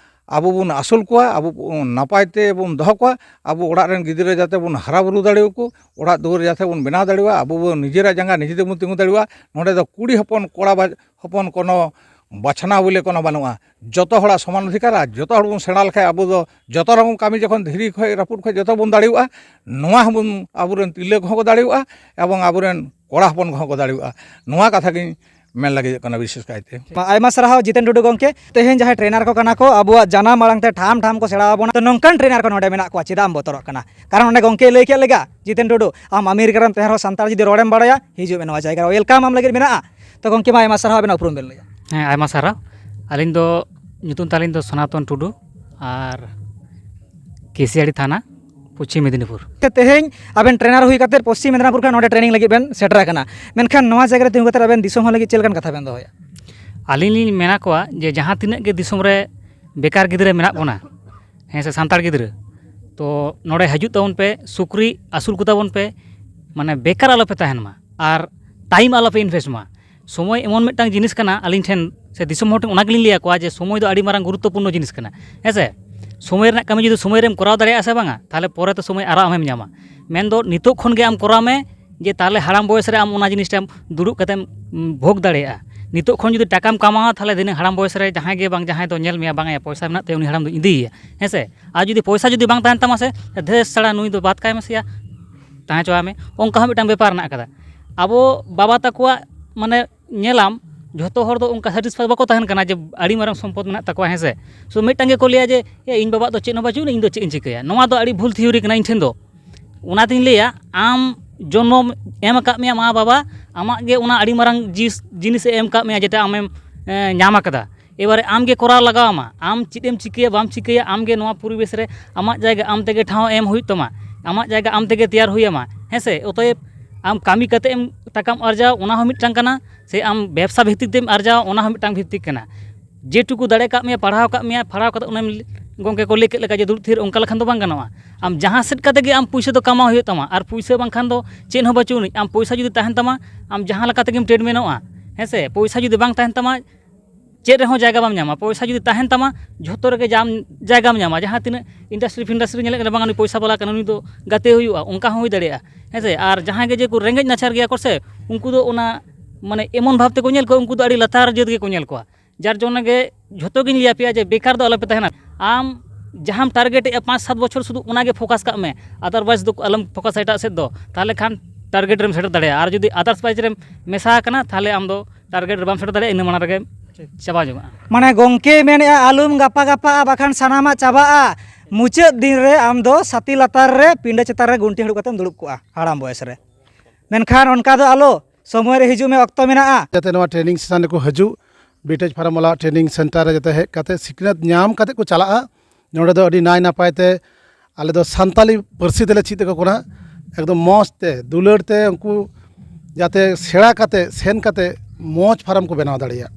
ᱟᱵᱚ ᱵᱚᱱ ᱟᱹᱥᱩᱞ ᱠᱚᱣᱟ, ᱟᱵᱚ ᱵᱚᱱ ᱱᱟᱯᱟᱭ ᱛᱮ ᱵᱚᱱ ᱫᱚᱦᱚ ᱠᱚᱣᱟ, ᱟᱵᱚ ᱚᱲᱟᱜ ᱨᱮᱱ ᱜᱤᱫᱽᱨᱟᱹ ᱡᱟᱛᱮ ᱵᱚᱱ ᱦᱟᱨᱟ ᱵᱩᱨᱩ ᱫᱟᱲᱮᱭᱟᱠᱚ, ᱚᱲᱟᱜ ᱫᱩᱣᱟᱹᱨ ᱡᱟᱛᱮ ᱵᱚᱱ ᱵᱮᱱᱟᱣ ᱫᱟᱲᱮᱭᱟᱜᱼᱟ, ᱟᱵᱚ ᱵᱚᱱ ᱱᱤᱡᱮᱨᱟᱜ ᱡᱟᱸᱜᱟ ᱱᱤᱡᱮ ᱛᱮᱵᱚᱱ ᱛᱤᱸᱜᱩ ᱫᱟᱲᱮᱭᱟᱜᱼᱟ᱾ ᱱᱚᱰᱮ ᱫᱚ ᱠᱩᱲᱤ ᱦᱚᱯᱚᱱ ᱠᱚᱲᱟ ᱵᱟ-, ᱦᱚᱯᱚᱱ ᱠᱳᱱᱳ ᱵᱟᱪᱷᱱᱟᱣ ᱵᱚᱞᱮ ᱠᱳᱱᱳ ᱵᱟᱹᱱᱩᱜᱼᱟ᱾ ᱡᱚᱛᱚ ᱦᱚᱲᱟᱜ ᱥᱚᱢᱟᱱ ᱚᱫᱷᱤᱠᱟᱨ ᱟᱨ ᱡᱚᱛᱚ ᱦᱚᱲ ᱵᱚᱱ ᱥᱮᱬᱟ ᱞᱮᱠᱷᱟᱱ ᱟᱵᱚ ᱫᱚ ᱡᱚᱛᱚ ᱨᱚᱠᱚᱢ ᱠᱟᱹᱢᱤ ᱡᱚᱠᱷᱚᱱ ᱫᱷᱤᱨᱤ ᱠᱷᱚᱱ ᱨᱟᱹᱯᱩᱫ ᱠᱷᱚᱱ ᱡᱚᱛᱚ ᱵᱚᱱ ᱫᱟᱲᱮᱭᱟᱜᱼᱟ, ᱱᱚᱣᱟ ᱦᱚᱸᱵᱚᱱ ᱟᱵᱚᱨᱮᱱ ᱛᱤᱨᱞᱟᱹ ᱠᱚᱦᱚᱸ ᱠᱚ ᱫᱟᱲᱮᱭᱟᱜᱼᱟ ᱮᱵᱚᱝ ᱟᱵᱚᱨᱮᱱ ᱠᱚᱲᱟ ᱦᱚᱯᱚᱱ ᱠᱚᱦᱚᱸ ᱠᱚ ᱫᱟᱲᱮᱭᱟᱜᱼᱟ᱾ ᱱᱚᱣᱟ ᱠᱟᱛᱷᱟ ᱜᱤᱧ ᱢᱮᱱ ᱞᱟᱹᱜᱤᱫᱚᱜ ᱠᱟᱱᱟ ᱵᱤᱥᱮᱥ ᱠᱟᱭᱛᱮ᱾ ᱟᱭᱢᱟ ᱥᱟᱨᱦᱟᱣ ᱡᱤᱛᱮᱱ ᱴᱩᱰᱩ ᱜᱚᱢᱠᱮ᱾ ᱛᱮᱦᱮᱧ ᱡᱟᱦᱟᱸᱭ ᱴᱨᱮᱱᱟᱨ ᱠᱚ ᱠᱟᱱᱟ ᱠᱚ, ᱟᱵᱚᱣᱟᱜ ᱡᱟᱱᱟᱢ ᱟᱲᱟᱝ ᱛᱮ ᱴᱷᱟᱢ ᱴᱷᱟᱢ ᱠᱚ ᱥᱮᱬᱟ ᱟᱵᱚᱱᱟ᱾ ᱛᱚ ᱱᱚᱝᱠᱟᱱ ᱴᱨᱮᱱᱟᱨ ᱠᱚ ᱱᱚᱰᱮ ᱢᱮᱱᱟᱜ ᱠᱚᱣᱟ, ᱪᱮᱫᱟᱜ ᱮᱢ ᱵᱚᱛᱚᱨᱚᱜ ᱠᱟᱱᱟ? ᱠᱟᱨᱚᱱ ᱚᱸᱰᱮ ᱜᱚᱢᱠᱮᱭ ᱞᱟᱹᱭ ᱠᱮᱫ ᱞᱮᱠᱟ, ᱡᱤᱛᱮᱱ ᱴᱩᱰᱩ, ᱟᱢ ᱟᱢᱮᱨᱤᱠᱟ ᱨᱮᱢ ᱛᱟᱦᱮᱸᱱ ᱨᱮᱦᱚᱸ ᱥᱟᱱᱛᱟᱲ ᱡᱩᱫᱤ ᱨᱚᱲᱮᱢ ᱵᱟᱲᱟᱭᱟ, ᱦᱤᱡᱩᱜ ᱢᱮ ᱱᱚᱣᱟ ᱡᱟᱭᱜᱟ ᱨᱮ, ᱳᱭᱮᱞᱠᱟᱢ ᱟᱢ ᱞᱟᱹᱜᱤᱫ ᱢᱮᱱᱟᱜᱼᱟ᱾ ᱛᱚ ᱜᱚᱢᱠᱮ, ᱢᱟ ᱟᱭᱢᱟ ᱥᱟᱨᱦᱟᱣ, ᱟᱵᱮᱱᱟᱜ ᱩᱯᱨᱩᱢ ᱵᱮᱱ ᱞᱟᱹᱭᱟ᱾ ᱦᱮᱸ, ᱟᱭᱢᱟ ᱥᱟᱨᱦᱟᱣ᱾ ᱟᱹᱞᱤᱧ ᱫᱚ, ᱧᱩᱛᱩᱢ ᱛᱟᱹᱞᱤᱧ ᱫᱚ ᱥᱚᱱᱟᱛᱚᱱ ᱴᱩᱰᱩ, ᱟᱨ ᱠᱮᱥᱤᱭᱟᱲᱤ ᱛᱷᱟᱱᱟ, ᱯᱚᱪᱷᱤᱢ ᱢᱮᱫᱤᱱᱤᱯᱩᱨ᱾ ᱛᱮᱦᱮᱧ ᱟᱵᱮᱱ ᱴᱨᱮᱱᱟᱨ ᱦᱩᱭ ᱠᱟᱛᱮ ᱯᱚᱪᱷᱤᱢ ᱢᱮᱫᱤᱱᱤᱯᱩᱨ ᱠᱷᱚᱱ ᱱᱚᱰᱮ ᱴᱨᱮᱱᱤᱝ ᱞᱟᱹᱜᱤᱫ ᱵᱮᱱ ᱥᱮᱴᱮᱨ ᱟᱠᱟᱱᱟ, ᱢᱮᱱᱠᱷᱟᱱ ᱱᱚᱣᱟ ᱡᱟᱭᱜᱟ ᱨᱮ ᱛᱤᱸᱜᱩ ᱠᱟᱛᱮ ᱟᱵᱮᱱ ᱫᱤᱥᱚᱢ ᱦᱚᱲ ᱞᱟᱹᱜᱤᱫ ᱪᱮᱫ ᱞᱮᱠᱟᱱ ᱠᱟᱛᱷᱟ ᱵᱮᱱ ᱫᱚᱦᱚᱭᱟ? ᱟᱹᱞᱤᱧ ᱞᱤᱧ ᱢᱮᱱᱟ ᱠᱚᱣᱟ ᱡᱮ ᱡᱟᱦᱟᱸ ᱛᱤᱱᱟᱹᱜ ᱜᱮ ᱫᱤᱥᱚᱢ ᱨᱮ ᱵᱮᱠᱟᱨ ᱜᱤᱫᱽᱨᱟᱹ ᱢᱮᱱᱟᱜ ᱵᱚᱱᱟ, ᱦᱮᱸ ᱥᱮ, ᱥᱟᱱᱛᱟᱲ ᱜᱤᱫᱽᱨᱟᱹ, ᱛᱚ ᱱᱚᱰᱮ ᱦᱤᱡᱩᱜ ᱛᱟᱵᱚᱱ ᱯᱮ, ᱥᱩᱠᱨᱤ ᱟᱹᱥᱩᱞ ᱠᱚᱛᱟ ᱵᱚᱱ ᱯᱮ, ᱢᱟᱱᱮ ᱵᱮᱠᱟᱨ ᱟᱞᱚ ᱯᱮ ᱛᱟᱦᱮᱱ ᱢᱟ ᱟᱨ ᱴᱟᱭᱤᱢ ᱟᱞᱚ ᱯᱮ ᱤᱱᱵᱷᱮᱥᱴ ᱢᱟ᱾ ᱥᱚᱢᱚᱭ ᱮᱢᱚᱱ ᱢᱤᱫᱴᱟᱝ ᱡᱤᱱᱤᱥ ᱠᱟᱱᱟ, ᱟᱹᱞᱤᱧ ᱴᱷᱮᱱ ᱥᱮ ᱫᱤᱥᱚᱢ ᱦᱚᱲ ᱴᱷᱮᱱ ᱚᱱᱟ ᱜᱮᱞᱤᱧ ᱞᱟᱹᱭ ᱟᱠᱚᱣᱟ ᱡᱮ ᱥᱚᱢᱚᱭ ᱫᱚ ᱟᱹᱰᱤ ᱢᱟᱨᱟᱝ ᱜᱩᱨᱩᱛᱛᱚᱯᱩᱨᱱᱚ ᱡᱤᱱᱤᱥ ᱠᱟᱱᱟ, ᱦᱮᱸ ᱥᱮ? ᱥᱚᱢᱚᱭ ᱨᱮᱱᱟᱜ ᱠᱟᱹᱢᱤ ᱡᱩᱫᱤ ᱥᱚᱢᱚᱭ ᱨᱮᱢ ᱠᱚᱨᱟᱣ ᱫᱟᱲᱮᱭᱟᱜᱼᱟ ᱥᱮ ᱵᱟᱝᱟ, ᱛᱟᱦᱚᱞᱮ ᱯᱚᱨᱮᱛᱮ ᱥᱚᱢᱚᱭ ᱟᱨᱚ ᱟᱢᱮᱢ ᱧᱟᱢᱟ᱾ ᱢᱮᱱᱫᱚ ᱱᱤᱛᱚᱜ ᱠᱷᱚᱱ ᱜᱮ ᱟᱢ ᱠᱚᱨᱟᱣ ᱢᱮ, ᱡᱮ ᱛᱟᱦᱚᱞᱮ ᱦᱟᱲᱟᱢ ᱵᱚᱭᱮᱥ ᱨᱮ ᱟᱢ ᱚᱱᱟ ᱡᱤᱱᱤᱥᱴᱟᱢ ᱫᱩᱲᱩᱵ ᱠᱟᱛᱮᱢ, ᱩᱢ, ᱵᱷᱳᱜᱽ ᱫᱟᱲᱮᱭᱟᱜᱼᱟ᱾ ᱱᱤᱛᱚᱜ ᱠᱷᱚᱱ ᱡᱩᱫᱤ ᱴᱟᱠᱟᱢ ᱠᱟᱢᱟᱣᱟ, ᱛᱟᱦᱚᱞᱮ ᱫᱷᱤᱱᱟᱹᱝ ᱦᱟᱲᱟᱢ ᱵᱚᱭᱮᱥ ᱨᱮ ᱡᱟᱦᱟᱸᱭ ᱜᱮ ᱵᱟᱝ ᱡᱟᱦᱟᱸᱭ ᱫᱚ ᱧᱮᱞ ᱢᱮᱭᱟ, ᱵᱟᱝ ᱭᱟ, ᱯᱚᱭᱥᱟ ᱢᱮᱱᱟᱜ ᱛᱟᱭᱟ, ᱩᱱᱤ ᱦᱟᱲᱟᱢ ᱫᱚᱧ ᱤᱫᱤᱭᱮᱭᱟ, ᱦᱮᱸ ᱥᱮ? ᱟᱨ ᱡᱩᱫᱤ ᱯᱚᱭᱥᱟ ᱡᱩᱫᱤ ᱵᱟᱝ ᱛᱟᱦᱮᱱ ᱛᱟᱢᱟ ᱥᱮ, ᱫᱷᱮᱥ ᱥᱟᱲᱟ ᱱᱩᱭ ᱫᱚ ᱵᱟᱫ ᱠᱟᱭ ᱢᱮᱥᱮᱭᱟ, ᱛᱟᱦᱮᱸ ᱦᱚᱪᱚᱣᱟᱭ ᱢᱮ, ᱚᱱᱠᱟ ᱦᱚᱸ ᱢᱤᱫᱴᱟᱝ ᱵᱮᱯᱟᱨ ᱢᱮᱱᱟᱜ ᱟᱠᱟᱫᱟ᱾ ᱟᱵᱚ ᱵᱟᱵᱟ ᱛᱟᱠᱚᱣᱟᱜ, ᱢᱟᱱᱮ, ᱧᱮᱞᱟᱢ, ᱡᱷᱚᱛᱚ ᱦᱚᱲ ᱫᱚ ᱚᱱᱠᱟ ᱥᱮᱴᱤᱥᱯᱷᱟᱭ ᱵᱟᱠᱚ ᱛᱟᱦᱮᱱ ᱠᱟᱱᱟ ᱡᱮ ᱟᱹᱰᱤ ᱢᱟᱨᱟᱝ ᱥᱚᱢᱯᱚᱫ ᱢᱮᱱᱟᱜ ᱛᱟᱠᱚᱣᱟ, ᱦᱮᱸ ᱥᱮ? ᱥᱚ ᱢᱤᱫᱴᱟᱝ ᱜᱮᱠᱚ ᱞᱟᱹᱭᱟ ᱡᱮ, "ᱮ, ᱤᱧ ᱵᱟᱵᱟᱣᱟᱜ ᱫᱚ ᱪᱮᱫ ᱦᱚᱸ ᱵᱟᱹᱪᱩᱜ ᱟᱹᱱᱤᱡ, ᱤᱧ ᱫᱚ ᱪᱮᱫ ᱤᱧ ᱪᱤᱠᱟᱹᱭᱟ?" ᱱᱚᱣᱟ ᱫᱚ ᱟᱹᱰᱤ ᱵᱷᱩᱞ ᱛᱷᱤᱭᱳᱨᱤ ᱠᱟᱱᱟ ᱤᱧ ᱴᱷᱮᱱ ᱫᱚ᱾ ᱚᱱᱟᱛᱤᱧ ᱞᱟᱹᱭᱟ, ᱟᱢ ᱡᱚᱱᱢᱚᱢ ᱮᱢ ᱟᱠᱟᱫ ᱢᱮᱭᱟ ᱢᱟ ᱵᱟᱵᱟ, ᱟᱢᱟᱜ ᱜᱮ ᱚᱱᱟ ᱟᱹᱰᱤ ᱢᱟᱨᱟᱝ ᱡᱤᱥ-, ᱡᱤᱱᱤᱥᱮ ᱮᱢ ᱟᱠᱟᱫ ᱢᱮᱭᱟ, ᱡᱮᱴᱟ ᱟᱢᱮᱢ, ᱮ, ᱧᱟᱢ ᱟᱠᱟᱫᱟ᱾ ᱮᱵᱟᱨᱮ ᱟᱢ ᱜᱮ ᱠᱚᱨᱟᱣ ᱞᱟᱜᱟᱣ ᱟᱢᱟ᱾ ᱟᱢ ᱪᱮᱫ ᱮᱢ ᱪᱤᱠᱟᱹᱭᱟ, ᱵᱟᱢ ᱪᱤᱠᱟᱹᱭᱟ, ᱟᱢ ᱜᱮ ᱱᱚᱣᱟ ᱯᱚᱨᱤᱵᱮᱥ ᱨᱮ ᱟᱢᱟᱜ ᱡᱟᱭᱜᱟ ᱟᱢ ᱛᱮᱜᱮ ᱴᱷᱟᱶ ᱮᱢ ᱦᱩᱭᱩᱜ ᱛᱟᱢᱟ, ᱟᱢᱟᱜ ᱡᱟᱭᱜᱟ ᱟᱢ ᱛᱮᱜᱮ ᱛᱮᱭᱟᱨ ᱦᱩᱭ ᱟᱢᱟ, ᱦᱮᱸ ᱥᱮ? ᱚᱛᱚᱭᱮᱵ, ᱟᱢ ᱠᱟᱹᱢᱤ ᱠᱟᱛᱮ ᱮᱢ ᱴᱟᱠᱟᱢ ᱟᱨᱡᱟᱣ, ᱚᱱᱟ ᱦᱚᱸ ᱢᱤᱫᱴᱟᱝ ᱠᱟᱱᱟ, ᱥᱮ ᱟᱢ ᱵᱮᱵᱽᱥᱟ ᱵᱷᱤᱛᱤᱠ ᱛᱮᱢ ᱟᱨᱡᱟᱣ, ᱚᱱᱟ ᱦᱚᱸ ᱢᱤᱫᱴᱟᱝ ᱵᱷᱤᱛᱤᱠ ᱠᱟᱱᱟ᱾ ᱡᱮᱴᱩᱠᱩ ᱫᱟᱲᱮ ᱠᱟᱜ ᱢᱮᱭᱟ, ᱯᱟᱲᱦᱟᱣ ᱠᱟᱜ ᱢᱮᱭᱟ, ᱯᱟᱲᱦᱟᱣ ᱠᱟᱛᱮ ᱚᱱᱟᱢ ᱜᱚᱢᱠᱮ ᱠᱚ ᱞᱟᱹᱭ ᱠᱮᱫ ᱞᱮᱠᱟ ᱡᱮ ᱫᱩᱲᱩᱵ ᱛᱷᱤᱨ, ᱚᱱᱠᱟ ᱞᱮᱠᱷᱟᱱ ᱫᱚ ᱵᱟᱝ ᱜᱟᱱᱚᱜᱼᱟ᱾ ᱟᱢ ᱡᱟᱦᱟᱸ ᱥᱮᱫ ᱠᱟᱛᱮ ᱜᱮ ᱟᱢ ᱯᱩᱭᱥᱟᱹ ᱫᱚ ᱠᱟᱢᱟᱣ ᱦᱩᱭᱩᱜ ᱛᱟᱢᱟ, ᱟᱨ ᱯᱩᱭᱥᱟᱹ ᱵᱟᱝᱠᱷᱟᱱ ᱫᱚ ᱪᱮᱫ ᱦᱚᱸ ᱵᱟᱹᱪᱩᱜ ᱟᱹᱱᱤᱡ᱾ ᱟᱢ ᱯᱚᱭᱥᱟ ᱡᱩᱫᱤ ᱛᱟᱦᱮᱱ ᱛᱟᱢᱟ, ᱟᱢ ᱡᱟᱦᱟᱸ ᱞᱮᱠᱟ ᱛᱮᱜᱮᱢ ᱴᱨᱮᱱ ᱢᱮᱱᱚᱜᱼᱟ, ᱦᱮᱸ ᱥᱮ? ᱯᱚᱭᱥᱟ ᱡᱩᱫᱤ ᱵᱟᱝ ᱛᱟᱦᱮᱱ ᱛᱟᱢᱟ, ᱪᱮᱫ ᱨᱮᱦᱚᱸ ᱡᱟᱭᱜᱟ ᱵᱟᱢ ᱧᱟᱢᱟ᱾ ᱯᱚᱭᱥᱟ ᱡᱩᱫᱤ ᱛᱟᱦᱮᱱ ᱛᱟᱢᱟ, ᱡᱷᱚᱛᱚ ᱨᱮᱜᱮ ᱡᱟᱢ ᱡᱟᱭᱜᱟᱢ ᱧᱟᱢᱟ᱾ ᱡᱟᱦᱟᱸ ᱛᱤᱱᱟᱹᱜ ᱤᱱᱰᱟᱥᱴᱨᱤ ᱯᱷᱤᱱᱰᱟᱥᱴᱨᱤ ᱧᱮᱞᱮᱫ ᱠᱟᱱᱟ, ᱵᱟᱝ, ᱩᱱᱤ ᱯᱚᱭᱥᱟ ᱵᱟᱞᱟ ᱠᱟᱱᱟ, ᱩᱱᱤ ᱫᱚ ᱜᱟᱛᱮ ᱦᱩᱭᱩᱜᱼᱟ, ᱚᱱᱠᱟ ᱦᱚᱸ ᱦᱩᱭ ᱫᱟᱲᱮᱭᱟᱜᱼᱟ, ᱦᱮᱸ ᱥᱮ? ᱟᱨ ᱡᱟᱦᱟᱸᱭ ᱜᱮ ᱡᱮ ᱠᱚ ᱨᱮᱸᱜᱮᱡ ᱱᱟᱪᱟᱨ ᱜᱮᱭᱟ ᱠᱚ ᱥᱮ, ᱩᱱᱠᱩ ᱫᱚ ᱚᱱᱟ, ᱢᱟᱱᱮ, ᱮᱢᱚᱱ ᱵᱷᱟᱵᱽ ᱛᱮᱠᱚ ᱧᱮᱞ ᱠᱚᱣᱟ, ᱩᱱᱠᱩ ᱫᱚ ᱟᱹᱰᱤ ᱞᱟᱛᱟᱨ ᱡᱟᱹᱛ ᱜᱮᱠᱚ ᱧᱮᱞ ᱠᱚᱣᱟ᱾ ᱡᱟᱨ ᱡᱚᱱᱱᱚ ᱜᱮ ᱡᱷᱚᱛᱚ ᱜᱤᱧ ᱞᱟᱹᱭ ᱟᱯᱮᱭᱟ ᱡᱮ ᱵᱮᱠᱟᱨ ᱫᱚ ᱟᱞᱚᱯᱮ ᱛᱟᱦᱮᱱᱟ᱾ ᱟᱢ ᱡᱟᱦᱟᱸᱢ ᱴᱟᱨᱜᱮᱴ ᱮᱫᱼᱟ ᱯᱟᱸᱪ ᱥᱟᱛ ᱵᱚᱪᱷᱚᱨ, ᱥᱩᱫᱷᱩ ᱚᱱᱟᱜᱮ ᱯᱷᱳᱠᱟᱥ ᱠᱟᱜ ᱢᱮ, ᱟᱫᱟᱨᱣᱟᱭᱤᱡᱽ ᱫᱚ ᱟᱞᱚᱢ ᱯᱷᱳᱠᱟᱥᱟ ᱮᱴᱟᱜ ᱥᱮᱫ ᱫᱚ, ᱛᱟᱦᱚᱞᱮ ᱠᱷᱟᱱ ᱴᱟᱨᱜᱮᱴ ᱨᱮᱢ ᱥᱮᱴᱮᱨ ᱫᱟᱲᱮᱭᱟᱜᱼᱟ᱾ ᱟᱨ ᱡᱩᱫᱤ ᱟᱫᱟᱨᱥ ᱣᱟᱭᱤᱡᱽ ᱨᱮᱢ ᱢᱮᱥᱟ ᱟᱠᱟᱱᱟ, ᱛᱟᱦᱚᱞᱮ ᱟᱢ ᱫᱚ ᱴᱟᱨᱜᱮᱴ ᱨᱮ ᱵᱟᱢ ᱥᱮᱴᱮᱨ ᱫᱟᱲᱮᱭᱟᱜᱼᱟ, ᱤᱱᱟᱹ ᱢᱟᱲᱟᱝ ᱨᱮᱜᱮ ᱴᱷᱤᱠ᱾ ᱪᱟᱵᱟ ᱧᱚᱜᱚᱜᱼᱟ᱾ ᱢᱟᱱᱮ ᱜᱚᱝᱠᱮ ᱢᱮᱱᱮᱫᱼᱟ, ᱟᱞᱚᱢ ᱜᱟᱯᱟ ᱜᱟᱯᱟᱜᱼᱟ, ᱵᱟᱠᱷᱟᱱ ᱥᱟᱱᱟᱢᱟᱜ ᱪᱟᱵᱟᱜᱼᱟ᱾ ᱢᱩᱪᱟᱹᱫ ᱫᱤᱱ ᱨᱮ ᱟᱢ ᱫᱚ ᱥᱟᱛᱤ ᱞᱟᱛᱟᱨ ᱨᱮ ᱯᱤᱸᱰᱟᱹ ᱪᱮᱛᱟᱱ ᱨᱮ ᱜᱩᱱᱴᱷᱤ ᱦᱟᱹᱲᱩᱵ ᱠᱟᱛᱮᱢ ᱫᱩᱲᱩᱵ ᱠᱚᱜᱼᱟ ᱦᱟᱲᱟᱢ ᱵᱚᱭᱮᱥ ᱨᱮ᱾ ᱢᱮᱱᱠᱷᱟᱱ ᱚᱱᱠᱟ ᱫᱚ ᱟᱞᱚ, ᱥᱚᱢᱚᱭ ᱨᱮ ᱦᱤᱡᱩᱜ ᱢᱮ, ᱚᱠᱛᱚ ᱢᱮᱱᱟᱜᱼᱟ᱾ ᱡᱟᱛᱮ ᱱᱚᱣᱟ ᱴᱨᱮᱱᱤᱝ ᱥᱮᱥᱚᱱ ᱨᱮᱠᱚ ᱦᱤᱡᱩᱜ, ᱵᱤᱴᱮᱡᱽ ᱯᱷᱟᱨᱢ ᱣᱟᱞᱟ ᱴᱨᱮᱱᱤᱝ ᱥᱮᱱᱴᱟᱨ ᱨᱮ ᱡᱟᱛᱮ ᱦᱮᱡ ᱠᱟᱛᱮ ᱥᱤᱠᱷᱱᱟᱹᱛ ᱧᱟᱢ ᱠᱟᱛᱮ ᱠᱚ ᱪᱟᱞᱟᱜᱼᱟ᱾ ᱱᱚᱰᱮ ᱫᱚ ᱟᱹᱰᱤ ᱱᱟᱭ ᱱᱟᱯᱟᱭ ᱛᱮ ᱟᱞᱮ ᱫᱚ ᱥᱟᱱᱛᱟᱞᱤ ᱯᱟᱹᱨᱥᱤ ᱛᱮᱞᱮ ᱪᱮᱫ ᱟᱠᱚ ᱠᱟᱱᱟ, ᱮᱠᱫᱚᱢ ᱢᱚᱡᱽ ᱛᱮ, ᱫᱩᱞᱟᱹᱲ ᱛᱮ ᱩᱱᱠᱩ ᱡᱟᱛᱮ ᱥᱮᱬᱟ ᱠᱟᱛᱮ, ᱥᱮᱱ ᱠᱟᱛᱮ ᱢᱚᱡᱽ ᱯᱷᱟᱨᱢ ᱠᱚ ᱵᱮᱱᱟᱣ ᱫᱟᱲᱮᱭᱟᱜ,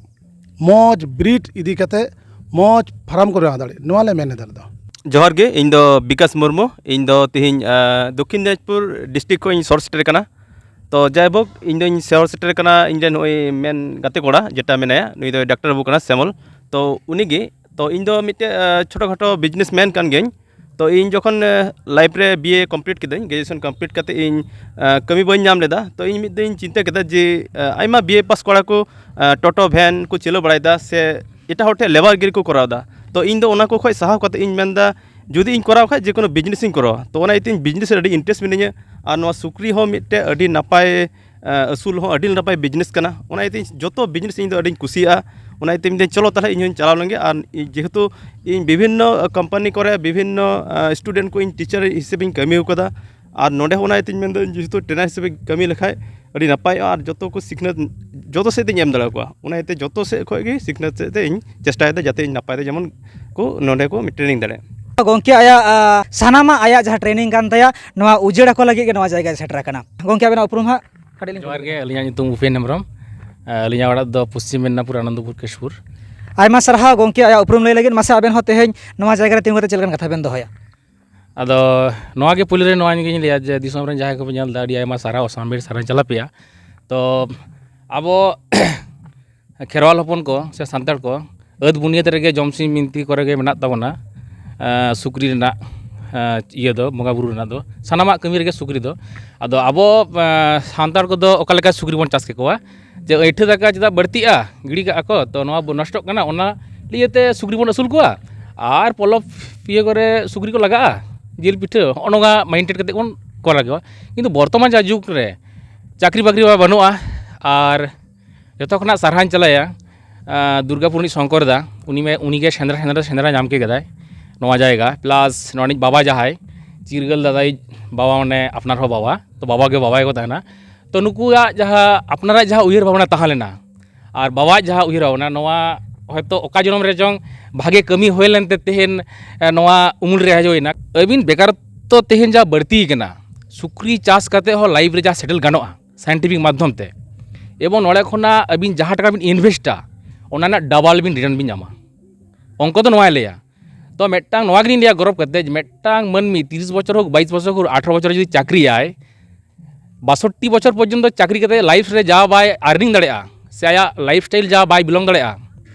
ᱢᱚᱡᱽ ᱵᱨᱤᱰ ᱤᱫᱤ ᱠᱟᱛᱮ ᱢᱚᱡᱽ ᱯᱷᱟᱨᱢ ᱠᱚ ᱵᱮᱱᱟᱣ ᱫᱟᱲᱮᱭᱟᱜ, ᱱᱚᱣᱟ ᱞᱮ ᱢᱮᱱ ᱮᱫᱟ ᱟᱞᱮ ᱫᱚ᱾ ᱡᱚᱦᱟᱨ ᱜᱮ, ᱤᱧ ᱫᱚ ᱵᱤᱠᱟᱥ ᱢᱩᱨᱢᱩ᱾ ᱤᱧ ᱫᱚ ᱛᱤᱦᱤᱧ, ᱟᱸ, ᱫᱚᱠᱠᱷᱤᱱ ᱫᱤᱱᱟᱡᱽᱯᱩᱨ ᱰᱤᱥᱴᱨᱤᱠᱴ ᱠᱷᱚᱱ ᱤᱧ ᱥᱚᱦᱚᱨ ᱥᱮᱴᱮᱨ ᱠᱟᱱᱟ᱾ ᱛᱚ ᱡᱟᱭᱦᱳᱠ, ᱤᱧ ᱫᱚᱧ ᱥᱚᱦᱚᱨ ᱥᱮᱴᱮᱨ ᱠᱟᱱᱟ, ᱤᱧ ᱨᱮᱱ ᱱᱩᱭ ᱢᱮᱱ ᱜᱟᱛᱮ ᱠᱚᱲᱟ ᱡᱮᱴᱟ ᱢᱮᱱᱟᱭᱟ, ᱱᱩᱭ ᱫᱚ ᱰᱟᱠᱛᱟᱨ ᱵᱟᱹᱵᱩ ᱠᱟᱱᱟ, ᱥᱮᱢᱚᱞ᱾ ᱛᱚ ᱩᱱᱤᱜᱮ, ᱛᱚ ᱤᱧ ᱫᱚ ᱢᱤᱫᱴᱮᱡ, ᱟᱸ, ᱪᱷᱳᱴᱳ ᱠᱷᱟᱴᱳ ᱵᱤᱡᱽᱱᱮᱥ ᱢᱮᱱ ᱠᱟᱱ ᱜᱤᱭᱟᱹᱧ᱾ ᱛᱚ ᱤᱧ ᱡᱚᱠᱷᱚᱱ, ᱟᱸ, ᱞᱟᱭᱤᱯᱷ ᱨᱮ ᱵᱤ ᱮ ᱠᱚᱢᱯᱞᱤᱴ ᱠᱤᱫᱟᱹᱧ, ᱜᱨᱮᱡᱩᱭᱮᱥᱚᱱ ᱠᱚᱢᱯᱞᱤᱴ ᱠᱟᱛᱮ ᱤᱧ, ᱟᱸ, ᱠᱟᱹᱢᱤ ᱵᱟᱹᱧ ᱧᱟᱢ ᱞᱮᱫᱟ᱾ ᱛᱚ ᱤᱧ ᱢᱤᱫ ᱫᱤᱱ ᱤᱧ ᱪᱤᱱᱛᱟᱹ ᱠᱮᱫᱟ ᱡᱮ, ᱟᱸ, ᱟᱭᱢᱟ ᱵᱤ ᱮ ᱯᱟᱥ ᱠᱚᱲᱟ ᱠᱚ, ᱟᱸ, ᱴᱳᱴᱳ ᱵᱷᱮᱱ ᱠᱚ ᱪᱟᱹᱞᱩ ᱵᱟᱲᱟᱭᱮᱫᱟ ᱥᱮ ᱮᱴᱟᱜ ᱦᱚᱲ ᱴᱷᱮᱱ ᱞᱮᱵᱟᱨ ᱜᱤᱨᱤ ᱠᱚ ᱠᱚᱨᱟᱣ ᱮᱫᱟ᱾ ᱛᱚ ᱤᱧ ᱫᱚ ᱚᱱᱟ ᱠᱚ ᱠᱷᱚᱱ ᱥᱟᱦᱟᱣ ᱠᱟᱛᱮ ᱤᱧ ᱢᱮᱱᱫᱟ, ᱡᱩᱫᱤ ᱤᱧ ᱠᱚᱨᱟᱣ ᱠᱷᱟᱡ ᱡᱮ ᱠᱳᱱᱳ ᱵᱤᱡᱽᱱᱮᱥ ᱤᱧ ᱠᱚᱨᱟᱣᱟ᱾ ᱛᱚ ᱚᱱᱟ ᱤᱭᱟᱹᱛᱮ ᱤᱧ ᱵᱤᱡᱽᱱᱮᱥ ᱨᱮ ᱟᱹᱰᱤ ᱤᱱᱴᱟᱨᱮᱥᱴ ᱢᱤᱱᱟᱹᱧᱟ᱾ ᱟᱨ ᱱᱚᱣᱟ ᱥᱩᱠᱨᱤ ᱦᱚᱸ ᱢᱤᱫᱴᱮᱡ ᱟᱹᱰᱤ ᱱᱟᱯᱟᱭ, ᱟᱸ, ᱟᱹᱥᱩᱞ ᱦᱚᱸ ᱟᱹᱰᱤ ᱱᱟᱯᱟᱭ ᱵᱤᱡᱽᱱᱮᱥ ᱠᱟᱱᱟ᱾ ᱚᱱᱟ ᱤᱭᱟᱹᱛᱮ ᱤᱧ ᱡᱚᱛᱚ ᱵᱤᱡᱽᱱᱮᱥ ᱤᱧ ᱫᱚ ᱟᱹᱰᱤᱧ ᱠᱩᱥᱤᱭᱟᱜᱼᱟ᱾ ᱚᱱᱟ ᱤᱭᱟᱹᱛᱮ ᱢᱮᱱᱫᱟᱹᱧ, ᱪᱚᱞᱚ ᱛᱟᱦᱚᱞᱮ ᱤᱧ ᱦᱚᱸᱧ ᱪᱟᱞᱟᱣ ᱞᱮᱱᱜᱮ᱾ ᱟᱨ ᱤᱧ ᱡᱮᱦᱮᱛᱩ ᱤᱧ ᱵᱤᱵᱷᱤᱱᱱᱚ ᱠᱳᱢᱯᱟᱱᱤ ᱠᱚᱨᱮ ᱵᱤᱵᱷᱤᱱᱱᱚ, ᱟᱸ, ᱥᱴᱩᱰᱮᱱᱴ ᱠᱚ ᱤᱧ ᱴᱤᱪᱟᱨ ᱦᱤᱥᱟᱹᱵ ᱤᱧ ᱠᱟᱹᱢᱤ ᱟᱠᱟᱫᱟ᱾ ᱟᱨ ᱱᱚᱰᱮ ᱦᱚᱸ ᱚᱱᱟ ᱤᱭᱟᱹᱛᱮᱧ ᱢᱮᱱᱫᱟ, ᱤᱧ ᱡᱮᱦᱮᱛᱩ ᱴᱨᱮᱱᱟᱨ ᱦᱤᱥᱟᱹᱵ ᱤᱧ ᱠᱟᱹᱢᱤ ᱞᱮᱠᱷᱟᱡ ᱟᱹᱰᱤ ᱱᱟᱯᱟᱭᱚᱜᱼᱟ᱾ ᱟᱨ ᱡᱚᱛᱚ ᱠᱚ ᱥᱤᱠᱷᱱᱟᱹᱛ ᱡᱚᱛᱚ ᱥᱮᱫ ᱛᱤᱧ ᱮᱢ ᱫᱟᱲᱮ ᱟᱠᱚᱣᱟ᱾ ᱚᱱᱟ ᱤᱭᱟᱹᱛᱮ ᱡᱚᱛᱚ ᱥᱮᱫ ᱠᱷᱚᱡ ᱜᱮ ᱥᱤᱠᱷᱱᱟᱹᱛ ᱥᱮᱫ ᱛᱮ ᱤᱧ ᱪᱮᱥᱴᱟᱭᱮᱫᱟ ᱡᱟᱛᱮ ᱤᱧ ᱱᱟᱯᱟᱭ ᱛᱮ ᱡᱮᱢᱚᱱ ᱠᱚ ᱱᱚᱰᱮ ᱠᱚ ᱴᱨᱮᱱᱤᱝ ᱫᱟᱲᱮᱭᱟᱜ᱾ ᱜᱚᱢᱠᱮ ᱟᱭᱟᱜ, ᱟ, ᱥᱟᱱᱟᱢᱟᱜ ᱟᱭᱟᱜ ᱡᱟᱦᱟᱸ ᱴᱨᱮᱱᱤᱝ ᱠᱟᱱ ᱛᱟᱭᱟ, ᱱᱚᱣᱟ ᱩᱡᱟᱹᱲ ᱟᱠᱚ ᱞᱟᱹᱜᱤᱫ ᱜᱮ ᱱᱚᱣᱟ ᱡᱟᱭᱜᱟᱭ ᱥᱮᱴᱮᱨ ᱟᱠᱟᱱᱟ᱾ ᱜᱚᱢᱠᱮ ᱟᱵᱮᱱᱟᱜ ᱩᱯᱨᱩᱢ ᱦᱟᱸᱜ ᱠᱟᱹᱴᱤᱡ ᱞᱤᱧ ᱡᱚᱦᱟᱨ ᱜᱮ, ᱟᱹᱞᱤᱧᱟᱜ ᱧᱩᱛᱩᱢ ᱩᱯᱮᱱ ᱦᱮᱢᱵᱨᱚᱢ᱾ ᱟᱹᱞᱤᱧᱟᱜ ᱚᱲᱟᱜ ᱫᱚ ᱯᱚᱥᱪᱤᱢ ᱢᱮᱫᱽᱱᱟᱯᱩᱨ, ᱟᱱᱚᱱᱫᱚᱯᱩᱨ, ᱠᱮᱥᱯᱩᱨ᱾ ᱟᱭᱢᱟ ᱥᱟᱨᱦᱟᱣ ᱜᱚᱢᱠᱮ, ᱟᱭᱟᱜ ᱩᱯᱨᱩᱢ ᱞᱟᱹᱭ ᱞᱟᱹᱜᱤᱫ᱾ ᱢᱟᱥᱮ ᱟᱵᱮᱱ ᱦᱚᱸ ᱛᱮᱦᱮᱧ ᱱᱚᱣᱟ ᱡᱟᱭᱜᱟ ᱨᱮ ᱛᱤᱸᱜᱩ ᱠᱟᱛᱮ ᱪᱮᱫ ᱞᱮᱠᱟᱱ ᱠᱟᱛᱷᱟ ᱵᱮᱱ ᱫᱚᱦᱚᱭᱟ? ᱟᱫᱚ ᱱᱚᱣᱟ ᱜᱮ ᱯᱩᱭᱞᱩ ᱨᱮ ᱱᱚᱣᱟ ᱜᱤᱧ ᱞᱟᱹᱭᱟ ᱡᱮ ᱫᱤᱥᱚᱢ ᱨᱮᱱ ᱡᱟᱦᱟᱸᱭ ᱠᱚᱯᱮ ᱧᱮᱞ ᱮᱫᱟ, ᱟᱹᱰᱤ ᱟᱭᱢᱟ ᱥᱟᱨᱦᱟᱣ, ᱥᱟᱢᱵᱤᱨ ᱥᱟᱨᱦᱟᱣ ᱪᱟᱞᱟᱯᱮᱭᱟ᱾ ᱛᱚ ᱟᱵᱚ ᱠᱷᱮᱨᱣᱟᱞ ᱦᱚᱯᱚᱱ ᱠᱚ ᱥᱮ ᱥᱟᱱᱛᱟᱲ ᱠᱚ ᱟᱹᱫ ᱵᱩᱱᱤᱭᱟᱹᱫ ᱨᱮᱜᱮ ᱡᱚᱢ ᱥᱤᱢ ᱵᱤᱱᱛᱤ ᱠᱚᱨᱮ ᱜᱮ ᱢᱮᱱᱟᱜ ᱛᱟᱵᱚᱱᱟ᱾ ᱟᱸ, ᱥᱩᱠᱨᱤ ᱨᱮᱱᱟᱜ, ᱟᱸ, ᱤᱭᱟᱹ ᱫᱚ, ᱵᱚᱸᱜᱟ ᱵᱩᱨᱩ ᱨᱮᱱᱟᱜ ᱫᱚ, ᱥᱟᱱᱟᱢᱟᱜ ᱠᱟᱹᱢᱤ ᱨᱮᱜᱮ ᱥᱩᱠᱨᱤ ᱫᱚ᱾ ᱟᱫᱚ ᱟᱵᱚ, ᱟᱸ, ᱥᱟᱱᱛᱟᱲ ᱠᱚᱫᱚ ᱚᱠᱟ ᱞᱮᱠᱟ ᱥᱩᱠᱨᱤ ᱵᱚᱱ ᱪᱟᱥ ᱠᱮᱠᱚᱣᱟ? ᱡᱮ ᱟᱹᱭᱴᱷᱟᱹ ᱫᱟᱠᱟ ᱪᱮᱫᱟᱜ ᱵᱟᱹᱲᱛᱤᱜᱼᱟ, ᱜᱤᱰᱤ ᱠᱟᱜᱼᱟ ᱠᱚ, ᱛᱚ ᱱᱚᱣᱟ ᱵᱚ-, ᱱᱚᱥᱴᱚᱜ ᱠᱟᱱᱟ, ᱚᱱᱟ ᱤᱭᱟᱹᱛᱮ ᱥᱩᱠᱨᱤ ᱵᱚᱱ ᱟᱹᱥᱩᱞ ᱠᱚᱣᱟ᱾ ᱟᱨ ᱯᱚᱞᱚᱵ ᱤᱭᱟᱹ ᱠᱚᱨᱮ ᱥᱩᱠᱨᱤ ᱠᱚ ᱞᱟᱜᱟᱜᱼᱟ, ᱡᱤᱞ ᱯᱤᱴᱷᱟᱹ, ᱦᱚᱸᱜᱼᱚ ᱱᱚᱣᱟ ᱢᱟᱭᱤᱱᱰ ᱥᱮᱴ ᱠᱟᱛᱮ ᱵᱚᱱ ᱠᱚᱨᱟᱣ ᱠᱚᱣᱟ᱾ ᱠᱤᱱᱛᱩ ᱵᱚᱨᱛᱚᱢᱟᱱ ᱡᱟ ᱡᱩᱜᱽ ᱨᱮ ᱪᱟᱹᱠᱨᱤ ᱵᱟᱹᱠᱨᱤ ᱢᱟ ᱵᱟᱹᱱᱩᱜᱼᱟ, ᱟᱨ ᱡᱚᱛᱚ ᱠᱷᱚᱱᱟᱜ ᱥᱟᱨᱦᱟᱣᱤᱧ ᱪᱟᱞᱟᱭᱟ, ᱟᱸ, ᱫᱩᱨᱜᱟᱯᱩᱨ ᱨᱤᱱᱤᱡ ᱥᱚᱝᱠᱚᱨ ᱫᱟ, ᱩᱱᱤ ᱢᱮ-, ᱩᱱᱤ ᱜᱮ ᱥᱮᱸᱫᱽᱨᱟ, ᱥᱮᱸᱫᱽᱨᱟ, ᱥᱮᱸᱫᱽᱨᱟ ᱧᱟᱢ ᱠᱮᱫᱟᱭ ᱱᱚᱣᱟ ᱡᱟᱭᱜᱟ, ᱯᱞᱟᱥ ᱱᱚᱣᱟ ᱨᱤᱱᱤᱡ ᱵᱟᱵᱟ ᱡᱟᱦᱟᱸᱭ, ᱪᱤᱨᱜᱟᱹᱞ ᱫᱟᱫᱟᱭᱤᱡ ᱵᱟᱵᱟ, ᱢᱟᱱᱮ ᱟᱯᱱᱟᱨ ᱦᱚᱸ ᱵᱟᱵᱟ, ᱛᱚ ᱵᱟᱵᱟ ᱜᱮ ᱵᱟᱵᱟ ᱜᱮᱠᱚ ᱛᱟᱦᱮᱱᱟ᱾ ᱛᱚ ᱱᱩᱠᱩᱣᱟᱜ ᱡᱟᱦᱟᱸ ᱟᱯᱱᱟᱨᱟᱜ ᱡᱟᱦᱟᱸ ᱩᱭᱦᱟᱹᱨ ᱵᱷᱟᱵᱽᱱᱟ ᱛᱟᱦᱮᱸ ᱞᱮᱱᱟ, ᱟᱨ ᱵᱟᱵᱟᱣᱟᱜ ᱡᱟᱦᱟᱸ ᱩᱭᱦᱟᱹᱨ ᱵᱷᱟᱵᱽᱱᱟ, ᱱᱚᱣᱟ ᱦᱚᱭᱛᱳ ᱚᱠᱟ ᱡᱚᱱᱚᱢ ᱨᱮ ᱪᱚᱝ ᱵᱷᱟᱜᱮ ᱠᱟᱹᱢᱤ ᱦᱩᱭ ᱞᱮᱱᱛᱮ ᱛᱮᱦᱮᱧ, ᱮ, ᱱᱚᱣᱟ ᱩᱢᱩᱞ ᱨᱮ ᱦᱮᱡ ᱦᱩᱭᱱᱟ᱾ ᱟᱹᱵᱤᱱ ᱵᱮᱠᱟᱨ ᱛᱚ ᱛᱮᱦᱮᱧ ᱡᱟ ᱵᱟᱹᱲᱛᱤ ᱠᱟᱱᱟ, ᱥᱩᱠᱨᱤ ᱪᱟᱥ ᱠᱟᱛᱮ ᱦᱚᱸ ᱞᱟᱭᱤᱯᱷ ᱨᱮ ᱡᱟ ᱥᱮᱴᱮᱞ ᱜᱟᱱᱚᱜᱼᱟ ᱥᱟᱭᱮᱱᱴᱤᱯᱷᱤᱠ ᱢᱟᱫᱽᱫᱷᱚᱢ ᱛᱮ, ᱮᱵᱚᱝ ᱱᱚᱰᱮ ᱠᱷᱚᱱᱟᱜ ᱟᱹᱵᱤᱱ ᱡᱟᱦᱟᱸ ᱴᱟᱠᱟ ᱵᱤᱱ ᱤᱱᱵᱷᱮᱥᱴᱟ, ᱚᱱᱟ ᱨᱮᱱᱟᱜ ᱰᱟᱵᱟᱞ ᱵᱤᱱ ᱨᱤᱴᱟᱨᱱ ᱵᱤᱱ ᱧᱟᱢᱟ᱾ ᱚᱝᱠᱚ ᱫᱚ ᱱᱚᱣᱟᱭ ᱞᱟᱹᱭᱟ᱾ ᱛᱚ ᱢᱤᱫᱴᱟᱝ ᱱᱚᱣᱟ ᱜᱮᱞᱤᱧ ᱞᱟᱹᱭᱟ ᱜᱚᱨᱚᱵᱽ ᱠᱟᱛᱮ, ᱡᱮ ᱢᱤᱫᱴᱟᱝ ᱢᱟᱹᱱᱢᱤ ᱛᱤᱨᱤᱥ ᱵᱚᱪᱷᱚᱨ ᱦᱳᱠ, ᱵᱟᱭᱤᱥ ᱵᱚᱪᱷᱚᱨ ᱦᱳᱠ, ᱟᱴᱷᱨᱚ ᱵᱚᱪᱷᱚᱨ ᱡᱩᱫᱤ ᱪᱟᱹᱠᱨᱤᱭᱟᱭ, ᱵᱟᱥᱚᱴᱴᱤ ᱵᱚᱪᱷᱚᱨ ᱯᱚᱨᱡᱚᱱᱛᱚ ᱪᱟᱹᱠᱨᱤ ᱠᱟᱛᱮ ᱞᱟᱭᱤᱯᱷ ᱨᱮ ᱡᱟ ᱵᱟᱭ ᱟᱨᱱᱤᱝ ᱫᱟᱲᱮᱭᱟᱜᱼᱟ, ᱥᱮ ᱟᱭᱟᱜ ᱞᱟᱭᱤᱯᱷ ᱥᱴᱟᱭᱤᱞ ᱡᱟ ᱵᱟᱭ ᱵᱤᱞᱚᱝ ᱫᱟᱲᱮᱭᱟᱜᱼᱟ,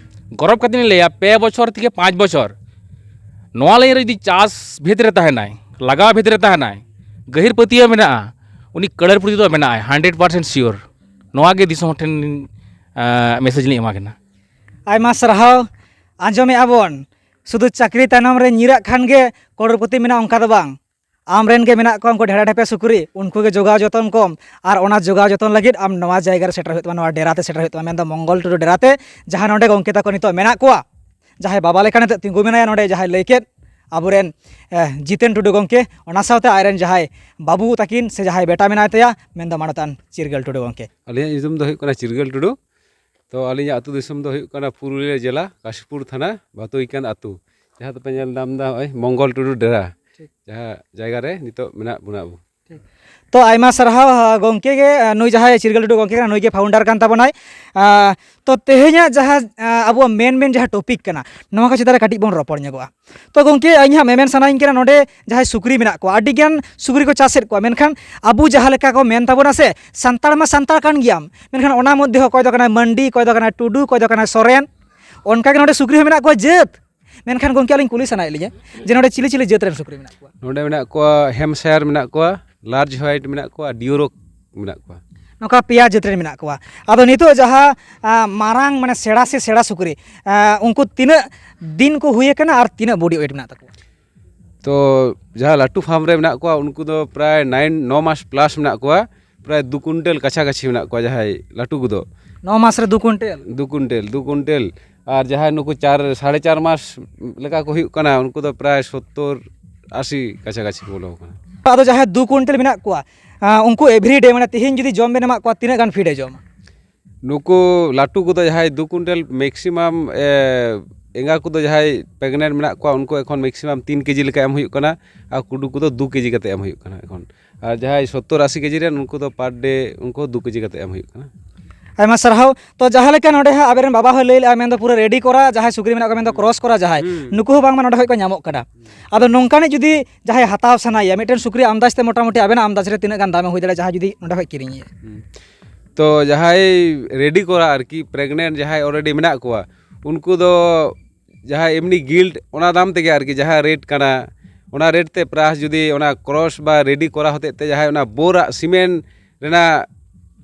ᱜᱚᱨᱚᱵᱽ ᱠᱟᱛᱮ ᱞᱤᱧ ᱞᱟᱹᱭᱟ, ᱯᱮ ᱵᱚᱪᱷᱚᱨ ᱛᱷᱮᱠᱮ ᱯᱟᱸᱪ ᱵᱚᱪᱷᱚᱨ ᱱᱚᱣᱟ ᱞᱟᱭᱤᱱ ᱨᱮ ᱡᱩᱫᱤ ᱪᱟᱥ ᱵᱷᱮᱫ ᱨᱮ ᱛᱟᱦᱮᱱᱟᱭ, ᱞᱟᱜᱟᱣ ᱵᱷᱮᱫ ᱨᱮ ᱛᱟᱦᱮᱱᱟᱭ, ᱜᱟᱹᱦᱤᱨ ᱯᱟᱹᱛᱭᱟᱹᱣ ᱢᱮᱱᱟᱜᱼᱟ, ᱩᱱᱤ ᱠᱟᱹᱲᱟᱹᱨ ᱯᱩᱨᱤ ᱫᱚ ᱢᱮᱱᱟᱜᱼᱟᱭ, ᱦᱟᱱᱰᱨᱮᱰ ᱯᱟᱨᱥᱮᱱᱴ ᱥᱤᱭᱳᱨ᱾ ᱱᱚᱣᱟ ᱜᱮ ᱫᱤᱥᱚᱢ ᱦᱚᱲ ᱴᱷᱮᱱ, ᱟᱸ, ᱢᱮᱥᱮᱡᱽ ᱞᱤᱧ ᱮᱢᱟ ᱠᱤᱱᱟ᱾ ᱟᱭᱢᱟ ᱥᱟᱨᱦᱟᱣ᱾ ᱟᱸᱡᱚᱢᱮᱫᱼᱟ ᱵᱚᱱ, ᱥᱩᱫᱷᱩ ᱪᱟᱹᱠᱨᱤ ᱛᱟᱭᱱᱚᱢ ᱨᱮ ᱧᱤᱨᱟᱜ ᱠᱷᱟᱱ ᱜᱮ ᱠᱚᱲᱚᱨᱯᱚᱛᱤ ᱢᱮᱱᱟᱜᱼᱟ, ᱚᱱᱠᱟ ᱫᱚ ᱵᱟᱝ᱾ ᱟᱢ ᱨᱮᱱ ᱜᱮ ᱢᱮᱱᱟᱜ ᱠᱚᱣᱟ ᱩᱱᱠᱩ ᱰᱷᱮᱲᱟ ᱰᱷᱮᱯᱮ ᱥᱩᱠᱨᱤ, ᱩᱱᱠᱩ ᱜᱮ ᱡᱚᱜᱟᱣ ᱡᱚᱛᱚᱱ ᱠᱚᱢ᱾ ᱟᱨ ᱚᱱᱟ ᱡᱚᱜᱟᱣ ᱡᱚᱛᱚᱱ ᱞᱟᱹᱜᱤᱫ ᱟᱢ ᱱᱚᱣᱟ ᱡᱟᱭᱜᱟ ᱨᱮ ᱥᱮᱴᱮᱨ ᱦᱩᱭᱩᱜ ᱛᱟᱢᱟ, ᱱᱚᱣᱟ ᱰᱮᱨᱟ ᱛᱮ ᱥᱮᱴᱮᱨ ᱦᱩᱭᱩᱜ ᱛᱟᱢᱟ, ᱢᱮᱱᱫᱚ ᱢᱚᱝᱜᱚᱞ ᱴᱩᱰᱩ ᱰᱮᱨᱟ ᱛᱮ, ᱡᱟᱦᱟᱸ ᱱᱚᱰᱮ ᱜᱚᱢᱠᱮ ᱛᱟᱠᱚ ᱱᱤᱛᱚᱜ ᱢᱮᱱᱟᱜ ᱠᱚᱣᱟ, ᱡᱟᱦᱟᱸᱭ ᱵᱟᱵᱟ ᱞᱮᱠᱟ ᱱᱤᱛᱚᱜ ᱛᱤᱸᱜᱩ ᱢᱮᱱᱟᱭᱟ ᱱᱚᱰᱮ, ᱡᱟᱦᱟᱸᱭ ᱞᱟᱹᱭ ᱠᱮᱫ ᱟᱵᱚᱨᱮᱱ, ᱮ, ᱡᱤᱛᱮᱱ ᱴᱩᱰᱩ ᱜᱚᱢᱠᱮ, ᱚᱱᱟ ᱥᱟᱶᱛᱮ ᱟᱡᱨᱮᱱ ᱡᱟᱦᱟᱸᱭ ᱵᱟᱹᱵᱩ ᱛᱟᱹᱠᱤᱱ ᱥᱮ ᱡᱟᱦᱟᱸᱭ ᱵᱮᱴᱟ ᱢᱮᱱᱟᱭ ᱛᱟᱭᱟ, ᱢᱮᱱᱫᱚ ᱢᱟᱱᱚᱛᱟᱱ ᱪᱤᱨᱜᱟᱹᱞ ᱴᱩᱰᱩ ᱜᱚᱢᱠᱮ᱾ ᱟᱹᱞᱤᱧᱟᱜ ᱧᱩᱛᱩᱢ ᱫᱚ ᱦᱩᱭᱩᱜ ᱠᱟᱱᱟ ᱪᱤᱨᱜᱟᱹᱞ ᱴᱩᱰᱩ᱾ ᱛᱚ ᱟᱹᱞᱤᱧᱟᱜ ᱟᱹᱛᱩ ᱫᱤᱥᱚᱢ ᱫᱚ ᱦᱩᱭᱩᱜ ᱠᱟᱱᱟ ᱯᱩᱨᱩᱞᱤᱭᱟᱹ ᱡᱮᱞᱟ, ᱠᱟᱥᱤᱯᱩᱨ ᱛᱷᱟᱱᱟ, ᱵᱟᱛᱳᱭᱠᱟᱱᱫ ᱟᱹᱛᱩ, ᱡᱟᱦᱟᱸ ᱫᱚᱯᱮ ᱧᱮᱞ ᱧᱟᱢ ᱮᱫᱟ ᱱᱚᱜᱼᱚᱭ ᱢᱚᱝᱜᱚᱞ ᱴᱩᱰᱩ ᱰᱮᱨᱟ, ᱴᱷᱤᱠ᱾ ᱡᱟᱦᱟᱸ ᱡᱟᱭᱜᱟ ᱨᱮ ᱱᱤᱛᱚᱜ ᱢᱮᱱᱟᱜ ᱵᱚᱱᱟ ᱟᱵᱚ᱾ ᱛᱚ, ᱟᱭᱢᱟ ᱥᱟᱨᱦᱟᱣ, ᱟ, ᱜᱚᱢᱠᱮ ᱜᱮ, ᱟ, ᱱᱩᱭ ᱡᱟᱦᱟᱸᱭ ᱪᱤᱨᱜᱟᱹᱞ ᱴᱩᱰᱩ ᱜᱚᱢᱠᱮ ᱠᱟᱱᱟ, ᱱᱩᱭ ᱜᱮ ᱯᱷᱟᱣᱩᱱᱰᱟᱨ ᱠᱟᱱ ᱛᱟᱵᱚᱱᱟᱭ᱾ ᱟ, ᱛᱚ, ᱛᱮᱦᱮᱧᱟᱜ ᱡᱟᱦᱟᱸ, ᱟ, ᱟᱵᱚᱣᱟᱜ ᱢᱮᱱ ᱢᱮᱱ ᱡᱟᱦᱟᱸ ᱴᱚᱯᱤᱠ ᱠᱟᱱᱟ, ᱱᱚᱣᱟ ᱠᱚ ᱪᱮᱛᱟᱱ ᱨᱮ ᱠᱟᱹᱴᱤᱡ ᱵᱚᱱ ᱨᱚᱯᱚᱲ ᱧᱚᱜᱚᱜᱼᱟ᱾ ᱛᱚ, ᱜᱚᱢᱠᱮ, ᱤᱧ ᱦᱟᱸᱜ ᱢᱮᱢᱮᱱ ᱥᱟᱱᱟᱧ ᱠᱟᱱᱟ, ᱱᱚᱰᱮ ᱡᱟᱦᱟᱸᱭ ᱥᱩᱠᱨᱤ ᱢᱮᱱᱟᱜ ᱠᱚᱣᱟ, ᱟᱹᱰᱤ ᱜᱟᱱ ᱥᱩᱠᱨᱤ ᱠᱚ ᱪᱟᱥᱮᱫ ᱠᱚᱣᱟ, ᱢᱮᱱᱠᱷᱟᱱ ᱟᱵᱚ ᱡᱟᱦᱟᱸ ᱞᱮᱠᱟ ᱠᱚ ᱢᱮᱱ ᱛᱟᱵᱚᱱᱟ ᱥᱮ, ᱥᱟᱱᱛᱟᱲ ᱢᱟ ᱥᱟᱱᱛᱟᱲ ᱠᱟᱱ ᱜᱮᱭᱟᱢ, ᱢᱮᱱᱠᱷᱟᱱ ᱚᱱᱟ ᱢᱚᱫᱽᱫᱷᱮ ᱦᱚᱸ ᱚᱠᱚᱭ ᱫᱚ ᱠᱟᱱᱟᱭ ᱢᱟᱱᱰᱤ, ᱚᱠᱚᱭ ᱫᱚ ᱠᱟᱱᱟᱭ ᱴᱩᱰᱩ, ᱚᱠᱚᱭ ᱫᱚ ᱠᱟᱱᱟᱭ ᱥᱚᱨᱮᱱ, ᱚᱱᱠᱟ ᱜᱮ ᱱᱚᱰᱮ ᱥᱩᱠᱨᱤ ᱦᱚᱸ ᱢᱮᱱᱟᱜ ᱠᱚᱣᱟ ᱡᱟᱹᱛ᱾ ᱢᱮᱱᱠᱷᱟᱱ ᱜᱚᱢᱠᱮ, ᱟᱹᱞᱤᱧ ᱠᱩᱞᱤ ᱥᱟᱱᱟᱭᱮᱫ ᱞᱤᱧᱟ ᱡᱮ ᱱᱚᱰᱮ ᱪᱤᱞᱤ ᱪᱤᱞᱤ ᱡᱟᱹᱛ ᱨᱮᱱ ᱥᱩᱠᱨᱤ ᱢᱮᱱᱟᱜ ᱠᱚᱣᱟ? ᱱᱚᱰᱮ ᱢᱮᱱᱟᱜ ᱠᱚᱣᱟ, ᱦᱮᱢᱯᱥᱟᱭᱟᱨ ᱢᱮᱱᱟᱜ ᱠᱚᱣᱟ, ᱞᱟᱨᱡᱽ ᱦᱳᱣᱟᱭᱤᱴ ᱢᱮᱱᱟᱜ ᱠᱚᱣᱟ, ᱰᱤᱭᱳᱨᱳᱠ ᱢᱮᱱᱟᱜ ᱠᱚᱣᱟ᱾ ᱱᱚᱝᱠᱟ ᱯᱮᱭᱟ ᱡᱟᱹᱛ ᱨᱮᱱ ᱢᱮᱱᱟᱜ ᱠᱚᱣᱟ᱾ ᱟᱫᱚ ᱱᱤᱛᱚᱜ ᱡᱟᱦᱟᱸ, ᱟ, ᱢᱟᱨᱟᱝ, ᱢᱟᱱᱮ, ᱥᱮᱬᱟ ᱥᱮ ᱥᱮᱬᱟ ᱥᱩᱠᱨᱤ, ᱟ, ᱩᱱᱠᱩ ᱛᱤᱱᱟᱹᱜ ᱫᱤᱱ ᱠᱚ ᱦᱩᱭ ᱟᱠᱟᱱᱟ ᱟᱨ ᱛᱤᱱᱟᱹᱜ ᱵᱚᱰᱤ ᱳᱭᱮᱴ ᱢᱮᱱᱟᱜ ᱛᱟᱠᱚᱣᱟ? ᱛᱚ, ᱡᱟᱦᱟᱸ ᱞᱟᱹᱴᱩ ᱯᱷᱟᱨᱢ ᱨᱮ ᱢᱮᱱᱟᱜ ᱠᱚᱣᱟ, ᱩᱱᱠᱩ ᱫᱚ ᱯᱨᱟᱭ ᱱᱟᱭᱤᱱ, ᱱᱚ ᱢᱟᱥ ᱯᱞᱟᱥ ᱢᱮᱱᱟᱜ ᱠᱚᱣᱟ᱾ ᱯᱨᱟᱭ ᱫᱩ ᱠᱩᱭᱱᱴᱟᱞ ᱠᱟᱪᱷᱟ ᱠᱟᱪᱷᱤ ᱢᱮᱱᱟᱜ ᱠᱚᱣᱟ ᱡᱟᱦᱟᱸᱭ ᱞᱟᱹᱴᱩ ᱠᱚᱫᱚ᱾ ᱱᱚ ᱢᱟᱥ ᱨᱮ ᱫᱩ ᱠᱩᱭᱱᱴᱟᱞ? ᱫᱩ ᱠᱩᱭᱱᱴᱟᱞ, ᱫᱩ ᱠᱩᱭᱱᱴᱟᱞ᱾ ᱟᱨ ᱡᱟᱦᱟᱸᱭ ᱱᱩᱠᱩ ᱪᱟᱨ, ᱥᱟᱲᱮ ᱪᱟᱨ ᱢᱟᱥ ᱞᱮᱠᱟ ᱠᱚ ᱦᱩᱭᱩᱜ ᱠᱟᱱᱟ, ᱩᱱᱠᱩ ᱫᱚ ᱯᱨᱟᱭ ᱥᱚᱛᱛᱚᱨ, ᱟᱥᱤ ᱠᱟᱪᱷᱟ ᱠᱟᱪᱷᱤ ᱠᱚ ᱵᱚᱞᱚ ᱟᱠᱟᱱᱟ᱾ ᱟᱫᱚ ᱡᱟᱦᱟᱸᱭ ᱫᱩ ᱠᱩᱭᱱᱴᱟᱞ ᱢᱮᱱᱟᱜ ᱠᱚᱣᱟ, ᱟ, ᱩᱱᱠᱩ ᱮᱵᱷᱨᱤᱰᱮ, ᱢᱟᱱᱮ, ᱛᱤᱦᱤᱧ ᱡᱩᱫᱤ ᱡᱚᱢ ᱵᱮᱱ ᱮᱢᱟᱜ ᱠᱚᱣᱟ, ᱛᱤᱱᱟᱹᱜ ᱜᱟᱱ ᱯᱷᱤᱰ ᱮ ᱡᱚᱢᱟ? ᱱᱩᱠᱩ ᱞᱟᱹᱴᱩ ᱠᱚᱫᱚ ᱡᱟᱦᱟᱸᱭ ᱫᱩ ᱠᱩᱭᱱᱴᱟᱞ ᱢᱮᱠᱥᱤᱢᱟᱢ, ᱮ, ᱮᱸᱜᱟ ᱠᱚᱫᱚ ᱡᱟᱦᱟᱸᱭ ᱯᱨᱮᱜᱱᱮᱱᱴ ᱢᱮᱱᱟᱜ ᱠᱚᱣᱟ, ᱩᱱᱠᱩ ᱮᱠᱷᱚᱱ ᱢᱮᱠᱥᱤᱢᱟᱢ ᱛᱤᱱ ᱠᱮᱡᱤ ᱞᱮᱠᱟ ᱮᱢ ᱦᱩᱭᱩᱜ ᱠᱟᱱᱟ, ᱟᱨ ᱠᱩᱰᱩ ᱠᱚᱫᱚ ᱫᱩ ᱠᱮᱡᱤ ᱠᱟᱛᱮ ᱮᱢ ᱦᱩᱭᱩᱜ ᱠᱟᱱᱟ ᱮᱠᱷᱚᱱ᱾ ᱟᱨ ᱡᱟᱦᱟᱸᱭ ᱥᱚᱛᱛᱚᱨ ᱟᱥᱤ ᱠᱮᱡᱤ ᱨᱮᱱ, ᱩᱱᱠᱩ ᱫᱚ ᱯᱟᱨ ᱰᱮ ᱩᱱᱠᱩ ᱫᱩ ᱠᱮᱡᱤ ᱠᱟᱛᱮ ᱮᱢ ᱦᱩᱭᱩᱜ ᱠᱟᱱᱟ᱾ ᱟᱭᱢᱟ ᱥᱟᱨᱦᱟᱣ᱾ ᱛᱚ, ᱡᱟᱦᱟᱸ ᱞᱮᱠᱟ ᱱᱚᱰᱮ ᱦᱟᱸᱜ ᱟᱵᱮᱱ ᱨᱮᱱ ᱵᱟᱵᱟ ᱦᱚᱸᱭ ᱞᱟᱹᱭ ᱞᱮᱜᱼᱟ, ᱢᱮᱱᱫᱚ ᱯᱩᱨᱟᱹ ᱨᱮᱰᱤ ᱠᱚᱨᱟ, ᱡᱟᱦᱟᱸᱭ ᱥᱩᱠᱨᱤ ᱢᱮᱱᱟᱜ ᱠᱚᱣᱟ, ᱢᱮᱱᱫᱚ ᱠᱨᱚᱥ ᱠᱚᱨᱟ ᱡᱟᱦᱟᱸᱭ, ᱦᱩᱸ᱾ ᱱᱩᱠᱩ ᱦᱚᱸ ᱵᱟᱝᱢᱟ ᱱᱚᱰᱮ ᱠᱷᱚᱡ ᱠᱚ ᱧᱟᱢᱚᱜ ᱠᱟᱱᱟ᱾ ᱟᱫᱚ ᱱᱚᱝᱠᱟᱱᱤᱡ ᱡᱩᱫᱤ ᱡᱟᱦᱟᱸᱭ ᱦᱟᱛᱟᱣ ᱥᱟᱱᱟᱭᱮᱭᱟ, ᱢᱤᱫᱴᱮᱱ ᱥᱩᱠᱨᱤ ᱟᱢᱫᱟᱡᱽ ᱛᱮ ᱢᱚᱴᱟᱢᱩᱴᱤ ᱟᱵᱮᱱᱟᱜ ᱟᱢᱫᱟᱡᱽ ᱨᱮ ᱛᱤᱱᱟᱹᱜ ᱜᱟᱱ ᱫᱟᱢᱮ ᱦᱩᱭ ᱫᱟᱲᱮᱭᱟᱜᱼᱟ, ᱡᱟᱦᱟᱸᱭ ᱡᱩᱫᱤ ᱱᱚᱰᱮ ᱠᱷᱚᱡ ᱠᱤᱨᱤᱧᱮᱭᱟ? ᱦᱩᱸ᱾ ᱛᱚ, ᱡᱟᱦᱟᱸᱭ ᱨᱮᱰᱤ ᱠᱚᱨᱟ ᱟᱨᱠᱤ, ᱯᱨᱮᱜᱱᱮᱱᱴ ᱡᱟᱦᱟᱸᱭ ᱚᱞᱨᱮᱰᱤ ᱢᱮᱱᱟᱜ ᱠᱚᱣᱟ, ᱩᱱᱠᱩ ᱫᱚ ᱡᱟᱦᱟᱸᱭ ᱮᱢᱱᱤ ᱜᱤᱞᱰ, ᱚᱱᱟ ᱫᱟᱢ ᱛᱮᱜᱮ ᱟᱨᱠᱤ, ᱡᱟᱦᱟᱸ ᱨᱮᱴ ᱠᱟᱱᱟ, ᱚᱱᱟ ᱨᱮᱴ ᱛᱮ ᱯᱞᱟᱥ ᱡᱩᱫᱤ ᱚᱱᱟ ᱠᱨᱚᱥ ᱵᱟ ᱨᱮᱰᱤ ᱠᱚᱨᱟ ᱦᱚᱛᱮᱡ ᱛᱮ ᱡᱟᱦᱟᱸᱭ ᱚᱱᱟ ᱵᱳᱨᱟᱜ ᱥᱤᱢᱮᱱᱴ ᱨᱮᱱᱟᱜ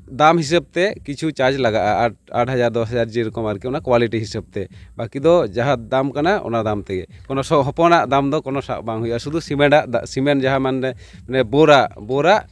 ᱫᱟᱢ ᱦᱤᱥᱟᱹᱵ ᱛᱮ ᱠᱤᱪᱷᱩ ᱪᱟᱨᱡᱽ ᱞᱟᱜᱟᱜᱼᱟ, ᱟᱴ, ᱟᱴ ᱦᱟᱡᱟᱨ, ᱫᱚᱥ ᱦᱟᱡᱟᱨ, ᱡᱮᱨᱚᱠᱚᱢ ᱟᱨᱠᱤ, ᱚᱱᱟ ᱠᱣᱟᱞᱤᱴᱤ ᱦᱤᱥᱟᱹᱵ ᱛᱮ᱾ ᱵᱟᱠᱤ ᱫᱚ ᱡᱟᱦᱟᱸ ᱫᱟᱢ ᱠᱟᱱᱟ, ᱚᱱᱟ ᱫᱟᱢ ᱛᱮᱜᱮ᱾ ᱠᱳᱱᱳ ᱥᱚ-, ᱦᱚᱯᱚᱱᱟᱜ ᱫᱟᱢ ᱫᱚ ᱠᱳᱱᱳ ᱥᱟᱵ ᱵᱟᱝ ᱦᱩᱭᱩᱜᱼᱟ, ᱥᱩᱫᱷᱩ ᱥᱤᱢᱮᱱᱴᱟᱜ ᱫᱟ-, ᱥᱤᱢᱮᱱᱴ ᱡᱟᱦᱟᱸ ᱢᱟᱱᱮ, ᱢᱟᱱᱮ ᱵᱳᱨᱟᱜ, ᱵᱳᱨᱟᱜ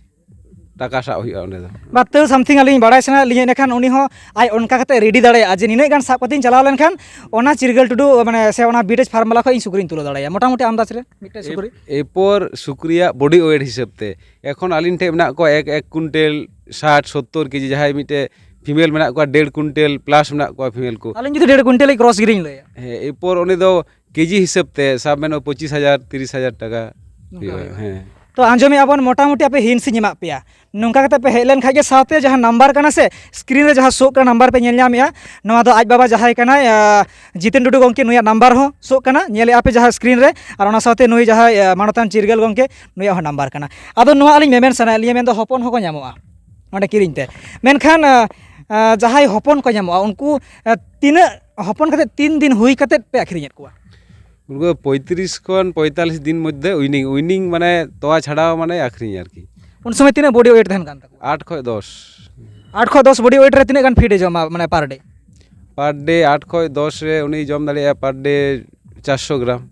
ᱴᱟᱠᱟ ᱥᱟᱵ ᱦᱩᱭᱩᱜᱼᱟ ᱚᱸᱰᱮ ᱫᱚ᱾ ᱵᱟ, ᱛᱟᱹᱣ ᱥᱟᱢᱛᱷᱤᱝ ᱟᱹᱞᱤᱧ ᱵᱟᱲᱟᱭ ᱥᱟᱱᱟᱭᱮᱫ ᱞᱤᱧᱟᱹ, ᱤᱱᱟᱹᱠᱷᱟᱱ ᱩᱱᱤ ᱦᱚᱸ ᱟᱡ ᱚᱱᱠᱟ ᱠᱟᱛᱮ ᱨᱮᱰᱤ ᱫᱟᱲᱮᱭᱟᱜᱼᱟ ᱡᱮ ᱱᱤᱱᱟᱹᱜ ᱜᱟᱱ ᱥᱟᱵ ᱠᱟᱛᱮᱧ ᱪᱟᱞᱟᱣ ᱞᱮᱱᱠᱷᱟᱱ ᱚᱱᱟ ᱪᱤᱨᱜᱟᱹᱞ ᱴᱩᱰᱩ, ᱢᱟᱱᱮ, ᱥᱮ ᱚᱱᱟ ᱵᱤᱴᱮᱡᱽ ᱯᱷᱟᱨᱢ ᱵᱟᱞᱟ ᱠᱷᱚᱡ ᱤᱧ ᱥᱩᱠᱨᱤᱧ ᱛᱩᱞᱟᱹᱣ ᱫᱟᱲᱮᱭᱟᱜᱼᱟ, ᱢᱚᱴᱟᱢᱩᱴᱤ ᱟᱢᱫᱟᱡᱽ ᱨᱮ ᱢᱤᱫᱴᱮᱡ ᱥᱩᱠᱨᱤ? ᱮᱨᱯᱚᱨ ᱥᱩᱠᱨᱤᱭᱟᱜ ᱵᱚᱰᱤ ᱳᱭᱮᱴ ᱦᱤᱥᱟᱹᱵ ᱛᱮ, ᱮᱠᱷᱚᱱ ᱟᱹᱞᱤᱧ ᱴᱷᱮᱡ ᱢᱮᱱᱟᱜ ᱠᱚᱣᱟ ᱮᱠ, ᱮᱠ ᱠᱩᱭᱱᱴᱮᱞ ᱥᱟᱴ ᱥᱚᱛᱛᱚᱨ ᱠᱮᱡᱤ, ᱡᱟᱦᱟᱸᱭ ᱢᱤᱫᱴᱮᱡ ᱯᱷᱤᱢᱮᱞ ᱢᱮᱱᱟᱜ ᱠᱚᱣᱟ, ᱰᱮᱲ ᱠᱩᱭᱱᱴᱮᱞ ᱯᱞᱟᱥ ᱢᱮᱱᱟᱜ ᱠᱚᱣᱟ ᱯᱷᱤᱢᱮᱞ ᱠᱚ᱾ ᱟᱹᱞᱤᱧ ᱡᱩᱫᱤ ᱰᱮᱲ ᱠᱩᱭᱱᱴᱮᱞ ᱠᱨᱚᱥ ᱜᱮᱞᱤᱧ ᱞᱟᱹᱭᱟ᱾ ᱦᱮᱸ, ᱮᱨᱯᱚᱨ ᱩᱱᱤ ᱫᱚ ᱠᱮᱡᱤ ᱦᱤᱥᱟᱹᱵ ᱛᱮ ᱥᱟᱵ ᱢᱮ ᱯᱚᱸᱪᱤᱥ ᱦᱟᱡᱟᱨ, ᱛᱤᱨᱤᱥ ᱦᱟᱡᱟᱨ ᱴᱟᱠᱟ ᱱᱚᱝᱠᱟ ᱦᱩᱭᱩᱜᱼᱟ᱾ ᱦᱩᱭᱩᱜᱼᱟ᱾ ᱦᱮᱸ᱾ ᱛᱚ ᱟᱸᱡᱚᱢᱮᱜᱼᱟ ᱵᱚᱱ, ᱢᱚᱴᱟᱢᱩᱴᱤ ᱟᱯᱮ hints ᱤᱧ ᱮᱢᱟᱜ ᱯᱮᱭᱟ᱾ ᱱᱚᱝᱠᱟ ᱠᱟᱛᱮ ᱯᱮ ᱦᱮᱡ ᱞᱮᱱ ᱠᱷᱟᱡ ᱜᱮ, ᱥᱟᱶᱛᱮ ᱡᱟᱦᱟᱸ ᱱᱟᱢᱵᱟᱨ ᱠᱟᱱᱟ ᱥᱮ, screen ᱨᱮ ᱡᱟᱦᱟᱸ ᱥᱳᱜ ᱠᱟᱱᱟ, ᱱᱟᱢᱵᱟᱨ ᱯᱮ ᱧᱮᱞ ᱧᱟᱢᱮᱜᱼᱟ, ᱱᱚᱣᱟ ᱫᱚ ᱟᱡ ᱵᱟᱵᱟ ᱡᱟᱦᱟᱸᱭ ᱠᱟᱱᱟᱭ, ᱟᱸ, ᱡᱤᱛᱮᱱ ᱴᱩᱰᱩ ᱜᱚᱢᱠᱮ, ᱱᱩᱭᱟᱜ ᱱᱟᱢᱵᱟᱨ ᱦᱚᱸ ᱥᱳᱜ ᱠᱟᱱᱟ, ᱧᱮᱞᱮᱜᱼᱟ ᱯᱮ ᱡᱟᱦᱟᱸ screen ᱨᱮ, ᱟᱨ ᱚᱱᱟ ᱥᱟᱶᱛᱮ ᱱᱩᱭ ᱡᱟᱦᱟᱸᱭ, ᱟᱸ, ᱢᱟᱱᱚᱛᱟᱱ ᱪᱤᱨᱜᱟᱹᱞ ᱜᱚᱢᱠᱮ, ᱱᱩᱭᱟᱜ ᱦᱚᱸ ᱱᱟᱢᱵᱟᱨ ᱠᱟᱱᱟ᱾ ᱟᱫᱚ ᱱᱚᱣᱟ ᱟᱹᱞᱤᱧ ᱢᱮᱢᱮᱱ ᱥᱟᱱᱟᱭᱮᱫ ᱞᱤᱧᱟ, ᱢᱮᱱᱫᱚ ᱦᱚᱯᱚᱱ ᱦᱚᱸᱠᱚ ᱧᱟᱢᱚᱜᱼᱟ ᱱᱚᱸᱰᱮ ᱠᱤᱨᱤᱧ ᱛᱮ, ᱢᱮᱱᱠᱷᱟᱱ, ᱟᱸ, ᱟᱸ, ᱡᱟᱦᱟᱸᱭ ᱦᱚᱯᱚᱱ ᱠᱚ ᱧᱟᱢᱚᱜᱼᱟ, ᱩᱱᱠᱩ, ᱟᱸ, ᱛᱤᱱᱟᱹᱜ ᱦᱚᱯᱚᱱ ᱠᱟᱛᱮ ᱛᱤᱱ ᱫᱤᱱ ᱦᱩᱭ ᱠᱟᱛᱮ ᱯᱮ ᱟᱹᱠᱷᱨᱤᱧᱮᱫ ᱠᱚᱣᱟ? ᱩᱱᱠᱩ ᱫᱚ ᱯᱚᱸᱭᱛᱨᱤᱥ ᱠᱷᱚᱱ ᱯᱚᱸᱭᱛᱟᱞᱞᱤᱥ ᱫᱤᱱ ᱢᱚᱫᱽᱫᱷᱮ ᱩᱭᱱᱤᱝ, ᱩᱭᱱᱤᱝ ᱢᱟᱱᱮ ᱛᱚᱣᱟ ᱪᱷᱟᱲᱟᱣ ᱢᱟᱱᱮ ᱟᱹᱠᱷᱨᱤᱧ ᱟᱨᱠᱤ᱾ ᱩᱱ ᱥᱚᱢᱚᱭ ᱛᱤᱱᱟᱹᱜ body weight ᱛᱟᱦᱮᱱ ᱠᱟᱱ ᱛᱟᱠᱚᱣᱟ? ᱟᱴ ᱠᱷᱚᱡ ᱫᱚᱥ᱾ ᱟᱴ ᱠᱷᱚᱡ ᱫᱚᱥ body weight ᱨᱮ ᱛᱤᱱᱟᱹᱜ ᱜᱟᱱ feed ᱮ ᱡᱚᱢᱟ, ᱢᱟᱱᱮ, per day? Per day ᱟᱴ ᱠᱷᱚᱡ ᱫᱚᱥ ᱨᱮ ᱩᱱᱤ ᱡᱚᱢ ᱫᱟᱲᱮᱭᱟᱜᱼᱟ per day ᱪᱟᱨᱥᱚ ᱜᱨᱟᱢ,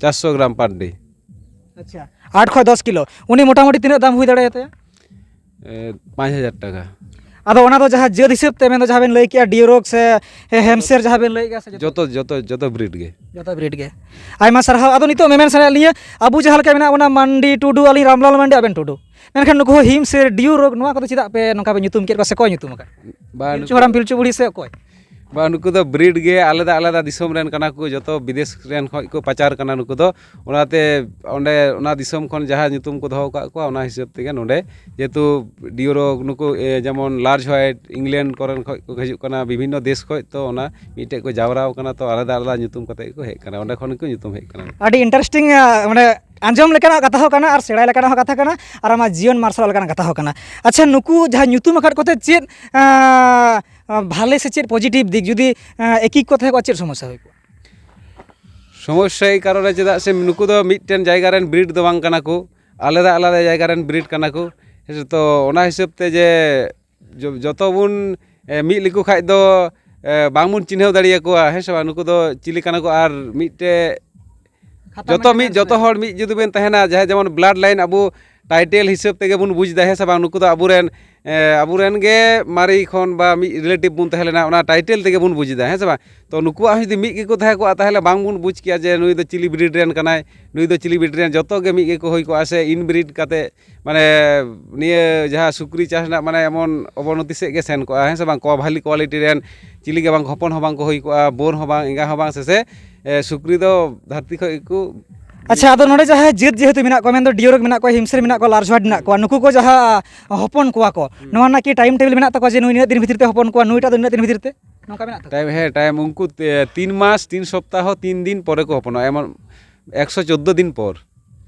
ᱪᱟᱨᱥᱚ ᱜᱨᱟᱢ per day᱾ ᱟᱪᱪᱷᱟ, ᱟᱴ ᱠᱷᱚᱡ ᱫᱚᱥ ᱠᱤᱞᱳ, ᱩᱱᱤ ᱢᱚᱴᱟᱢᱩᱴᱤ ᱛᱤᱱᱟᱹᱜ ᱫᱟᱢ ᱦᱩᱭ ᱫᱟᱲᱮᱭᱟᱛᱟᱭᱟ? ᱮ, ᱯᱟᱸᱪ ᱦᱟᱡᱟᱨ ᱴᱟᱠᱟ᱾ ᱟᱫᱚ ᱚᱱᱟ ᱫᱚ ᱡᱟᱦᱟᱸ ᱡᱟᱹᱛ ᱦᱤᱥᱟᱹᱵ ᱛᱮ, ᱢᱮᱱᱫᱚ ᱡᱟᱦᱟᱸ ᱵᱮᱱ ᱞᱟᱹᱭ ᱠᱮᱜᱼᱟ, ᱰᱤᱭᱳᱨᱚᱜ ᱥᱮ ᱦᱮᱢᱥᱮᱨ ᱡᱟᱦᱟᱸ ᱵᱮᱱ ᱞᱟᱹᱭ ᱠᱮᱜᱼᱟ ᱥᱮ ᱡᱚᱛᱚ? ᱡᱚᱛᱚ, ᱡᱚᱛᱚ, ᱡᱚᱛᱚ breed ᱜᱮ᱾ ᱡᱚᱛᱚ breed ᱜᱮ᱾ ᱟᱭᱢᱟ ᱥᱟᱨᱦᱟᱣ᱾ ᱟᱫᱚ ᱱᱤᱛᱚᱜ ᱢᱮᱢᱮᱱ ᱥᱟᱱᱟᱭᱮᱫ ᱞᱤᱧᱟᱹ, ᱟᱵᱚ ᱡᱟᱦᱟᱸ ᱞᱮᱠᱟ ᱢᱮᱱᱟᱜ ᱵᱚᱱᱟ, ᱢᱟᱱᱰᱤ ᱴᱩᱰᱩ, ᱟᱹᱞᱤᱧ ᱨᱟᱢᱞᱟᱞ ᱢᱟᱱᱰᱤ, ᱟᱵᱮᱱ ᱴᱩᱰᱩ, ᱢᱮᱱᱠᱷᱟᱱ ᱱᱩᱠᱩ ᱦᱚᱸ ᱦᱤᱢ ᱥᱮ ᱰᱤᱭᱳᱨᱚᱜ, ᱱᱚᱣᱟ ᱠᱚᱫᱚ ᱪᱮᱫᱟᱜ ᱯᱮ ᱱᱚᱝᱠᱟ ᱯᱮ ᱧᱩᱛᱩᱢ ᱠᱮᱫ ᱠᱚᱣᱟ ᱥᱮ ᱚᱠᱚᱭ ᱧᱩᱛᱩᱢ ᱟᱠᱟᱫ? ᱵᱟ, ᱯᱤᱞᱪᱩ ᱱᱩᱠᱩ ᱦᱟᱲᱟᱢ, ᱯᱤᱞᱪᱩ ᱵᱩᱲᱦᱤ ᱥᱮ ᱚᱠᱚᱭ? ᱵᱟ, ᱱᱩᱠᱩ ᱫᱚ breed ᱜᱮ ᱟᱞᱟᱫᱟ ᱟᱞᱟᱫᱟ ᱫᱤᱥᱚᱢ ᱨᱮᱱ ᱠᱟᱱᱟ ᱠᱚ, ᱡᱚᱛᱚ ᱵᱤᱫᱮᱥ ᱨᱮᱱ ᱠᱷᱚᱡ ᱠᱚ ᱯᱟᱪᱟᱨ ᱠᱟᱱᱟ ᱱᱩᱠᱩ ᱫᱚ᱾ ᱚᱱᱟᱛᱮ ᱚᱸᱰᱮ ᱚᱱᱟ ᱫᱤᱥᱚᱢ ᱠᱷᱚᱱ ᱡᱟᱦᱟᱸ ᱧᱩᱛᱩᱢ ᱠᱚ ᱫᱚᱦᱚ ᱟᱠᱟᱫ ᱠᱚᱣᱟ, ᱚᱱᱟ ᱦᱤᱥᱟᱹᱵ ᱛᱮᱜᱮ ᱱᱚᱰᱮ ᱡᱮᱦᱮᱛᱩ ᱰᱤᱭᱳᱨᱚᱜ ᱱᱩᱠᱩ, ᱮ, ᱡᱮᱢᱚᱱ large white England ᱠᱚᱨᱮᱱ ᱠᱷᱚᱡ ᱠᱚ ᱦᱤᱡᱩᱜ ᱠᱟᱱᱟ, ᱵᱤᱵᱷᱤᱱᱱᱚ ᱫᱮᱥ ᱠᱷᱚᱡ, ᱛᱚ ᱚᱱᱟ ᱢᱤᱫᱴᱮᱡ ᱠᱚ ᱡᱟᱣᱨᱟ ᱟᱠᱟᱱᱟ, ᱛᱚ ᱟᱞᱟᱫᱟ ᱟᱞᱟᱫᱟ ᱧᱩᱛᱩᱢ ᱠᱟᱛᱮ ᱜᱮᱠᱚ ᱦᱮᱡ ᱟᱠᱟᱱᱟ, ᱚᱸᱰᱮ ᱠᱷᱚᱱ ᱜᱮᱠᱚ ᱧᱩᱛᱩᱢ ᱦᱮᱡ ᱟᱠᱟᱱᱟ᱾ ᱟᱹᱰᱤ interesting, ᱟ, ᱢᱟᱱᱮ ᱟᱸᱡᱚᱢ ᱞᱮᱠᱟᱱᱟᱜ ᱠᱟᱛᱷᱟ ᱦᱚᱸ ᱠᱟᱱᱟ ᱟᱨ ᱥᱮᱬᱟᱭ ᱞᱮᱠᱟᱱᱟᱜ ᱦᱚᱸ ᱠᱟᱛᱷᱟ ᱠᱟᱱᱟ ᱟᱨ ᱟᱢᱟᱜ ᱡᱤᱭᱚᱱ ᱢᱟᱨᱥᱟᱞ ᱞᱮᱠᱟᱱᱟᱜ ᱠᱟᱛᱷᱟ ᱦᱚᱸ ᱠᱟᱱᱟ᱾ ᱟᱪᱪᱷᱟ, ᱱᱩᱠᱩ ᱡᱟᱦᱟᱸ ᱧᱩᱛᱩᱢ ᱟᱠᱟᱫ ᱠᱚᱛᱮ ᱪᱮᱫ, ᱟ, ᱵᱷᱟᱞᱮ ᱥᱮ ᱪᱮᱫ positive ᱫᱤᱠ, ᱡᱩᱫᱤ, ᱟ, ᱮᱠᱤ ᱠᱚ ᱛᱟᱦᱮᱸ ᱠᱚᱜᱼᱟ, ᱪᱮᱫ ᱥᱚᱢᱚᱥᱥᱟ ᱦᱩᱭ ᱠᱚᱜᱼᱟ? ᱥᱚᱢᱚᱥᱥᱟ ᱮᱭ ᱠᱟᱨᱚᱱᱮ, ᱪᱮᱫᱟᱜ ᱥᱮ ᱱᱩᱠᱩ ᱫᱚ ᱢᱤᱫᱴᱮᱱ ᱡᱟᱭᱜᱟ ᱨᱮᱱ breed ᱫᱚ ᱵᱟᱝ ᱠᱟᱱᱟ ᱠᱚ, ᱟᱞᱟᱫᱟ ᱟᱞᱟᱫᱟ ᱡᱟᱭᱜᱟ ᱨᱮᱱ breed ᱠᱟᱱᱟ ᱠᱚ᱾ ᱦᱮᱸ ᱥᱮ? ᱛᱚ ᱚᱱᱟ ᱦᱤᱥᱟᱹᱵ ᱛᱮ ᱡᱮ ᱡᱚ-, ᱡᱚᱛᱚ ᱵᱚᱱ, ᱮ, ᱢᱤᱫ ᱞᱮᱠᱚ ᱠᱷᱟᱡ ᱫᱚ, ᱮ, ᱵᱟᱝᱵᱚᱱ ᱪᱤᱱᱦᱟᱹᱣ ᱫᱟᱲᱮᱭᱟᱠᱚᱣᱟ, ᱦᱮᱸ ᱥᱮ ᱵᱟᱝ? ᱱᱩᱠᱩ ᱫᱚ ᱪᱤᱞᱤ ᱠᱟᱱᱟ ᱠᱚ? ᱟᱨ ᱢᱤᱫᱴᱮᱡ ᱠᱷᱟᱛᱟ ᱡᱚᱛᱚ ᱢᱤᱫ, ᱢᱮᱱᱟᱜᱼᱟ ᱡᱚᱛᱚ ᱥᱮ? ᱦᱚᱲ ᱢᱤᱫ ᱡᱩᱫᱤ ᱵᱮᱱ ᱛᱟᱦᱮᱱᱟ, ᱡᱟᱦᱟᱸᱭ ᱡᱮᱢᱚᱱ blood line ᱟᱵᱚ title ᱦᱤᱥᱟᱹᱵ ᱛᱮᱜᱮ ᱵᱚᱱ ᱵᱩᱡᱽ ᱮᱫᱟ, ᱦᱮᱸ ᱥᱮ ᱵᱟᱝ? ᱱᱩᱠᱩ ᱫᱚ ᱟᱵᱚᱨᱮᱱ, ᱮ, ᱟᱵᱚᱨᱮᱱ ᱜᱮ ᱢᱟᱨᱮ ᱠᱷᱚᱱ ᱵᱟ ᱢᱤᱫ relative ᱵᱚᱱ ᱛᱟᱦᱮᱸ ᱞᱮᱱᱟ, ᱚᱱᱟ title ᱛᱮᱜᱮ ᱵᱚᱱ ᱵᱩᱡᱽ ᱮᱫᱟ, ᱦᱮᱸ ᱥᱮ ᱵᱟᱝ? ᱛᱚ ᱱᱩᱠᱩᱣᱟᱜ ᱦᱚᱸ ᱡᱩᱫᱤ ᱢᱤᱫ ᱜᱮᱠᱚ ᱛᱟᱦᱮᱸ ᱠᱚᱜᱼᱟ, ᱛᱟᱦᱚᱞᱮ ᱵᱟᱝ ᱵᱚᱱ ᱵᱩᱡᱽ ᱠᱮᱭᱟ ᱡᱮ ᱱᱩᱭ ᱫᱚ ᱪᱤᱞᱤ breed ᱨᱮᱱ ᱠᱟᱱᱟᱭ, ᱱᱩᱭ ᱫᱚ ᱪᱤᱞᱤ breed ᱨᱮᱱ, ᱡᱚᱛᱚ ᱜᱮ ᱢᱤᱫ ᱜᱮᱠᱚ ᱦᱩᱭ ᱠᱚᱜᱼᱟ, ᱥᱮ inbreed ᱠᱟᱛᱮ, ᱢᱟᱱᱮ, ᱱᱤᱭᱟᱹ ᱡᱟᱦᱟᱸ ᱥᱩᱠᱨᱤ ᱪᱟᱥ ᱨᱮᱱᱟᱜ, ᱢᱟᱱᱮ, ᱮᱢᱚᱱ ᱚᱵᱚᱱᱚᱛᱤ ᱥᱮᱫ ᱜᱮ ᱥᱮᱱ ᱠᱚᱜᱼᱟ, ᱦᱮᱸ ᱥᱮ ᱵᱟᱝ? ᱠᱚ ᱵᱷᱟᱞᱤ quality ᱨᱮᱱ ᱪᱤᱞᱤ ᱜᱮ ᱵᱟᱝ, ᱦᱚᱯᱚᱱ ᱦᱚᱸ ᱵᱟᱝ ᱠᱚ ᱦᱩᱭ ᱠᱚᱜᱼᱟ, ᱵᱳᱨ ᱦᱚᱸ ᱵᱟᱝ, ᱮᱸᱜᱟ ᱦᱚᱸ ᱵᱟᱝ, ᱥᱮ, ᱥᱮ, ᱮ, ᱥᱩᱠᱨᱤ ᱫᱚ ᱫᱷᱟᱹᱨᱛᱤ ᱠᱷᱚᱡ ᱜᱮᱠᱚ ᱟᱪᱪᱷᱟ, ᱟᱫᱚ ᱱᱚᱰᱮ ᱡᱟᱦᱟᱸᱭ ᱡᱟᱹᱛ ᱡᱮᱦᱮᱛᱩ ᱢᱮᱱᱟᱜ ᱠᱚᱣᱟ, ᱢᱮᱱᱫᱚ ᱰᱤᱭᱳᱨᱚᱠ ᱢᱮᱱᱟᱜ ᱠᱚᱣᱟ, ᱦᱤᱢᱥᱮᱨ ᱢᱮᱱᱟᱜ ᱠᱚᱣᱟ, ᱞᱟᱨᱡ ᱦᱳᱣᱟᱭᱤᱴ ᱢᱮᱱᱟᱜ ᱠᱚᱣᱟ, ᱱᱩᱠᱩ ᱠᱚ ᱡᱟᱦᱟᱸ ᱦᱚᱯᱚᱱ ᱠᱚᱣᱟ ᱠᱚ, ᱱᱚᱣᱟ ᱨᱮᱱᱟᱜ ᱠᱤ ᱴᱟᱭᱤᱢ ᱴᱮᱵᱤᱞ ᱢᱮᱱᱟᱜ ᱛᱟᱠᱚᱣᱟ ᱡᱮ ᱱᱩᱭ ᱱᱤᱱᱟᱹᱜ ᱫᱤᱱ ᱵᱷᱤᱛᱤᱨ ᱛᱮ ᱦᱚᱯᱚᱱ ᱠᱚᱣᱟ, ᱱᱩᱭᱴᱟᱜ ᱫᱚ ᱱᱤᱱᱟᱹᱜ ᱫᱤᱱ ᱵᱷᱤᱛᱤᱨ ᱛᱮ? ᱱᱚᱝᱠᱟ ᱢᱮᱱᱟᱜ ᱛᱟᱠᱚᱣᱟ? ᱴᱟᱭᱤᱢ, ᱦᱮᱸ, ᱴᱟᱭᱤᱢ ᱩᱱᱠᱩ ᱛᱮ-, ᱛᱤᱱ ᱢᱟᱥ, ᱛᱤᱱ ᱥᱚᱯᱛᱟᱦᱚ, ᱛᱤᱱ ᱫᱤᱱ ᱯᱚᱨᱮ ᱠᱚ ᱦᱚᱯᱚᱱᱚᱜᱼᱟ, ᱮᱢᱚᱱ ᱮᱠᱥᱚ ᱪᱳᱫᱽᱫᱳ ᱫᱤᱱ ᱯᱚᱨ᱾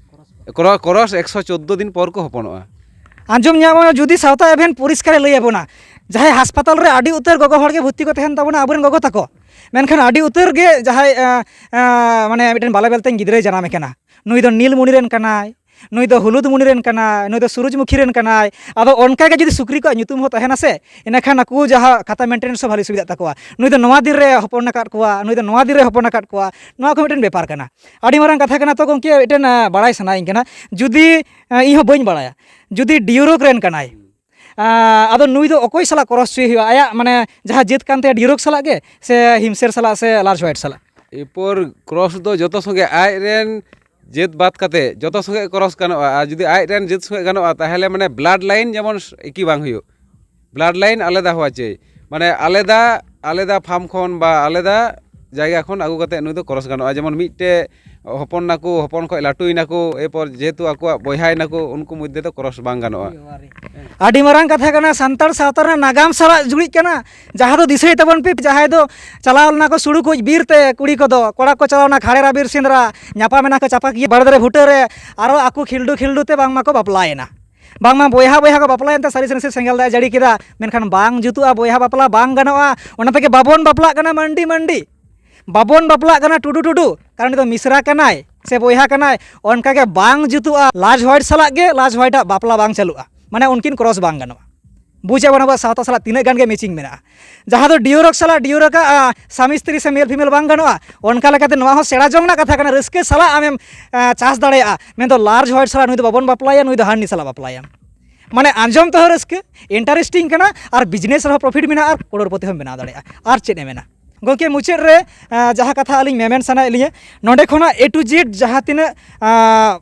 ᱠᱨᱚ-, ᱠᱨᱚᱥ ᱮᱠᱥᱚ ᱪᱳᱫᱽᱫᱳ ᱫᱤᱱ ᱯᱚᱨ ᱠᱚ ᱦᱚᱯᱚᱱᱚᱜᱼᱟ᱾ ᱟᱸᱡᱚᱢ ᱧᱟᱢᱚᱜᱼᱟ, ᱡᱩᱫᱤ ᱥᱟᱶᱛᱟ ᱮᱵᱷᱮᱱ ᱯᱚᱨᱤᱥᱠᱟᱨᱮ ᱞᱟᱹᱭ ᱟᱵᱚᱱᱟ, ᱡᱟᱦᱟᱸᱭ ᱦᱟᱥᱯᱟᱛᱟᱞ ᱨᱮ ᱟᱹᱰᱤ ᱩᱛᱟᱹᱨ ᱜᱚᱜᱚ ᱦᱚᱲ ᱜᱮ ᱵᱷᱚᱨᱛᱤ ᱠᱚ ᱛᱟᱦᱮᱱ ᱛᱟᱵᱚᱱᱟ, ᱟᱵᱚᱨᱮᱱ ᱜᱚᱜᱚ ᱛᱟᱠᱚ, ᱢᱮᱱᱠᱷᱟᱱ ᱟᱹᱰᱤ ᱩᱛᱟᱹᱨ ᱜᱮ ᱡᱟᱦᱟᱸᱭ, ᱮᱸ, ᱮᱸ, ᱢᱟᱱᱮ ᱢᱤᱫᱴᱮᱱ ᱵᱟᱞᱮ ᱵᱮᱞᱛᱮᱧ ᱜᱤᱫᱽᱨᱟᱹᱭ ᱡᱟᱱᱟᱢᱮ ᱠᱟᱱᱟ, ᱱᱩᱭ ᱫᱚ ᱱᱤᱞᱢᱚᱱᱤ ᱨᱮᱱ ᱠᱟᱱᱟᱭ, ᱱᱩᱭ ᱫᱚ ᱦᱩᱞᱩᱫᱢᱩᱱᱤ ᱨᱮᱱ ᱠᱟᱱᱟᱭ, ᱱᱩᱭ ᱫᱚ ᱥᱩᱨᱩᱡᱽᱢᱩᱠᱷᱤ ᱨᱮᱱ ᱠᱟᱱᱟᱭ᱾ ᱟᱫᱚ ᱚᱱᱠᱟ ᱜᱮ ᱡᱩᱫᱤ ᱥᱩᱠᱨᱤ ᱠᱚᱣᱟᱜ ᱧᱩᱛᱩᱢ ᱦᱚᱸ ᱛᱟᱦᱮᱱᱟ ᱥᱮ, ᱤᱱᱟᱹᱠᱷᱟᱱ ᱟᱠᱚ ᱡᱟᱦᱟᱸ ᱠᱷᱟᱛᱟ ᱢᱮᱱᱴᱮᱱᱮᱱᱥ ᱦᱚᱸ ᱵᱷᱟᱞᱤ ᱥᱩᱵᱤᱫᱷᱟᱜ ᱛᱟᱠᱚᱣᱟ᱾ ᱱᱩᱭ ᱫᱚ ᱱᱚᱣᱟ ᱫᱤᱱ ᱨᱮ ᱦᱚᱯᱚᱱ ᱟᱠᱟᱫ ᱠᱚᱣᱟ, ᱱᱩᱭ ᱫᱚ ᱱᱚᱣᱟ ᱫᱤᱱ ᱨᱮ ᱦᱚᱯᱚᱱ ᱟᱠᱟᱫ ᱠᱚᱣᱟ, ᱱᱚᱣᱟ ᱠᱚ ᱢᱤᱫᱴᱮᱱ ᱵᱮᱯᱟᱨ ᱠᱟᱱᱟ᱾ ᱟᱹᱰᱤ ᱢᱟᱨᱟᱝ ᱠᱟᱛᱷᱟ ᱠᱟᱱᱟ᱾ ᱛᱚ ᱜᱚᱢᱠᱮ, ᱢᱤᱫᱴᱮᱱ, ᱟᱸ, ᱵᱟᱲᱟᱭ ᱥᱟᱱᱟᱭᱤᱧ ᱠᱟᱱᱟ, ᱡᱩᱫᱤ, ᱟᱸ, ᱤᱧ ᱦᱚᱸ ᱵᱟᱹᱧ ᱵᱟᱲᱟᱭᱟ, ᱡᱩᱫᱤ ᱰᱤᱭᱩᱨᱳᱜᱽ ᱨᱮᱱ ᱠᱟᱱᱟᱭ, ᱟᱸ, ᱟᱫᱚ ᱱᱩᱭ ᱫᱚ ᱚᱠᱚᱭ ᱥᱟᱞᱟᱜ ᱠᱨᱚᱥ ᱦᱚᱪᱚᱭ ᱦᱩᱭᱩᱜᱼᱟ? ᱟᱭᱟᱜ, ᱢᱟᱱᱮ, ᱡᱟᱦᱟᱸ ᱡᱟᱹᱛ ᱠᱟᱱ ᱛᱟᱭᱟ ᱰᱤᱭᱩᱨᱳᱜᱽ ᱥᱟᱞᱟᱜ ᱜᱮ, ᱥᱮ ᱦᱤᱢᱥᱮᱨ ᱥᱟᱞᱟᱜ, ᱥᱮ ᱞᱟᱨᱡᱽ ᱦᱳᱣᱟᱭᱤᱴ ᱥᱟᱞᱟᱜ? ᱮᱨᱯᱚᱨ ᱠᱨᱚᱥ ᱫᱚ ᱡᱚᱛᱚ ᱥᱚᱸᱜᱮ, ᱟᱡ ᱨᱮᱱ ᱡᱟᱹᱛ ᱵᱟᱫ ᱠᱟᱛᱮ ᱡᱚᱛᱚ ᱥᱚᱸᱜᱮ ᱠᱨᱚᱥ ᱜᱟᱱᱚᱜᱼᱟ᱾ ᱟᱨ ᱡᱩᱫᱤ ᱟᱡ ᱨᱮᱱ ᱡᱟᱹᱛ ᱥᱚᱸᱜᱮ ᱜᱟᱱᱚᱜᱼᱟ, ᱛᱟᱦᱚᱞᱮ ᱢᱟᱱᱮ ᱵᱞᱟᱰ ᱞᱟᱭᱤᱱ ᱡᱮᱢᱚᱱ ᱮᱠᱤ ᱵᱟᱝ ᱦᱩᱭᱩᱜ, ᱵᱞᱟᱰ ᱞᱟᱭᱤᱱ ᱟᱞᱟᱫᱟ ᱦᱚᱣᱟ ᱪᱟᱹᱭ, ᱢᱟᱱᱮ ᱟᱞᱟᱫᱟ, ᱟᱞᱟᱫᱟ ᱯᱷᱟᱨᱢ ᱠᱷᱚᱱ ᱵᱟ ᱟᱞᱟᱫᱟ ᱡᱟᱭᱜᱟ ᱠᱷᱚᱱ ᱟᱹᱜᱩ ᱠᱟᱛᱮ ᱱᱩᱭ ᱫᱚ ᱠᱨᱚᱥ ᱜᱟᱱᱚᱜᱼᱟ᱾ ᱡᱮᱢᱚᱱ ᱢᱤᱫᱴᱮᱡ ᱦᱚᱯᱚᱱ ᱱᱟᱠᱚ, ᱦᱚᱯᱚᱱ ᱠᱷᱚᱡ ᱞᱟᱹᱴᱩᱭ ᱱᱟᱠᱚ, ᱮᱨᱯᱚᱨ ᱡᱮᱦᱮᱛᱩ ᱟᱠᱚᱣᱟᱜ ᱵᱚᱭᱦᱟᱭ ᱱᱟᱠᱚ, ᱩᱱᱠᱩ ᱢᱚᱫᱽᱫᱷᱮ ᱫᱚ ᱠᱨᱚᱥ ᱵᱟᱝ ᱜᱟᱱᱚᱜᱼᱟ᱾ ᱟᱹᱰᱤ ᱢᱟᱨᱟᱝ ᱠᱟᱛᱷᱟ ᱠᱟᱱᱟ, ᱥᱟᱱᱛᱟᱲ ᱥᱟᱶᱛᱟ ᱨᱮᱱᱟᱜ ᱱᱟᱜᱟᱢ ᱥᱟᱞᱟᱜ ᱡᱩᱲᱤᱜ ᱠᱟᱱᱟ᱾ ᱡᱟᱦᱟᱸ ᱫᱚ ᱫᱤᱥᱟᱹᱭ ᱛᱟᱵᱚᱱ ᱯᱮ, ᱡᱟᱦᱟᱸᱭ ᱫᱚ ᱪᱟᱞᱟᱣ ᱞᱮᱱᱟ ᱠᱚ ᱥᱩᱲᱩ ᱠᱚ ᱵᱤᱨ ᱛᱮ, ᱠᱩᱲᱤ ᱠᱚᱫᱚ, ᱠᱚᱲᱟ ᱠᱚ ᱪᱟᱞᱟᱣ ᱞᱮᱱᱟ ᱠᱷᱟᱲᱮᱨᱟ ᱵᱤᱨ ᱥᱮᱸᱫᱽᱨᱟ, ᱧᱟᱯᱟᱢ ᱮᱱᱟ ᱠᱚ ᱪᱟᱯᱟᱠᱤᱭᱟᱹ ᱵᱟᱲᱮ ᱫᱟᱨᱮ ᱵᱩᱴᱟᱹ ᱨᱮ, ᱟᱨᱚ ᱟᱠᱚ ᱠᱷᱤᱞᱰᱩ ᱠᱷᱤᱞᱰᱩ ᱛᱮ ᱵᱟᱝᱢᱟ ᱠᱚ ᱵᱟᱯᱞᱟᱭᱮᱱᱟ᱾ ᱵᱟᱝᱢᱟ ᱵᱚᱭᱦᱟ ᱵᱚᱭᱦᱟ ᱠᱚ ᱵᱟᱯᱞᱟᱭᱮᱱ ᱛᱮ ᱥᱟᱹᱨᱤ ᱥᱟᱹᱨᱤ ᱥᱮᱸᱜᱮᱞ ᱫᱟᱜ ᱮ ᱡᱟᱹᱲᱤ ᱠᱮᱫᱟ, ᱢᱮᱱᱠᱷᱟᱱ ᱵᱟᱝ ᱡᱩᱛᱩᱜᱼᱟ, ᱵᱚᱭᱦᱟ ᱵᱟᱯᱞᱟ ᱵᱟᱝ ᱜᱟᱱᱚᱜᱼᱟ᱾ ᱚᱱᱟ ᱛᱮᱜᱮ ᱵᱟᱵᱚᱱ ᱵᱟᱯᱞᱟᱜ ᱠᱟᱱᱟ ᱢᱟᱱᱰᱤ ᱢᱟᱱᱰᱤ, ᱵᱟᱵᱚᱱ ᱵᱟᱯᱞᱟᱜ ᱠᱟᱱᱟ ᱴᱩᱰᱩ ᱴᱩᱰᱩ, ᱠᱟᱨᱚᱱ ᱩᱱᱤ ᱫᱚ ᱢᱤᱥᱨᱟ ᱠᱟᱱᱟᱭ ᱥᱮ ᱵᱚᱭᱦᱟ ᱠᱟᱱᱟᱭ᱾ ᱚᱱᱠᱟ ᱜᱮ ᱵᱟᱝ ᱡᱩᱛᱩᱜᱼᱟ, ᱞᱟᱨᱡᱽ ᱦᱳᱣᱟᱭᱤᱴ ᱥᱟᱞᱟᱜ ᱜᱮ ᱞᱟᱨᱡᱽ ᱦᱳᱣᱟᱭᱤᱴ ᱟᱜ ᱵᱟᱯᱞᱟ ᱵᱟᱝ ᱪᱟᱹᱞᱩᱜᱼᱟ, ᱢᱟᱱᱮ ᱩᱱᱠᱤᱱ ᱠᱨᱚᱥ ᱵᱟᱝ ᱜᱟᱱᱚᱜᱼᱟ᱾ ᱵᱩᱡᱽ ᱟᱵᱚᱱ ᱟᱵᱚᱣᱟᱜ ᱥᱟᱶᱛᱟ ᱥᱟᱞᱟᱜ ᱛᱤᱱᱟᱹᱜ ᱜᱟᱱ ᱜᱮ ᱢᱮᱪᱤᱝ ᱢᱮᱱᱟᱜᱼᱟ᱾ ᱡᱟᱦᱟᱸ ᱫᱚ ᱰᱤᱭᱳᱨᱚᱠ ᱥᱟᱞᱟᱜ ᱰᱤᱭᱳᱨᱚᱠ ᱟᱜ, ᱟ, ᱥᱟᱢᱤ ᱥᱛᱨᱤ ᱥᱮ ᱢᱮᱞ ᱯᱷᱤᱢᱮᱞ ᱵᱟᱝ ᱜᱟᱱᱚᱜᱼᱟ᱾ ᱚᱱᱠᱟ ᱞᱮᱠᱟᱛᱮ ᱱᱚᱣᱟ ᱦᱚᱸ ᱥᱮᱬᱟ ᱡᱚᱝ ᱨᱮᱱᱟᱜ ᱠᱟᱛᱷᱟ ᱠᱟᱱᱟ, ᱨᱟᱹᱥᱠᱟᱹ ᱥᱟᱞᱟᱜ ᱟᱢᱮᱢ, ᱟ, ᱪᱟᱥ ᱫᱟᱲᱮᱭᱟᱜᱼᱟ᱾ ᱢᱮᱱᱫᱚ ᱞᱟᱨᱡᱽ ᱦᱳᱣᱟᱭᱤᱴ ᱥᱟᱞᱟᱜ ᱱᱩᱭ ᱫᱚ ᱵᱟᱵᱚᱱ ᱵᱟᱯᱞᱟᱭᱟ, ᱱᱩᱭ ᱫᱚ ᱦᱟᱹᱱᱤ ᱥᱟᱞᱟᱜ ᱵᱟᱯᱞᱟᱭᱟ᱾ ᱢᱟᱱᱮ ᱟᱸᱡᱚᱢ ᱛᱮᱦᱚᱸ ᱨᱟᱹᱥᱠᱟᱹ, ᱤᱱᱴᱟᱨᱮᱥᱴᱤᱝ ᱠᱟᱱᱟ, ᱟᱨ ᱵᱤᱡᱽᱱᱮᱥ ᱨᱮᱦᱚᱸ ᱯᱨᱚᱯᱷᱤᱴ ᱢᱮᱱᱟᱜᱼᱟ, ᱟᱨ ᱠᱨᱳᱲᱯᱚᱛᱤ ᱦᱚᱸ ᱵᱮᱱᱟᱣ ᱫᱟᱲᱮᱭᱟᱜᱼᱟ᱾ ᱟᱨ ᱪᱮᱫ ᱮ ᱢᱮᱱᱟ? ᱜᱚᱢᱠᱮ, ᱢᱩᱪᱟᱹᱫ ᱨᱮ, ᱟ, ᱡᱟᱦᱟᱸ ᱠᱟᱛᱷᱟ ᱟᱹᱞᱤᱧ ᱢᱮᱢᱮᱱ ᱥᱟᱱᱟᱭᱮᱫ ᱞᱤᱧᱟᱹ, ᱱᱚᱸᱰᱮ ᱠᱷᱚᱱᱟᱜ A to Z ᱡᱟᱦᱟᱸ ᱛᱤᱱᱟᱹᱜ, ᱟ,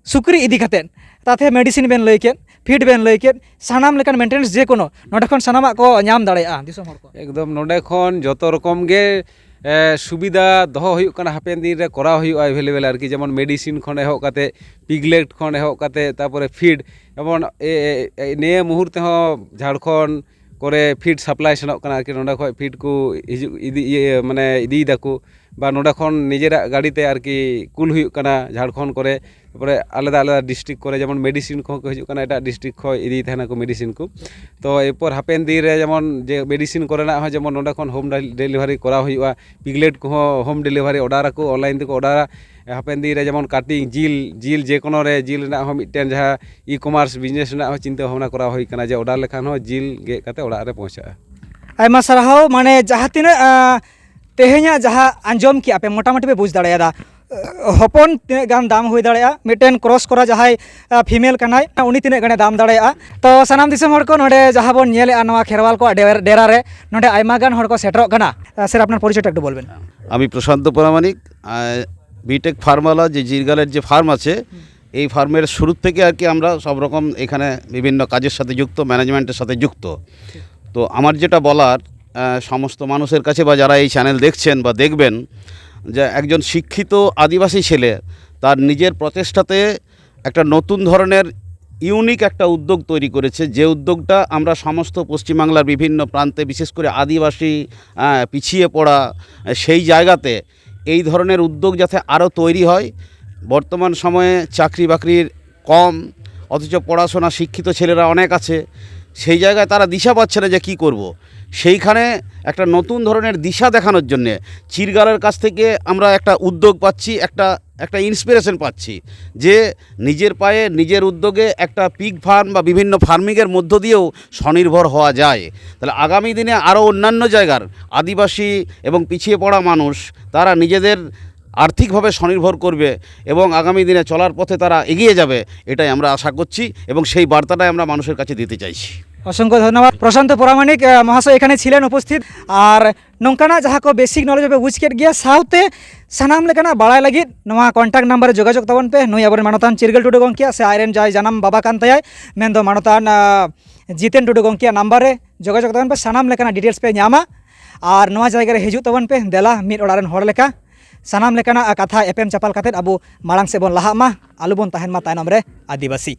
ᱥᱩᱠᱨᱤ ᱤᱫᱤ ᱠᱟᱛᱮᱫ, ᱛᱟᱛᱮ ᱢᱮᱰᱤᱥᱤᱱ ᱵᱮᱱ ᱞᱟᱹᱭ ᱠᱮᱫ, ᱯᱷᱤᱰ ᱵᱮᱱ ᱞᱟᱹᱭ ᱠᱮᱫ, ᱥᱟᱱᱟᱢ ᱞᱮᱠᱟᱱ ᱢᱮᱱᱴᱮᱱᱮᱱᱥ ᱡᱮ ᱠᱳᱱᱳ, ᱱᱚᱸᱰᱮ ᱠᱷᱚᱱ ᱥᱟᱱᱟᱢᱟᱜ ᱠᱚ ᱧᱟᱢ ᱫᱟᱲᱮᱭᱟᱜᱼᱟ ᱫᱤᱥᱚᱢ ᱦᱚᱲ ᱠᱚ? ᱮᱠᱫᱚᱢ, ᱱᱚᱸᱰᱮ ᱠᱷᱚᱱ ᱡᱚᱛᱚ ᱨᱚᱠᱚᱢ ᱜᱮ ᱥᱩᱵᱤᱫᱷᱟ ᱫᱚᱦᱚ ᱦᱩᱭᱩᱜ ᱠᱟᱱᱟ, ᱦᱟᱯᱮᱱ ᱫᱤᱱ ᱨᱮ ᱠᱚᱨᱟᱣ ᱦᱩᱭᱩᱜᱼᱟ ᱮᱵᱮᱞᱮᱵᱮᱞ ᱟᱨᱠᱤ, ᱡᱮᱢᱚᱱ ᱢᱮᱰᱤᱥᱤᱱ ᱠᱷᱚᱱ ᱮᱦᱚᱵ ᱠᱟᱛᱮ, ᱯᱤᱜᱞᱮᱴ ᱠᱷᱚᱱ ᱮᱦᱚᱵ ᱠᱟᱛᱮ, ᱛᱟᱨᱯᱚᱨᱮ ᱯᱷᱤᱰ᱾ ᱡᱮᱢᱚᱱ ᱮ, ᱮ, ᱮ, ᱱᱤᱭᱟᱹ ᱢᱩᱦᱩᱨᱛᱮ ᱦᱚᱸ ᱡᱷᱟᱲᱠᱷᱚᱸᱰ ᱠᱚᱨᱮ ᱯᱷᱤᱰ ᱥᱟᱯᱞᱟᱭ ᱥᱮᱱᱚᱜ ᱠᱟᱱᱟ ᱟᱨᱠᱤ, ᱱᱚᱸᱰᱮ ᱠᱷᱚᱱ ᱯᱷᱤᱰ ᱠᱚ ᱦᱤᱡᱩᱜ ᱤᱫᱤ, ᱤᱭᱟᱹ, ᱢᱟᱱᱮ ᱤᱫᱤᱭ ᱫᱟᱠᱚ, ᱵᱟ ᱱᱚᱸᱰᱮ ᱠᱷᱚᱱ ᱱᱤᱡᱮᱨᱟᱜ ᱜᱟᱹᱰᱤ ᱛᱮ ᱟᱨᱠᱤ ᱠᱩᱞ ᱦᱩᱭᱩᱜ ᱠᱟᱱᱟ ᱡᱷᱟᱲᱠᱷᱚᱸᱰ ᱠᱚᱨᱮ᱾ ᱛᱟᱨᱯᱚᱨᱮ ᱟᱞᱟᱫᱟ ᱟᱞᱟᱫᱟ ᱰᱤᱥᱴᱨᱤᱠᱴ ᱠᱚᱨᱮ, ᱡᱮᱢᱚᱱ ᱢᱮᱰᱤᱥᱤᱱ ᱠᱚᱦᱚᱸ ᱠᱚ ᱦᱤᱡᱩᱜ ᱠᱟᱱᱟ, ᱮᱴᱟᱜ ᱰᱤᱥᱴᱨᱤᱠᱴ ᱠᱷᱚᱱ ᱤᱫᱤᱭ ᱛᱟᱦᱮᱱᱟᱠᱚ ᱢᱮᱰᱤᱥᱤᱱ ᱠᱚ᱾ ᱛᱚ ᱮᱨᱯᱚᱨ ᱦᱟᱯᱮᱱ ᱫᱤᱱ ᱨᱮ ᱡᱮᱢᱚᱱ ᱡᱮ ᱢᱮᱰᱤᱥᱤᱱ ᱠᱚᱨᱮᱱᱟᱜ ᱦᱚᱸ ᱡᱮᱢᱚᱱ ᱱᱚᱸᱰᱮ ᱠᱷᱚᱱ ᱦᱳᱢ ᱰᱮᱞᱤᱵᱷᱟᱨᱤ ᱠᱚᱨᱟᱣ ᱦᱩᱭᱩᱜᱼᱟ, ᱯᱤᱜᱞᱮᱴ ᱠᱚᱦᱚᱸ ᱦᱳᱢ ᱰᱮᱞᱤᱵᱷᱟᱨᱤ ᱚᱰᱟᱨ ᱟᱠᱚ, ᱚᱱᱞᱟᱭᱤᱱ ᱛᱮᱠᱚ ᱚᱰᱟᱨᱟ᱾ ᱦᱟᱯᱮᱱ ᱫᱤᱱ ᱨᱮ ᱡᱮᱢᱚᱱ ᱠᱟᱴᱤᱝ, ᱡᱤᱞ, ᱡᱤᱞ ᱡᱮ ᱠᱳᱱᱳ ᱨᱮ, ᱡᱤᱞ ᱨᱮᱱᱟᱜ ᱦᱚᱸ ᱢᱤᱫᱴᱮᱱ ᱡᱟᱦᱟᱸ ᱤ ᱠᱚᱢᱟᱨᱥ ᱵᱤᱡᱽᱱᱮᱥ ᱨᱮᱱᱟᱜ ᱦᱚᱸ ᱪᱤᱱᱛᱟᱹ ᱵᱷᱟᱵᱽᱱᱟ ᱠᱚᱨᱟᱣ ᱦᱩᱭ ᱠᱟᱱᱟ, ᱡᱮ ᱚᱰᱟᱨ ᱞᱮᱠᱷᱟᱱ ᱦᱚᱸ ᱡᱤᱞ ᱜᱮᱫ ᱠᱟᱛᱮ ᱚᱲᱟᱜ ᱨᱮ ᱯᱳᱣᱪᱷᱟᱜᱼᱟ᱾ ᱟᱭᱢᱟ ᱥᱟᱨᱦᱟᱣ᱾ ᱢᱟᱱᱮ ᱡᱟᱦᱟᱸ ᱛᱤᱱᱟᱹᱜ, ᱟᱸ, ᱛᱮᱦᱮᱧᱟᱜ ᱡᱟᱦᱟᱸ ᱟᱸᱡᱚᱢ ᱠᱮᱜᱼᱟ ᱯᱮ, ᱢᱚᱴᱟᱢᱩᱴᱤ ᱯᱮ ᱵᱩᱡᱽ ᱫᱟᱲᱮᱭᱟᱫᱟ, ᱟᱸ, ᱦᱚᱯᱚᱱ ᱛᱤᱱᱟᱹᱜ ᱜᱟᱱ ᱫᱟᱢ ᱦᱩᱭ ᱫᱟᱲᱮᱭᱟᱜᱼᱟ, ᱢᱤᱫᱴᱮᱱ ᱠᱨᱚᱥ ᱠᱚᱨᱟ ᱡᱟᱦᱟᱸᱭ, ᱟᱸ, ᱯᱷᱤᱢᱮᱞ ᱠᱟᱱᱟᱭ, ᱩᱱᱤ ᱛᱤᱱᱟᱹᱜ ᱜᱟᱱᱮ ᱫᱟᱢ ᱫᱟᱲᱮᱭᱟᱜᱼᱟ᱾ ᱛᱚ ᱥᱟᱱᱟᱢ ᱫᱤᱥᱚᱢ ᱦᱚᱲ ᱠᱚ, ᱱᱚᱰᱮ ᱡᱟᱦᱟᱸ ᱵᱚᱱ ᱧᱮᱞᱮᱜᱼᱟ ᱱᱚᱣᱟ ᱠᱷᱮᱨᱣᱟᱞ ᱠᱚᱣᱟᱜ ᱰᱮᱨ-, ᱰᱮᱨᱟ ᱨᱮ, ᱱᱚᱰᱮ ᱟᱭᱢᱟ ᱜᱟᱱ ᱦᱚᱲ ᱠᱚ ᱥᱮᱴᱮᱨᱚᱜ ᱠᱟᱱᱟ᱾ ᱟᱸ, ᱥᱮᱨ, ᱟᱯᱱᱟᱨ ᱯᱚᱨᱤᱪᱚᱭটা একটু বলবেন। আমি প্রশান্ত প্রামাণিক, আহ, বিটেক ফার্মওয়ালা যে জিরগালের যে ফার্ম আছে, এই ফার্মের শুরু থেকে আর কি আমরা সব রকম এখানে বিভিন্ন কাজের সাথে যুক্ত, ম্যানেজমেন্টের সাথে যুক্ত। তো আমার যেটা বলার, আহ, সমস্ত মানুষের কাছে বা যারা এই চ্যানেল দেখছেন বা দেখবেন, যে একজন শিক্ষিত আদিবাসী ছেলে তার নিজের প্রচেষ্টাতে একটা নতুন ধরনের ইউনিক একটা উদ্যোগ তৈরি করেছে, যে উদ্যোগটা আমরা সমস্ত পশ্চিমবাংলার বিভিন্ন প্রান্তে, বিশেষ করে আদিবাসী, আহ, পিছিয়ে পড়া, আহ, সেই জায়গাতে এই ধরনের উদ্যোগ যাতে আরও তৈরি হয়। বর্তমান সময়ে চাকরি বাকরির কম, অথচ পড়াশোনা শিক্ষিত ছেলেরা অনেক আছে। সেই জায়গায় তারা দিশা পাচ্ছে না যে কী করব। সেইখানে একটা নতুন ধরনের দিশা দেখানোর জন্যে চিরগালের কাছ থেকে আমরা একটা উদ্যোগ পাচ্ছি, একটা, একটা ইন্সপিরেশন পাচ্ছি যে নিজের পায়ে নিজের উদ্যোগে একটা পিগ ফার্ম বা বিভিন্ন ফার্মিংয়ের মধ্য দিয়েও স্বনির্ভর হওয়া যায়। তাহলে আগামী দিনে আরও অন্যান্য জায়গার আদিবাসী এবং পিছিয়ে পড়া মানুষ তারা নিজেদের আর্থিকভাবে স্বনির্ভর করবে এবং আগামী দিনে চলার পথে তারা এগিয়ে যাবে, এটাই আমরা আশা করছি এবং সেই বার্তাটাই আমরা মানুষের কাছে দিতে চাইছি। অসংখ্য ধন্যবাদ। প্রশান্ত প্রামাণিক, আহ, মহাশয় এখানে ছিলেন উপস্থিত। আর ᱱᱚᱝᱠᱟᱱᱟᱜ ᱡᱟᱦᱟᱸ ᱠᱚ ᱵᱮᱥᱤᱠ ᱱᱚᱞᱮᱡᱽ ᱯᱮ ᱵᱩᱡᱽ ᱠᱮᱫ ᱜᱮᱭᱟ, ᱥᱟᱶᱛᱮ ᱥᱟᱱᱟᱢ ᱞᱮᱠᱟᱱᱟᱜ ᱵᱟᱲᱟᱭ ᱞᱟᱹᱜᱤᱫ ᱱᱚᱣᱟ ᱠᱚᱱᱴᱟᱠᱴ ᱱᱟᱢᱵᱟᱨ ᱨᱮ ᱡᱳᱜᱟᱡᱳᱜᱽ ᱛᱟᱵᱚᱱ ᱯᱮ᱾ ᱱᱩᱭ ᱟᱵᱚᱨᱮᱱ ᱢᱟᱱᱚᱛᱟᱱ ᱪᱤᱨᱜᱟᱹᱞ ᱴᱩᱰᱩ ᱜᱚᱢᱠᱮᱭᱟᱜ ᱥᱮ ᱟᱡᱨᱮᱱ ᱡᱟᱦᱟᱸᱭ ᱡᱟᱱᱟᱢ ᱵᱟᱵᱟ ᱠᱟᱱ ᱛᱟᱭᱟᱭ, ᱢᱮᱱᱫᱚ ᱢᱟᱱᱚᱛᱟᱱ, ᱟᱸ, ᱡᱤᱛᱮᱱ ᱴᱩᱰᱩ ᱜᱚᱢᱠᱮᱭᱟᱜ ᱱᱟᱢᱵᱟᱨ ᱨᱮ ᱡᱳᱜᱟᱡᱳᱜᱽ ᱛᱟᱵᱚᱱ ᱯᱮ, ᱥᱟᱱᱟᱢ ᱞᱮᱠᱟᱱᱟᱜ ᱰᱤᱴᱮᱞᱥ ᱯᱮ ᱧᱟᱢᱟ᱾ ᱟᱨ ᱱᱚᱣᱟ ᱡᱟᱭᱜᱟ ᱨᱮ ᱦᱤᱡᱩᱜ ᱛᱟᱵᱚᱱ ᱯᱮ, ᱫᱮᱞᱟ ᱢᱤᱫ ᱚᱲᱟᱜ ᱨᱮᱱ ᱦᱚᱲ ᱞᱮᱠᱟ ᱥᱟᱱᱟᱢ ᱞᱮᱠᱟᱱᱟᱜ ᱠᱟᱛᱷᱟ ᱮᱯᱮᱢ ᱪᱟᱯᱟᱞ ᱠᱟᱛᱮᱫ ᱟᱵᱚ ᱢᱟᱲᱟᱝ ᱥᱮᱫ ᱵᱚᱱ ᱞᱟᱦᱟᱜ ᱢᱟ, ᱟᱞᱚ ᱵᱚᱱ ᱛᱟᱦᱮᱱ ᱢᱟ ᱛᱟᱭᱱᱚᱢ ᱨᱮ ᱟᱹᱫᱤᱵᱟᱹᱥᱤ᱾